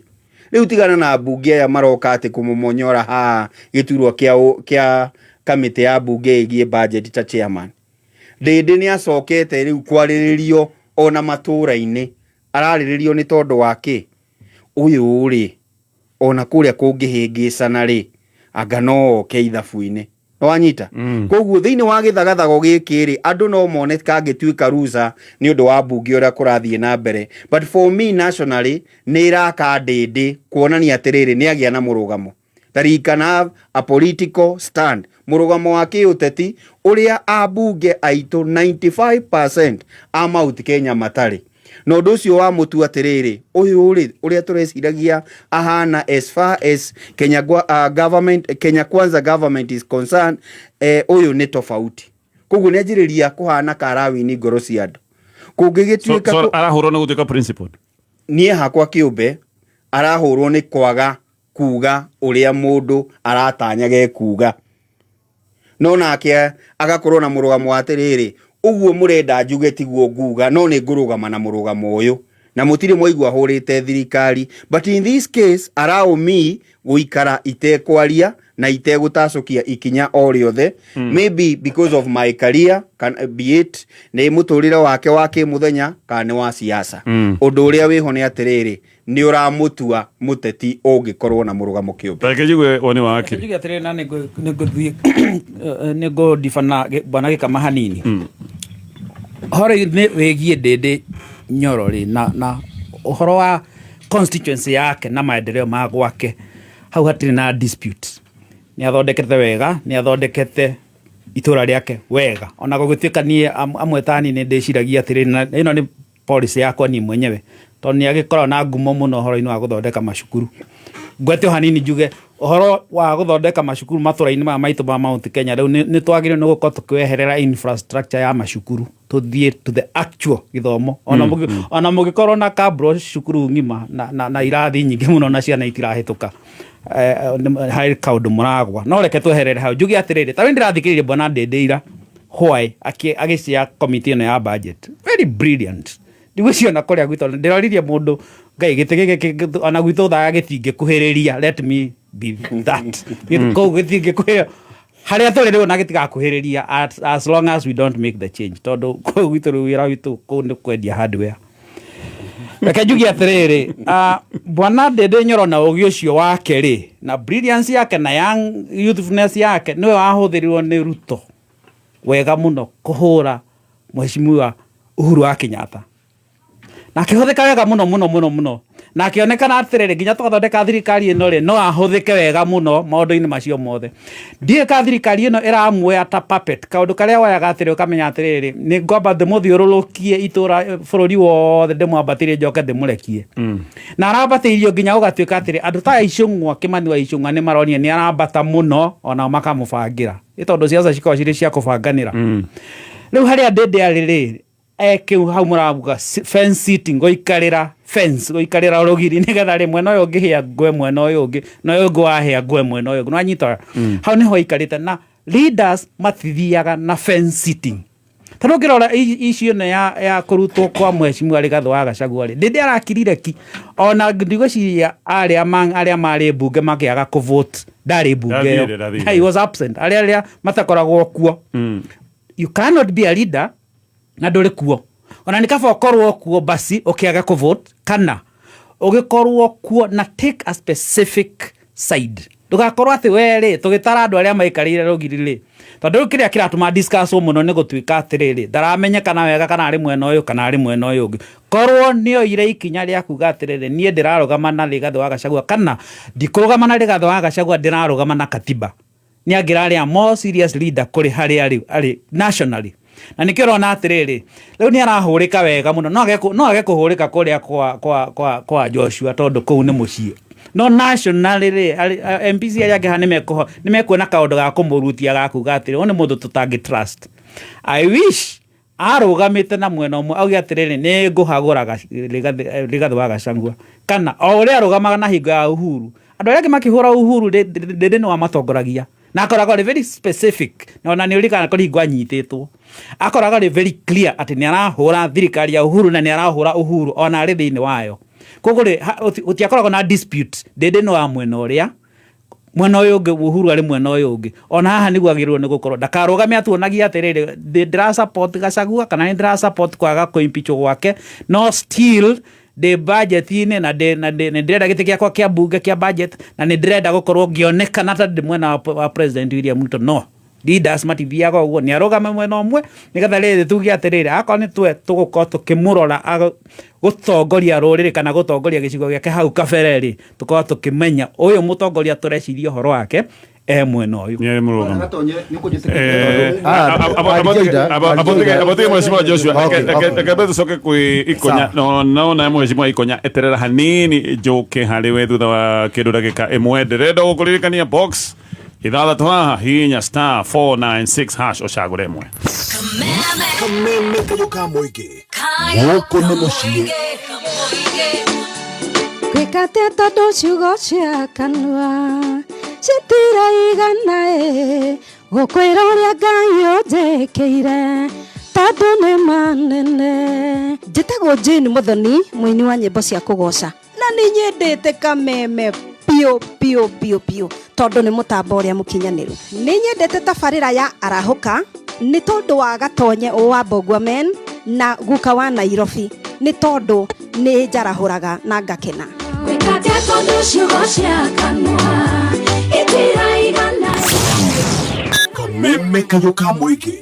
Rĩu tigana na ambunge aya maroka atĩ kũmũmonyora haha gĩturwa kĩa kamĩtĩ ya mbunge ĩgiĩ budget ta chairman. Ndĩndĩ nĩ acokete rĩu kwarĩrĩrio ona matũra-inĩ. Ararĩrĩrio nĩ tondũ wa kĩ? Ũyũ rĩ, ona kũrĩa kũngĩhĩngĩcana rĩ, anga no oke ithabu-inĩ. Nĩwanyita? Koguo thĩinĩ wa gĩthagathago gĩkĩ rĩ, andũ no mone kangĩtuĩka ruca nĩ ũndũ wa mbunge ũrĩa kũrathiĩ na mbere. But for me nationally, nĩ ĩraka ndĩndĩ kuonania atĩrĩrĩ, nĩ agĩa na mũrũgamo. That he can have a political stand. Mũrũgamo wa kĩũteti ũrĩa ambunge aitũ 95% a Mount Kenya matarĩ. Na ũndũ ũcio wamũtua atĩrĩrĩ, ũyũ rĩ, ũrĩa tũreciragia ahana as far as Kenya, government, Kenya Kwanza government is concerned, ũyũ nĩ tofauti. Koguo nĩ anjĩrĩria kũhana karawini ngoro cia andũ. Kũngĩgĩtuĩka So arahũrwo nĩ gũtuĩka principal? Niĩ hakwa kĩũmbe arahũrwo nĩ kwaga kuga ũrĩa mũndũ aratanyaga ekuga. No nake agakorwo na mũrũgamo wa atĩrĩrĩ, ũguo mũrenda njuge tiguo nguga, no nĩ ngũrũgama na mũrũgamo ũyũ. Na mũtirĩ mwaigua hũrĩte thirikari. But in this case, allow me gũikara itekwaria na itegũtacũkia ikinya o rĩothe. Maybe because of my career, can, be it nĩ mũtũrĩre wake wa kĩmũthenya kana nĩ wa siasa. Ũndũ ũrĩa wĩho nĩ atĩrĩrĩ, nĩ ũramũtua mũteti ũngĩkorwo na mũrũgamo kĩũmbe. Reke njigue woni wa akiri. Njuge atĩrĩrĩ na nĩngũthiĩ nĩngũndibana bwana Gĩkama hanini. Ũhoro-inĩ wĩgiĩ Ndĩndĩ Nyoro rĩ, na ũhoro wa constituency yake na maendeleo ma gwake, hau hatirĩ na dispute. Nĩ athondekete wega, nĩ athondekete itũra rĩake wega. Ona gũgĩtuĩka niĩ amwe ta niĩ nĩ ndĩciragia atĩrĩrĩ, na ĩno nĩ policy yakwa niĩ mwenyewe, tondũ nĩ agĩkoragwo na ngumo mũno ũhoro-inĩ wa gũthondeka macukuru. Ngwete o hanini njuge ũhoro wa gũthondeka macukuru matũra-inĩ maya maitũ ma Mount Kenya, rĩu nĩ twagĩrĩirwo nĩ gũkorwo tũkĩweherera infrastructure ya macukuru, tũthiĩ to the actual gĩthomo. Ona mũngĩkorwo na kabro cukuru ng'ima na irathi nyingĩ mũno na ciana itirahĩtũka, harĩ kaũndũ mũragwa. No reke tweherere hau njuge atĩrĩrĩ, ta rĩu ndĩrathikĩrĩria bwana Ndĩndĩ ira why agĩcia committee ĩno ya budget, very brilliant. Ndigwĩciria ona kũrĩa gwitũ ndĩroririe mũndũ Ngai gĩtĩ gĩkĩ ona gwitũ thaga gĩtingĩkuhĩrĩria, let me be that. Kũu gĩtingĩkuhĩrĩria harĩa tũrĩ rĩu na gĩtigakuhĩrĩria as long as we don't make the change, tondũ kũu gwitũ rĩu wĩra witũ kũu nĩ kwendia hardware. Reke njuge atĩrĩrĩ, bwana Ndĩndĩ Nyoro na ũgĩ ũcio wake rĩ, na brilliance yake na young youthfulness yake, nĩwe wahũthĩrirwo nĩ Ruto wega mũno kũhũra mheshimiwa Uhuru wa Kenyatta, na akĩhũthĩka wega mũno mũno mũno mũno, na akĩonekana atĩrĩrĩ, nginya twathondeka thirikari ĩno rĩ, no ahũthĩke wega mũno maũndũ-inĩ macio mothe. Ndiũĩ kana thirikari ĩno ĩramuoya ta puppet, kaũndũ karĩa woyaga atĩrĩ ũkamenya atĩrĩrĩ, nĩ ngwamba ndĩmũthiũrũrũkie itũra bũrũri wothe, ndĩmwambatĩrie njoke ndĩmũrekie. Na arambatĩirio nginya gũgatuĩka atĩrĩ, andũ ta Icũng'wa, Kĩmani wa Icũng'wa nĩ maronire nĩ arambata mũno, onao makamũbangĩra. Nĩ tondũ siasa cikoragwo cirĩ cia kũbanganĩra. Rĩu harĩa Ndĩndĩ arĩ rĩ, kĩu hau mũrabuga fence sitting, gũikarĩra fence, gũikarĩra rũgiri, nĩgetha rĩ mwena ũyũ ũngĩhĩa ngwe mwena ũyũ ũngĩ, na ũyũ ũngĩ wahĩa ngwe mwena ũyũ ũngĩ. Nĩwanyita? Hau nĩho aikarĩte, na leaders matithiaga na fence sitting. Ta rĩu ũngĩrora issue ĩno ya kũrutwo kwa mheshimiwa Rigathĩ wa Gachagua rĩ, Ndĩndĩ arakirire ki, ona ndigwĩciria arĩa marĩ mbunge makĩaga kũvote, ndarĩ mbunge ĩyo. Ndathire, ndathire. He was absent. Arĩa matakoragwo kuo. You cannot be a leader na ndũrĩ kuo. Ona nĩ kaba ũkorwo kuo basi ũkĩaga kũvote, kana ũgĩkorwo kuo na take a specific side. Ndũgakorwo atĩ we rĩ, tũgĩtara andũ arĩa maikarĩire rũgiri rĩ, tondũ rĩu kĩrĩa kĩratũma discuss mũno nĩ gũtuĩka atĩrĩrĩ, ndaramenyekana wega kana arĩ mwena ũyũ kana arĩ mwena ũyũ ũngĩ. Korwo nĩoire ikinya rĩa kuga atĩrĩrĩ, niĩ ndĩrarũgama na Rigathĩ wa Gachagua, kana ndikũrũgama na Rigathĩ wa Gachagua, ndĩrarũgama na katiba, nĩ angĩrarĩ more serious leader kũrĩ harĩa rĩu arĩ nationally. Na nĩkĩo ũrona atĩrĩrĩ, rĩu nĩ arahũrĩka wega mũno, no age kũhũrĩka kũrĩa kwa Joshua, tondũ kũu nĩ mũciĩ. No nationally rĩ, MPs arĩa angĩ haha nĩ mekuona kaũndũ ga kũmũrutia ga kuga atĩrĩ, ũyũ nĩ mũndũ tũtangĩ trust. I wish arũgamĩte na mwena ũmwe auge atĩrĩrĩ, nĩ ngũhagũra Rigathĩ wa Gachagua, kana o ũrĩa arũgamaga na hingo ya Uhuru, andũ arĩa angĩ makĩhũra Uhuru, Ndĩndĩ nĩ wamatongoragia na akoragwo arĩ very specific, na ona nĩ ũririkana kũrĩ hingo anyitĩtwo. Akoraga rĩ very clear atĩ nĩ arahũra thirikari ya Uhuru na nĩ arahũra Uhuru ona arĩ thĩinĩ wayo. Koguo rĩ, gũtiakoragwo na dispute. Ndĩndĩ nĩ wa mwena ũrĩa mwena ũyũ ũngĩ, Uhuru arĩ mwena ũyũ ũngĩ. Ona haha nĩguo agĩrĩirwo nĩ gũkorwo, ndakarũgame atuonagie atĩrĩrĩ, ndĩra support Gachagua kana nĩ ndĩra support kwaga kũ impeach gwake, no still ndĩ budget-inĩ na ndĩ na ndĩ nĩ ndĩrenda gĩtĩ gĩakwa kĩa mbunge kĩa budget na nĩ ndĩrenda gũkorwo ngĩonekana ta ndĩ mwena wa President William Ruto. No leaders matithiaga ũguo, nĩ arũgame mwena ũmwe nĩgetha rĩrĩ tuge atĩrĩrĩ, akorwo nĩ twe tũgũkorwo tũkĩmũrora gũtongoria rũrĩrĩ kana gũtongoria gĩcigo gĩake hau kabere rĩ, tũkorwo tũkĩmenya ũyũ mũtongoria tũreciria ũhoro wake e mwena ũyũ. Nĩ mũrũgamo. Gatonye, nĩ ũkũnjĩtĩkĩria tondũ- Abotike mheshimiwa Joshua, Okay, okay. reke tũcoke kwĩ Ikonya. Sawa. No nawe mheshimiwa Ikonya, eterera hanini njũke harĩ we thutha wa kĩndũ ndagĩka ĩmwe. Ndĩrenda gũkũririkania box ithathatũ haha, hihinya star 496 hash ũcagũre ĩmwe. Kameme kayũ ka mũingĩ, gũkũ nĩ mũciĩ. Gwĩka atĩa tondũ ciugo cia kanua citiraigana ĩ gũkwĩra ũrĩa Ngai ũnjĩkĩire tondũ nĩ manene. Njĩtagwo Jane Muthoni, mũini wa nyĩmbo cia kũgoca, na nĩ nyendete Kameme biũ biũ biũ biũ tondũ nĩ mũtambo ũrĩa mũkinyanĩru. Nĩ nyendete tabarĩra ya Arahũka nĩ tondũ wa Gatonye wa Mbogua Men na guka wa Nairobi, nĩ tondũ nĩ njarahũraga na ngakena. Gwĩka atĩa tondũ ciugo cia kanua itiraigana. Kameme kayũ ka mũingĩ,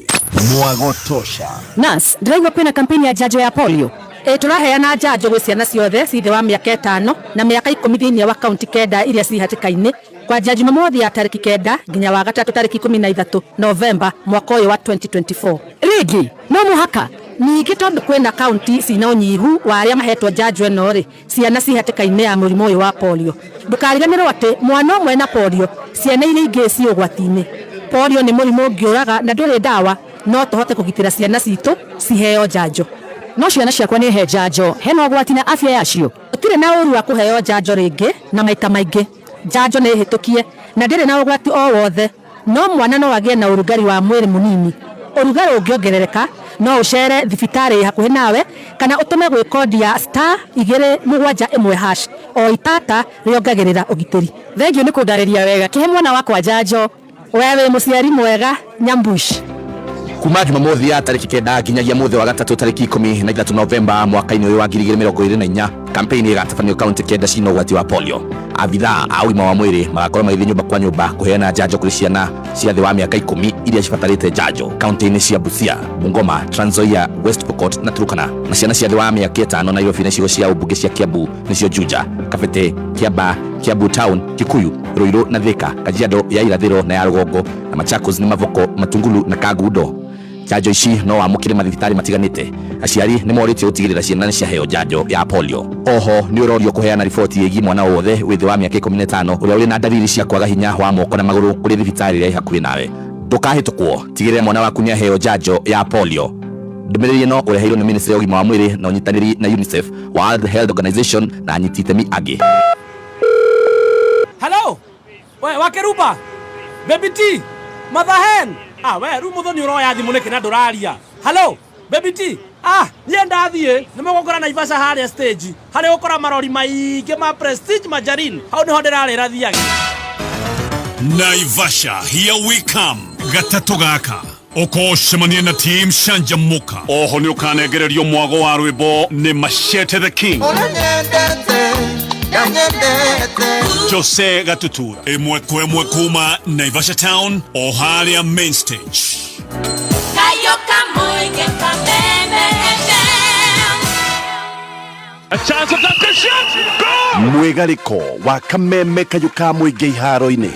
mwago tosha. Nurse, ndĩraigua kwĩna kampeni ya njanjo ya polio. Ĩ tũraheana njanjo gwĩ ciana ciothe ci thĩ wa mĩaka 5 na mĩaka 10 thĩinĩ wa kaunti 9 iria ci hatĩka-inĩ, kwanjia Jumamothi ya tarĩki 9 nginya wa gatatũ tarĩki 13 Novemba mwaka ũyũ wa 2024. Rĩngĩ no mũhaka ningĩ tondũ kwĩna kaunti cina ũnyihu wa arĩa mahetwo njanjo ĩno rĩ, ciana ci hatĩka-inĩ ya mũrimũ ũyũ wa polio. Ndũkariganĩrwo atĩ mwana ũmwe na polio, ciana iria ingĩ ci ũgwati-inĩ. Polio nĩ mũrimũ ũngĩũraga na ndũrĩ ndawa, no tũhote kũgitĩra ciana citũ ciheo njanjo. No ciana ciakwa nĩ he njanjo, hena ũgwati na afya yacio? Gũtirĩ na ũru wa kũheo njanjo rĩngĩ na maita maingĩ. Njanjo nĩ hĩtũkie na ndĩrĩ na ũgwati o wothe, no mwana no agĩe na ũrugarĩ wa mwĩrĩ mũnini. Ũrugarĩ ũngĩongerereka no ũcere thibitarĩ ĩ hakuhĩ nawe kana ũtũme gwĩ kondi ya star 271 hash. O itata rĩongagĩrĩra ũgitĩri. Thengiũ nĩ kũndarĩria wega, kĩhe mwana wakwa njanjo. We wĩ mũciari mwega Nyambush. Kuma Jumamothi ya tarĩki 9 nginyagia mũthĩ wa gatatũ tarĩki 13 Novemba mwaka-inĩ ũyũ wa 2024, kampeni ĩgatabanio kaunti 9 cina ũgwati wa polio. Abithaa a ũgima wa mwĩrĩ magakorwo magĩthiĩ nyũmba kwa nyũmba kũheana njanjo kũrĩ ciana cia thĩ wa mĩaka 10 iria cibatarĩte njanjo kaunti-inĩ cia Busia, Bungoma, Trans Nzoia, West Pokot na Turkana, na ciana cia thĩ wa mĩaka 5 Nairobi na icigo cia ũmbunge cia Kiambu nĩcio Juja, Kabete, Kiambaa, Kiambu Town, Kikuyu, Ruiru na Thika, Kajiado ya irathĩro na ya rũgongo, na Machakos nĩ Mavoko, Matungulu na Kangundo. Njanjo ici no wamũkĩre mathibitarĩ matiganĩte. Aciari nĩ morĩtio gũtigĩrĩra ciana nĩ ciaheo njanjo ya polio. Oho nĩ ũrorio kũheana riboti ĩgiĩ mwana o wothe wĩ thĩ wa mĩaka 15 ũrĩa ũrĩ na ndariri cia kwaga hinya wa moko na magũrũ kũrĩ thibitarĩ ĩrĩa ĩ hakuhĩ nawe. Ndũkahĩtũkwo, tigĩrĩra mwana waku nĩ aheo njanjo ya polio. Ndũmĩrĩri ĩno ũreheirwo nĩ Ministry ya ũgima wa mwĩrĩ na ũnyitanĩri na UNICEF, World Health Organization na anyiti itemi angĩ. Hello, we Wakeruba, Baby T, Mother Hen. Ah, we rĩu mũthoni ũroya thimũ nĩkĩ na ndũraria? Hello, Baby T. Ah, niĩ ndathiĩ nĩ mũgũkora Naivasha harĩa stage harĩa ũkora marori maingĩ ma Prestige Margarine, hau nĩho ndĩrarĩra thiage. Naivasha, here we come. Gatatũ gaka ũkocemania na team Canjamũka. Oho nĩ ũkanengererio mwago wa rwĩmbo nĩ Machete the King, Jose Gatutura, ĩmwe kwa ĩmwe kuma Naivasha Town o harĩa main stage. Kayo kamũingĩ Kameme FM. A chance of that shot. Goal! Mwĩgarĩko wa Kameme kayũ ka mũingĩ iharo-inĩ.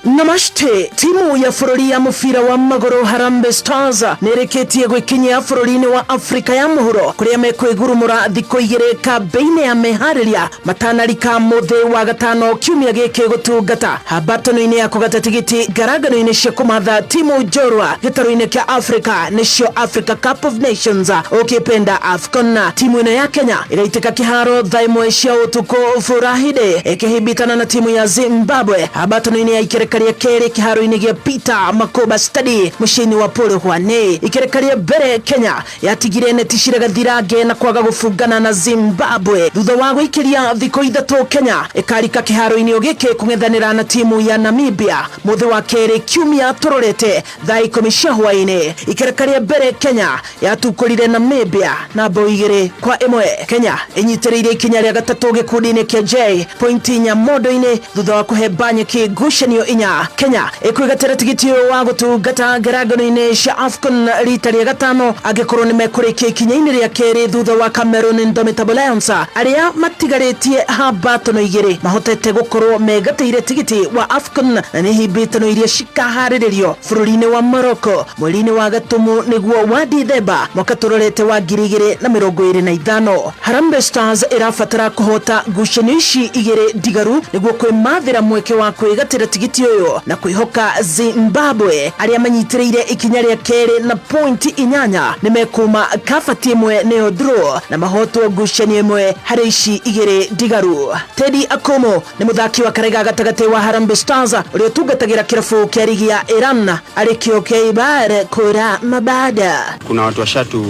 Namaste. Timu ya bũrũri ya mũbira wa magũrũ Harambee Stars nĩrĩkĩtie gwĩkinyia bũrũri-inĩ wa Afrika ya mũhuro kũrĩa mekwĩgurumũra thikũ 2 kambĩ-inĩ ya meharĩria matanarika mũthĩ wa gatano kiumia gĩkĩ gũtungata hambatano-inĩ ya kũgata tigiti ngarangano-inĩ cia kũmatha timu njorua gĩtarũ-inĩ kĩa Afrika nĩcio Africa Cup of Nations ũkĩpenda AFCON. Timu ĩno ya Kenya ĩgaitĩka kĩharo thaa 1 cia ũtukũ Furahide ĩkĩhimbitana na timu ya Zimbabwe hambatano-inĩ ya ikereka Ikereka rĩa kerĩ kĩharo-inĩ gĩa Peter Makoba Stadium mũciĩ-inĩ wa Polokwane. Ikereka rĩa mbere Kenya yatigire neti ciregathirange na kwaga gũbungana na Zimbabwe thutha wa gũikĩria thikũ 3. Kenya ĩkarika kĩharo-inĩ gĩkĩ kũng'ethanĩra na timu ya Namibia mũthĩ wa kerĩ kiumia tũrorete thaa 10 cia hwaĩ-inĩ. Ikereka rĩa mbere Kenya yatukũrire Namibia na bao 2-1. Kenya ĩnyitĩrĩire ikinya rĩa gatatũ gĩkundi-inĩ kĩa J pointi 4 mondo-inĩ thutha wa kũhe Banyeki ngucanio 4. Kenya ĩkwĩgatĩra tigiti ũyũ wa gũtungata ngerangano-inĩ cia AFCON rita rĩa gatano angĩkorwo nĩ mekũrĩkia ikinya-inĩ rĩa kerĩ thutha wa Cameroon Indomitable Lions arĩa matigarĩtie hambatono 2 mahotete gũkorwo megatĩire tigiti wa AFCON na nĩ himbĩtano iria cikaharĩrĩrio bũrũri-inĩ wa Morocco mweri-inĩ wa Gatumu nĩguo wa Dithemba mwaka tũrorete wa 2025. Harambee Stars ĩrabatara kũhota ngucanio ici 2 ndigaru nĩguo kwĩmathĩra mweke wa kwĩgatĩra tigiti ũyũ na kwĩhoka Zimbabwe arĩa manyitĩrĩire ikinya rĩa kerĩ na pointi 8 nĩmekuma kabati 1 nĩyo draw na mahotwo ngucanio 1 harĩ ici 2 ndigaru. Teddy Akomo nĩ mũthaki wa karega gatagatĩ wa Harambee Stars ũrĩa ũtungatagĩra kĩrabu kĩa ligi ya Iran arĩ kĩo kĩa Ibar kura mabada. Kuna watu washatu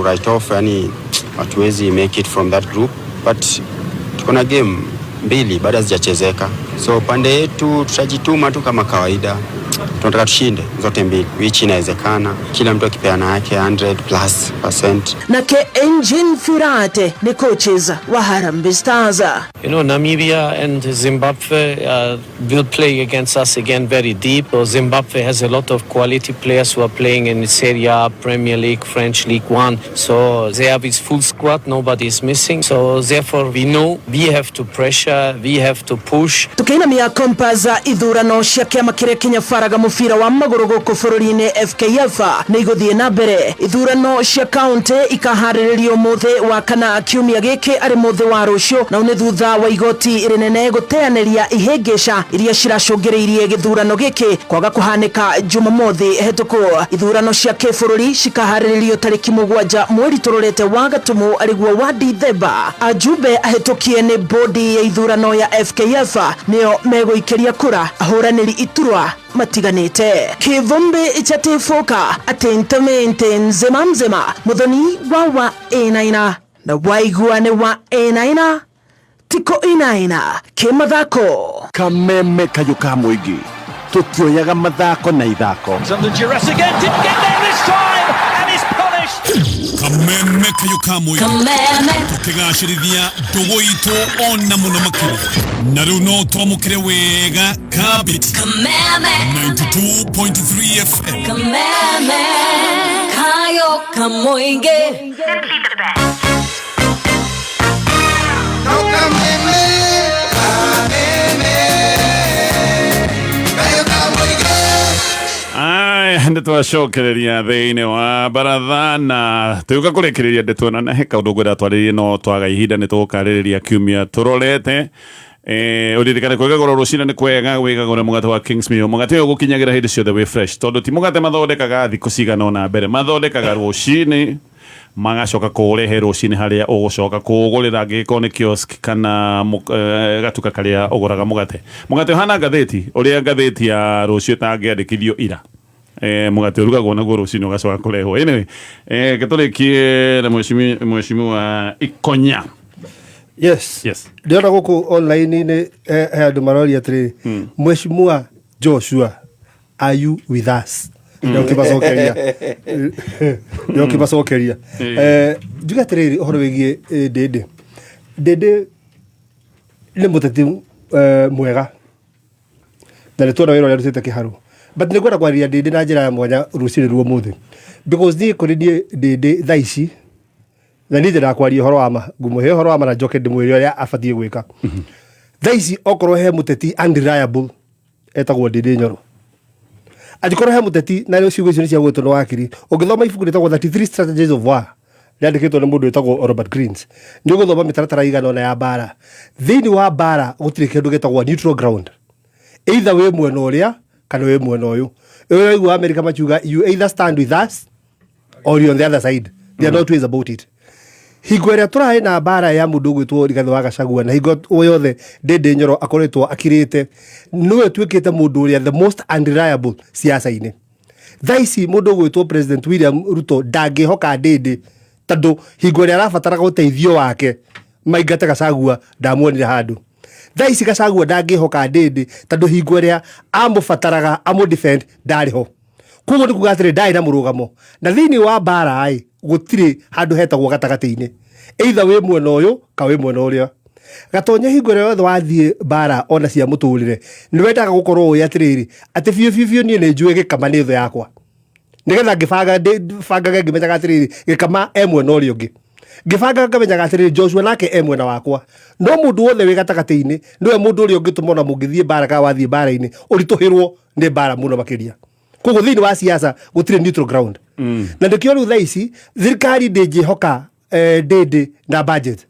write off, yani hatuwezi make it from that group, but tuko na game 2 bado hazijachezeka, so pande yetu tutajituma tu kama kawaida. Tunataka tushinde zote 2, which inawezekana, kila mtu akipeana yake 100+%. Na ke Engine Firate ni coaches wa Harambee Stars. You know, Namibia and Zimbabwe will play against us again very deep. So Zimbabwe has a lot of quality players who are playing in Serie A, Premier League, French League One. So they have its full squad, nobody is missing. So therefore we know we have to pressure, we have to push. Tukiinamia Compass ithurano cia kĩama kĩrĩa kĩnyabaraga mũbira wa magũrũ gũkũ bũrũri-inĩ FKF nĩ igũthiĩ na mbere. Ithurano cia kaunti ikaharĩrĩrio mũthĩ wa kana kiumia gĩkĩ arĩ mũthĩ wa rũciũ, na nĩ thutha wa igoti rĩnene gũteanĩria ihĩngĩca iria ciracũngĩrĩirie gĩthurano gĩkĩ kwaga kũhanĩka Jumamothi hetũku. Ithurano cia kĩbũrũri cikaharĩrĩrio tarĩki 7 mweri tũrorete wa Gatumu arĩguo wa Dithemba. Ajumbe ahĩtũkie nĩ bodi ya ithurano ya FKF nĩo megũikĩria kura ahũranĩri iturwa matiganĩte. Kivumbi chatifuka atentamente nzema mzema muthoni wa inaina na waiguane wa inaina tiko inaina kimathako kameme kayu ka muingi tutioyaga mathako na ithako. Kameme kayu ka muingi tukigacirithia ndugu itu ona muno makiria na riu no twamukire wega kabiti. Kameme 92.3 FM. Kameme kayo ka muingi. Simply the best. Kameme kameme kayo ka muingi. Ai, nĩtwacokereria thĩinĩ wa baratha na tũgĩũka kũrĩkĩrĩria ndeto ĩno na he kaũndũ ngwenda twarĩrie no twaga ihinda nĩ tũgũkarĩrĩria kiumia tũrorete. Ũririkane kwĩgagũra rũcinĩ nĩ kwega wĩgagũre mũgate wa Kingsmill. Mũgate ũyũ ũgũkinyagĩra hĩndĩ ciothe wĩ fresh tondũ ti mũgate mathondekaga thikũ cigana ũna mbere, mathondekaga rũcinĩ magacoka kũũrehe rũcinĩ harĩa ũgũcoka kũũgũrĩra angĩgĩkorwo nĩ kiosk kana gatuka karĩa ũgũraga mũgate. Mũgate ũhana ngathĩti ũrĩa ngathĩti ya rũciũ ĩtangĩandĩkithio ira. Mũgate ũrugagwo naguo rũcinĩ ũgacoka kũrehwo. Anyway, gĩtũrĩkie na mheshimiwa Ikonya. Yes. Yes. Ndĩrona gũkũ online-inĩ he andũ maroria atĩrĩrĩ, Mheshimiwa Joshua, are you with us? Nĩũkĩmacokeria. Njuge atĩrĩrĩ ũhoro wĩgiĩ Ndĩndĩ. Ndĩndĩ nĩ mũteti mwega na nĩ tuona wĩra ũrĩa arutĩte kĩharũ, but nĩ ngwenda kwarĩria Ndĩndĩ na njĩra ya mwanya rũcinĩ rwa ũmũthĩ, because niĩ kũrĩ niĩ Ndĩndĩ thaa ici na niĩ nyendaga kwaria ũhoro wa ma, ngũmũhe ũhoro wa ma na njoke ndĩmwĩre ũrĩa abatiĩ gwĩka. Thaa ici okorwo he mũteti unreliable etagwo Ndĩndĩ Nyoro. Angĩkorwo he mũteti, na ciugo icio nĩ cia gwĩtwo nĩ wakiri, ũngĩthoma ibuku rĩtagwo 33 Strategies of War rĩandĩkĩtwo nĩ mũndũ wĩtagwo Robert Greene, nĩ ũgũthoma mĩtaratara ĩigana ũna ya mbara. Thĩinĩ wa mbara gũtirĩ kĩndũ gĩtagwo neutral ground, either wĩ mwena ũrĩa kana wĩ mwena ũyũ. Ũraigua America makiuga you either stand with us or you on the other side. There are no two ways about it. Hingo ĩrĩa tũrarĩ na mbara ya mũndũ ũgwĩtwo Rigathĩ wa Gachagua, na hingo o yothe Ndĩndĩ Nyoro akoretwo akirĩte, nĩwe ũtuĩkĩte mũndũ ũrĩa the most unreliable siasa-inĩ. Thaa ici mũndũ ũgwĩtwo President William Ruto ndangĩhoka Ndĩndĩ, tondũ hingo ĩrĩa arabataraga ũteithio wake maingate Gachagua ndamuonire handũ. Thaa ici Gachagua ndangĩhoka Ndĩndĩ, tondũ hingo ĩrĩa amũbataraga amũ defend ndarĩ ho. Koguo nĩ kuga atĩrĩ, ndarĩ na mũrũgamo. Na thĩinĩ wa mbara ĩ, gũtirĩ handũ hetagwo gatagatĩ-inĩ, either wĩ mwena ũyũ ka wĩ mwena ũrĩa. Gatonye hingo ĩrĩa yothe wathiĩ mbara ona cia mũtũrĩre, nĩ wendaga gũkorwo ũĩ atĩrĩrĩ, atĩ biũ biũ biũ niĩ nĩ njũĩ Gĩkama nĩ thũ yakwa, nĩgetha ngĩbanga bangage ngĩmenyaga atĩrĩrĩ, Gĩkama e mwena ũrĩa ũngĩ, ngĩbanga ngamenyaga atĩrĩrĩ, Joshua nake e mwena wakwa. No mũndũ wothe wĩ gatagatĩ-inĩ nĩwe mũndũ ũrĩa ũngĩtũma ona mũngĩthiĩ mbara kana wathiĩ mbara-inĩ ũritũhĩrwo nĩ mbara mũno makĩria. Koguo thĩinĩ wa siasa gũtirĩ neutral ground. Na nĩkĩo rĩu thaa ici thirikari ndĩngĩhoka Ndĩndĩ na budget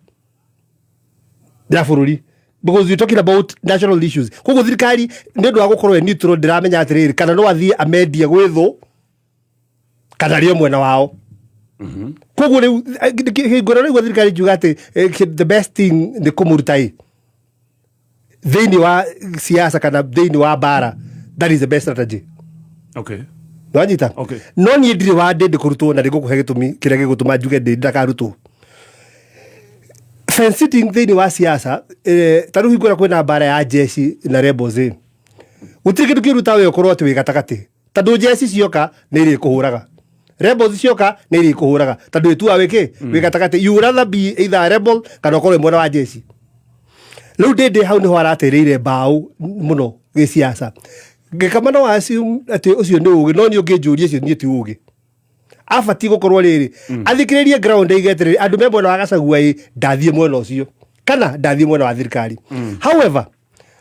ya bũrũri, because we're talking about national issues. Koguo thirikari nĩ ũndũ wa gũkorwo ĩ neutral, ndĩramenya atĩrĩrĩ, kana no athiĩ amendie gwĩ thũ kana rĩo mwena wao. Koguo rĩu hingo ĩrĩa rĩu thirikari njuga atĩ the best thing nĩ kũmũruta ĩ thĩinĩ wa siasa kana thĩinĩ wa mbara, that is the best strategy. Nwanyita? Okay. No niĩ ndirĩ wa Ndĩndĩ kũrutwo, na nĩngũkũhe gĩtũmi kĩrĩa gĩgũtũma njuge Ndĩndĩ ndakarutwo. Fence sitting thĩinĩ wa siasa, ta rĩu hingo ĩrĩa kwĩna mbara ya jeshi na rebels ĩ, gũtirĩ kĩndũ kĩũru ta we ũkorwo atĩ wĩ gatagatĩ, tondũ jeshi cioka nĩ irĩkũhũraga, rebels cioka nĩ irĩkũhũraga, tondũ ĩtuaga wĩ kĩ wĩ gatagatĩ. You would rather be either a rebel kana ũkorwo wĩ mwena wa jeshi. Rĩu Ndĩndĩ hau nĩho aratereire mbaũ mũno gĩsiasa. Gĩkama no assume atĩ ũcio nĩ ũgĩ, no niĩ ũngĩnjũria ũcio niĩ ti ũgĩ. Abatiĩ gũkorwo rĩrĩ, athikĩrĩrie ground, aige atĩrĩrĩ, andũ me mwena wa Gachagua ĩ, ndathiĩ mwena ũcio kana ndathiĩ mwena wa thirikari. However,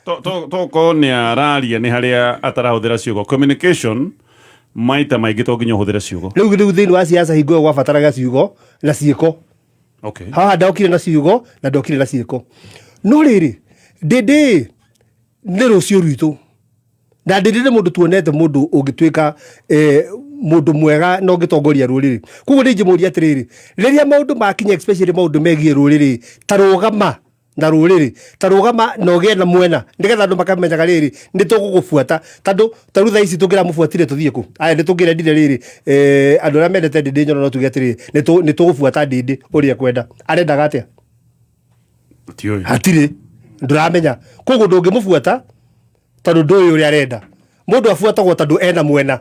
Toko nĩ araria nĩ harĩa atarahũthĩra ciugo. Communication maita maingĩ to nginya ũhũthĩre ciugo. Rĩu thĩinĩ wa siasa hingo ĩyo gwabataraga ciugo na ciĩko. Haha ndokire na ciugo na ndokire na ciĩko. No rĩrĩ, Ndĩndĩ nĩ rũciũ rwitũ, na Ndĩndĩ nĩ mũndũ tuonete mũndũ ũngĩtuĩka mũndũ mwega na ũngĩtongoria rũrĩrĩ. Koguo nĩ ingĩmũria atĩrĩrĩ, rĩrĩa maũndũ makinya, especially maũndũ megiĩ rũrĩrĩ, ta rũgama na rũrĩrĩ, ta rũgama na ũgĩe na mwena, nĩgetha andũ makamenyaga rĩrĩ nĩ tũgũgũbuata. Tondũ ta rĩu thaa ici tũngĩramũbuatire tũthiĩ kũ? Aya, nĩ tũngĩrendire rĩrĩ, andũ arĩa mendete Ndĩndĩ Nyoro no tuge atĩrĩrĩ, nĩ tũgũbuata Ndĩndĩ ũrĩa ekwenda. Arendaga atĩa? Tiũĩ. Hatirĩ ndũramenya. Koguo ndũngĩmũbuata tondũ ndũĩ ũrĩa arenda. Mũndũ abuatagwo tondũ ena mwena.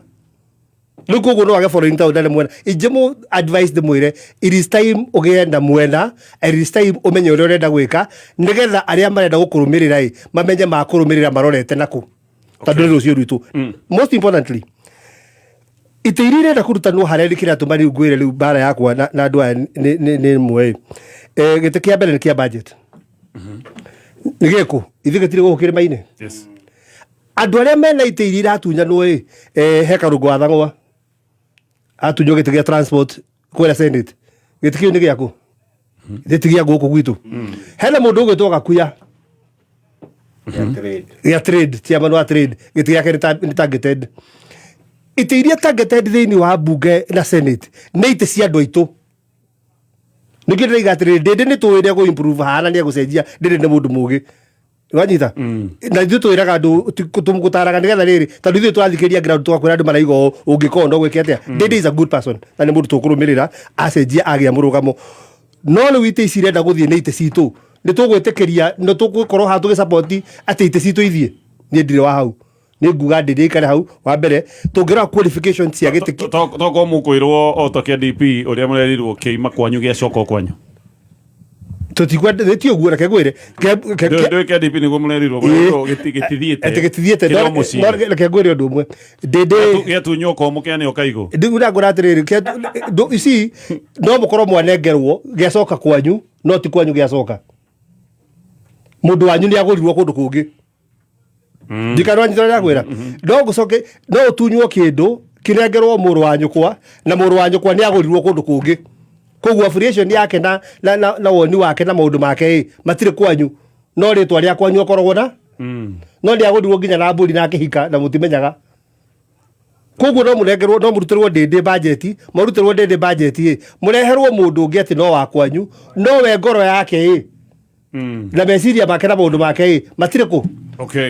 Rĩu koguo no age following tondũ ndarĩ mwena. Ingĩmũ advice ndĩmwĩre, it is time ũgĩe na mwena, it is time ũmenye ũrĩa ũrenda gwĩka, nĩgetha arĩa marenda gũkũrũmĩrĩra ĩ mamenye makũrũmĩrĩra marorete nakũ, tondũ nĩ rũciũ rwitũ. Most importantly, itĩ iria irenda kũrutanwo harĩa nĩ kĩratũma rĩu ngwĩre rĩu mbara yakwa na andũ aya nĩ ĩmwe ĩ. Gĩtĩ kĩa mbere nĩ kĩa budget. Nĩ gĩkũ ithuĩ gĩtirĩ gũkũ kĩrĩma-inĩ. Andũ arĩa mena itĩ iria iratunyanwo ĩ, he Karũngũ wa Thang'wa atunywo gĩtĩ gĩa transport kũrĩa Senate. Gĩtĩ kĩu nĩ gĩakũ? Gĩtĩ gĩa gũkũ gwitũ. Hena mũndũ ũgwĩtwo Gakuya gĩa trade, chairman wa trade, gĩtĩ gĩake nĩ targeted. Itĩ iria targeted thĩinĩ wa mbunge na Senate nĩ itĩ cia andũ aitũ. Nĩkĩo ndĩraiga atĩrĩrĩ, Ndĩndĩ nĩ tũĩ nĩ egũ-improve haha na nĩ egũcenjia. Ndĩndĩ nĩ mũndũ mũgĩ, wanyita? Na ithuĩ twĩraga andũ tũmũgũtaraga nĩgetha rĩrĩ, tondũ ithuĩ tũrathikĩrĩria ground, tũgakwĩra andũ maraiga ũũ, ũngĩka ũũ no gwĩke atĩa. Ndĩndĩ is a good person na nĩ mũndũ tũkũrũmĩrĩra acenjia agĩa mũrũgamo. No rĩu itĩ ici irenda gũthiĩ nĩ itĩ citũ, nĩ tũgwĩtĩkĩria? Nĩ tũgũkorwo haha tũgĩsupport atĩ itĩ citũ ithiĩ? Niĩ ndirĩ wa hau. Nĩ nguga Ndĩndĩ aikare hau. Wa mbere, tũngĩrora qualification cia gĩtĩ Tokorwo mũkwĩrwo o ta kĩa DP ũrĩa mũrerirwo kĩima kwanyu gĩacoka o kwanyu. Tũtikwenda ti ũguo, reke ngwĩre. Ndũĩ kĩa DP nĩguo mũrerirwo, mũrerirwo gĩtithiĩte. Atĩ gĩtithiĩte. Kĩrĩ o mũciĩ. No reke ngwĩre ũndũ ũmwe, Ndĩndĩ Gĩatunywo komũkĩane ũkaigũ. Ndĩrangũra atĩrĩrĩ, ici no mũkorwo mwanengerwo gĩacoka kwanyu, no ti kwanyu gĩacoka. Mũndũ wanyu nĩ agũrirwo kũndũ kũngĩ. Ndikana wanyita ũrĩa ndĩrakwĩra? No gũcoke no ũtunywo kĩndũ kĩnengerwo mũrũ wa nyũkwa, na mũrũ wa nyũkwa nĩ agũrirwo kũndũ kũngĩ. Koguo affiliation yake na woni wake na maũndũ make ĩ matirĩ kwanyu, no rĩtwa rĩa kwanyu akoragwo na no nĩ agũrirwo nginya na mbũri na akĩhika na mũtimenyaga. Koguo no mũnengerwo, no mũrutĩrwo ndĩndĩ budget, mũrutĩrwo ndĩndĩ budget ĩ, mũreherwo mũndũ ũngĩ atĩ no wa kwanyu, no we ngoro yake ĩ na meciria make na maũndũ make ĩ matirĩ kũ.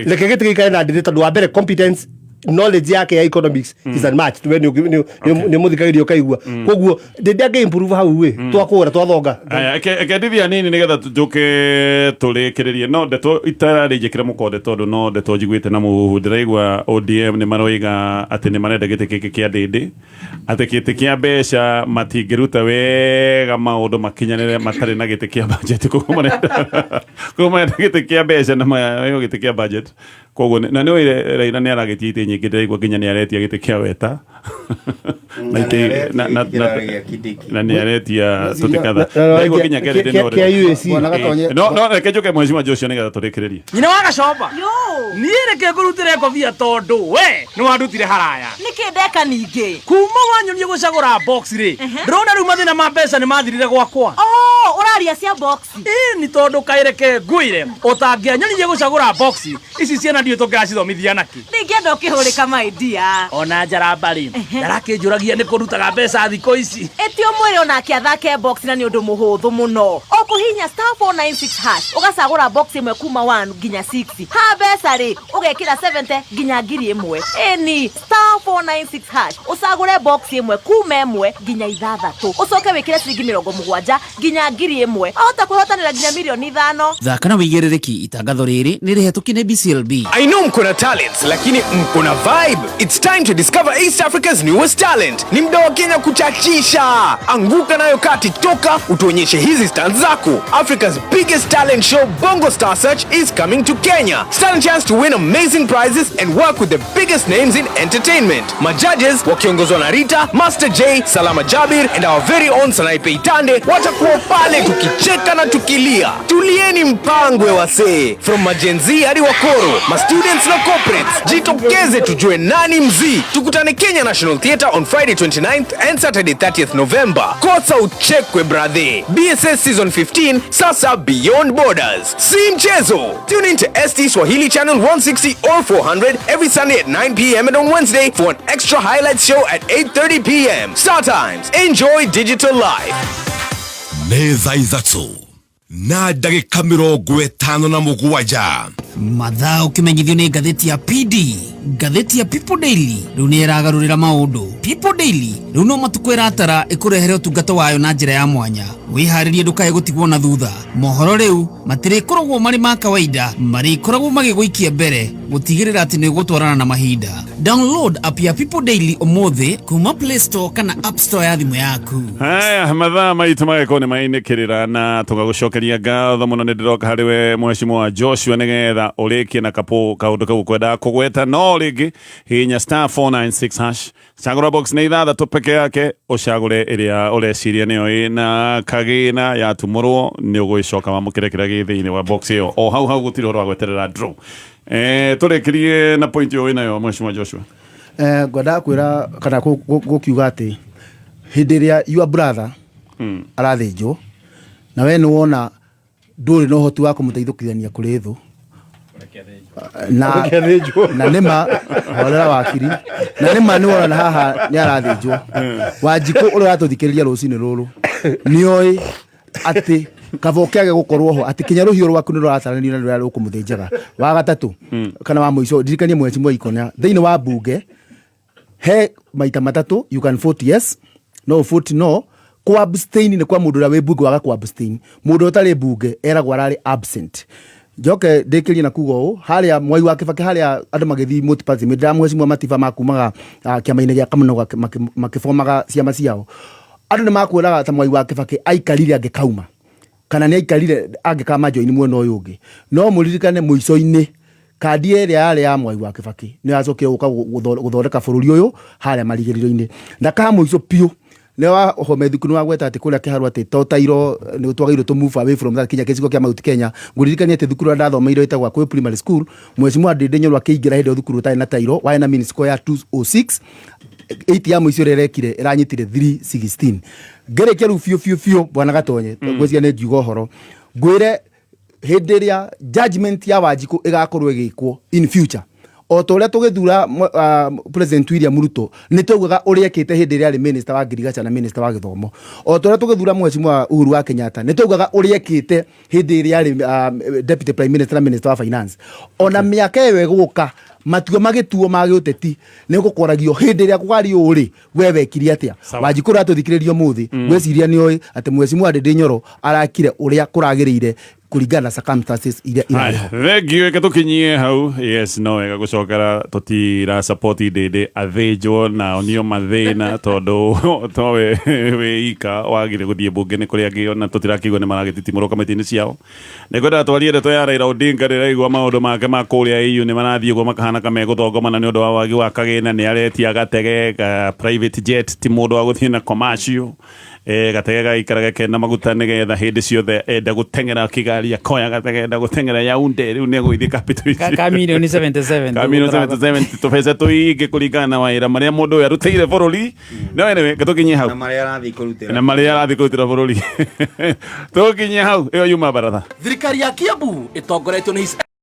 Reke gĩtĩ gĩikare na ndĩndĩ, tondũ wa mbere competence, knowledge yake ya economics is unmatched. We nĩ mũthikagĩrĩria ũkaigua. Koguo ndĩndĩ angĩ improve hau ĩ, twakũra twathonga. Aya, eke ndithia nini nigetha njuke tũrĩkĩrĩrie, no ndeto itararĩ njĩkĩre mũkonde, tondũ no ndeto njiguĩte na mũhuhu. Ndĩraigua ODM nĩ maroiga atĩ nĩ marenda gĩtĩ gĩkĩ kĩa ndĩndĩ, atĩ gĩtĩ kĩa mbeca matingĩruta wega maũndũ makinyanĩre matarĩ na gĩtĩ kĩa budget. Koguo marenda gĩtĩ kĩa mbeca na maheo gĩtĩ kĩa budget. Koguo na nĩ oire Raila nĩ aragĩtia itĩ nyingĩ. Ndĩraigua nginya nĩ aretia gĩtĩ kĩa weta na itĩ na nĩ aretia tũtikatha. Ndĩraigua nginya Kennedy no kĩa UAC. Bwana Gatonye. No reke njuke mheshimiwa Joshua nĩgetha tũrĩkĩrĩrie. Nyina wa gacomba, niĩ reke ngũrutĩre ngobia tondũ we nĩ wandutire haraya. Nĩkĩ ndeka ningĩ? Kuma wanyonie gũcagũra box rĩ, ndĩrona rĩu mathĩna ma mbeca nĩ mathirire gwakwa. Oh, ũraria cia box. Ĩ nĩ tondũ kaĩreke ngwĩre, ũtangĩanyonirie gũcagũra box ici, ciana ndiũ tũngĩracithomithia nakĩ? Ndingĩenda ũkĩhũrĩka, my dear. Ona njaramba rĩ, ndarakĩnjũragia nĩ kũrutaga mbeca thikũ ici. Ĩti ũmwĩre onake athake box, na nĩ ũndũ mũhũthũ mũno. Ũkũhihinya *496# ũgacagũra box ĩmwe kuma 1 nginya 6. Ha mbeca rĩ, ũgekĩra 70 nginya 1000. Ĩni *496# ũcagũre box ĩmwe kuma 1 nginya 6, ũcoke wĩkĩre ciringi 70 nginya 1000, ahota kwĩhotanĩra nginya mirioni 5. Thaka na wĩigĩrĩrĩki. Itangatho rĩrĩ nĩ rĩhetũkie nĩ BCLB. I know mko na talents, lakini mko na vibe. It's time to discover East Africa's newest talent. Ni mda wa Kenya kuchachisha. Anguka nayo kati toka utuonyeshe hizi stunts zako. Africa's biggest talent show, Bongo Star Search, is coming to Kenya. Stand a chance to win amazing prizes and work with the biggest names in entertainment. Majudges wakiongozwa na Rita, Master J, Salama Jabir and our very own Sanaipei Tande watakuwa pale tukicheka na tukilia. Tulieni mpangwe wasee. From maGen Z hadi wakoro, ma students na corporates, jitokeze tujue nani mzii. Tukutane Kenya National Theatre on Friday 29th and Saturday 30th November. Kosa uchekwe brother. BSS Season 15 sasa beyond borders. Si mchezo. Tune in to ST Swahili channel 160 or 400 every Sunday at 9 p.m. and on Wednesday for an extra highlight show at 8:30 p.m. Star Times. Enjoy digital life. Nĩ thaa 3:57. Mathaa ũkĩmenyithio nĩ ngathĩti ya PD, ngathĩti ya People Daily rĩu nĩ ĩragarũrĩra maũndũ. People Daily rĩu no matukũ ĩratara ĩkũrehere ũtungata wayo na njĩra ya mwanya. Wĩharĩrie ndũkae gũtigwo na thutha. Mohoro rĩu matirĩkoragwo marĩ ma kawaida, marĩkoragwo magĩgũikia mbere gũtigĩrĩra atĩ nĩ ũgũtwarana na mahinda. Download app ya People Daily ũmũthĩ kuma Play Store kana App Store ya thimũ yaku. Haya, mathaa maitũ magĩkorwo nĩ mainĩkĩrĩra na tũgagũcokeria ngatho mũno. Nĩ ndĩroka harĩ we mheshimiwa Joshua nĩgetha ũrĩkie na kapũ kaũndũ kau kwendaga kũgweta. No rĩngĩ hihinya *496#, cagũra box nĩ ithathatũ peke yake, ũcagũre ĩrĩa ũreciria nĩyo ĩna kagĩna. Yatumũrwo nĩ ũgũgĩcoka wamũkĩre kĩrĩa gĩ thĩinĩ wa box ĩyo o hau hau, gũtirĩ ũhoro wa gweterera draw. Tũrĩkĩrie na point ĩyo wĩnayo, mheshimiwa Joshua. Ngwendaga kwĩra kana gũkiuga atĩ hĩndĩ ĩrĩa your brother arathĩnjwo na we nĩ wona ndũrĩ na ũhoti wa kũmũteithũkithania kũrĩ thũ na Reke athĩnjwo. Na nĩma horera wakiri, na nĩma nĩ wona haha nĩ arathĩnjwo. Wanjikũ ũrĩa ũratũthikĩrĩria rũcinĩ rũrũ nĩoĩ atĩ kaba ũkĩage gũkorwo ho atĩ kinya rũhiũ rwaku nĩ rũrataranio na rũrĩa rũkũmũthĩnjaga. Wa gatatũ kana wa mũico, ndirikanie mheshimiwa Ikona, thĩinĩ wa mbunge he maita matatũ you can vote yes, no vote no. Ku abstain nĩ kwa mũndũ ũrĩa wĩ mbunge. Waga ku abstain, mũndũ ũtarĩ mbunge eragwo ararĩ absent. Njoke ndĩkĩrie na kuga ũũ, harĩa Mwai wa Kĩbakĩ, harĩa andũ magĩthiĩ multi-party, ndĩra mheshimiwa Matiba makumaga kĩama-inĩ gĩa Kamũnoga makĩbomaga ciama ciao, andũ nĩ makwĩraga ta Mwai wa Kĩbakĩ aikarire angĩkauma kana nĩ aikarire angĩkama join mwena ũyũ ũngĩ. No mũririkane mũico-inĩ kandi ĩrĩa yarĩ ya Mwai wa Kĩbakĩ nĩ yacokire gũka gũthondeka bũrũri ũyũ harĩa marigĩrĩrio-inĩ. Na ka mũico biũ nĩ wa Home Thuku, nĩ wagweta atĩ kũrĩa Kĩharũ atĩ to tairo nĩ twagĩrĩirwo to move away from that kinya gĩcigo kĩa Mount Kenya. Ngũririkania atĩ thukuru ĩrĩa ndathomeire ĩtagwo Akũyũ Primary School, mheshimiwa Ndindi Nyoro akĩingĩra hĩndĩ ĩyo thukuru ũtarĩ na tairo warĩ na mean score ya 206. 8 ya mũico ĩrĩa ĩrekire ĩranyitire 316. Ngĩrĩkia rĩu biũ biũ biũ, bwana Gatonye, ngwĩciria nĩ ngiuga ũhoro ngwĩre hĩndĩ ĩrĩa judgment ya Wanjikũ ĩgakorwo ĩgĩkwo in future. O ta ũrĩa tũgĩthura President William Ruto nĩ twaugaga ũrĩa ekĩte hĩndĩ ĩrĩa arĩ minister wa ngirigaca na minister wa gĩthomo. O ta ũrĩa tũgĩthura Mheshimiwa Uhuru wa Kenyatta nĩ twaugaga ũrĩa ekĩte hĩndĩ ĩrĩa arĩ deputy prime minister na minister wa finance. Ona mĩaka ĩyo ĩgũka matua magĩtuo ma gĩũteti nĩ gũkoragio hĩndĩ ĩrĩa kũgari ũũ rĩ, we wekire atĩa? Wanjikũ ũratũthikĩrĩria ũmũthĩ, ngwĩciria nĩ ũĩ atĩ Mheshimiwa Ndindi Nyoro arakire ũrĩa kũragĩrĩire kũringana na circumstances iria irarĩ ho. Thank you, reke tũkinyie hau. Yes, no wega gũcokera tũtira support Ndindi athĩnjwo na onio mathĩna tondũ towe wĩ ika wagire gũthiĩ mbunge, nĩ kũrĩ angĩ ona tũtirakĩigua nĩ maragĩtitimũrwo kamĩtĩ-inĩ ciao. Nĩ ngwendaga twarie ndeto ya Raila Odinga, ndĩraigua maũndũ make ma kũrĩa EU nĩ marathiĩ ũguo makahana ka megũthongomana nĩ ũndũ wa wagi wa kagĩna, nĩ aretia gatege ga private jet, ti mũndũ wa gũthiĩ na commercial. Gatege gaikarage kena maguta nĩgetha hĩndĩ ciothe enda gũteng'era Kigali akoya gatege, enda gũteng'era Yaounde rĩu nĩ egũgĩthiĩ capital Ka milioni 77. Ka milioni 77, tũbeca tũingĩ kũringana na wĩra marĩa mũndũ ũyũ arutĩire bũrũri. No anyway, tũkinyie hau na marĩa arathiĩ kũrutĩra na marĩa arathiĩ kũrutĩra bũrũri, tũkinyie hau, ĩyo yuma baratha. Thirikari ya Kiambu ĩtongoretio nĩ His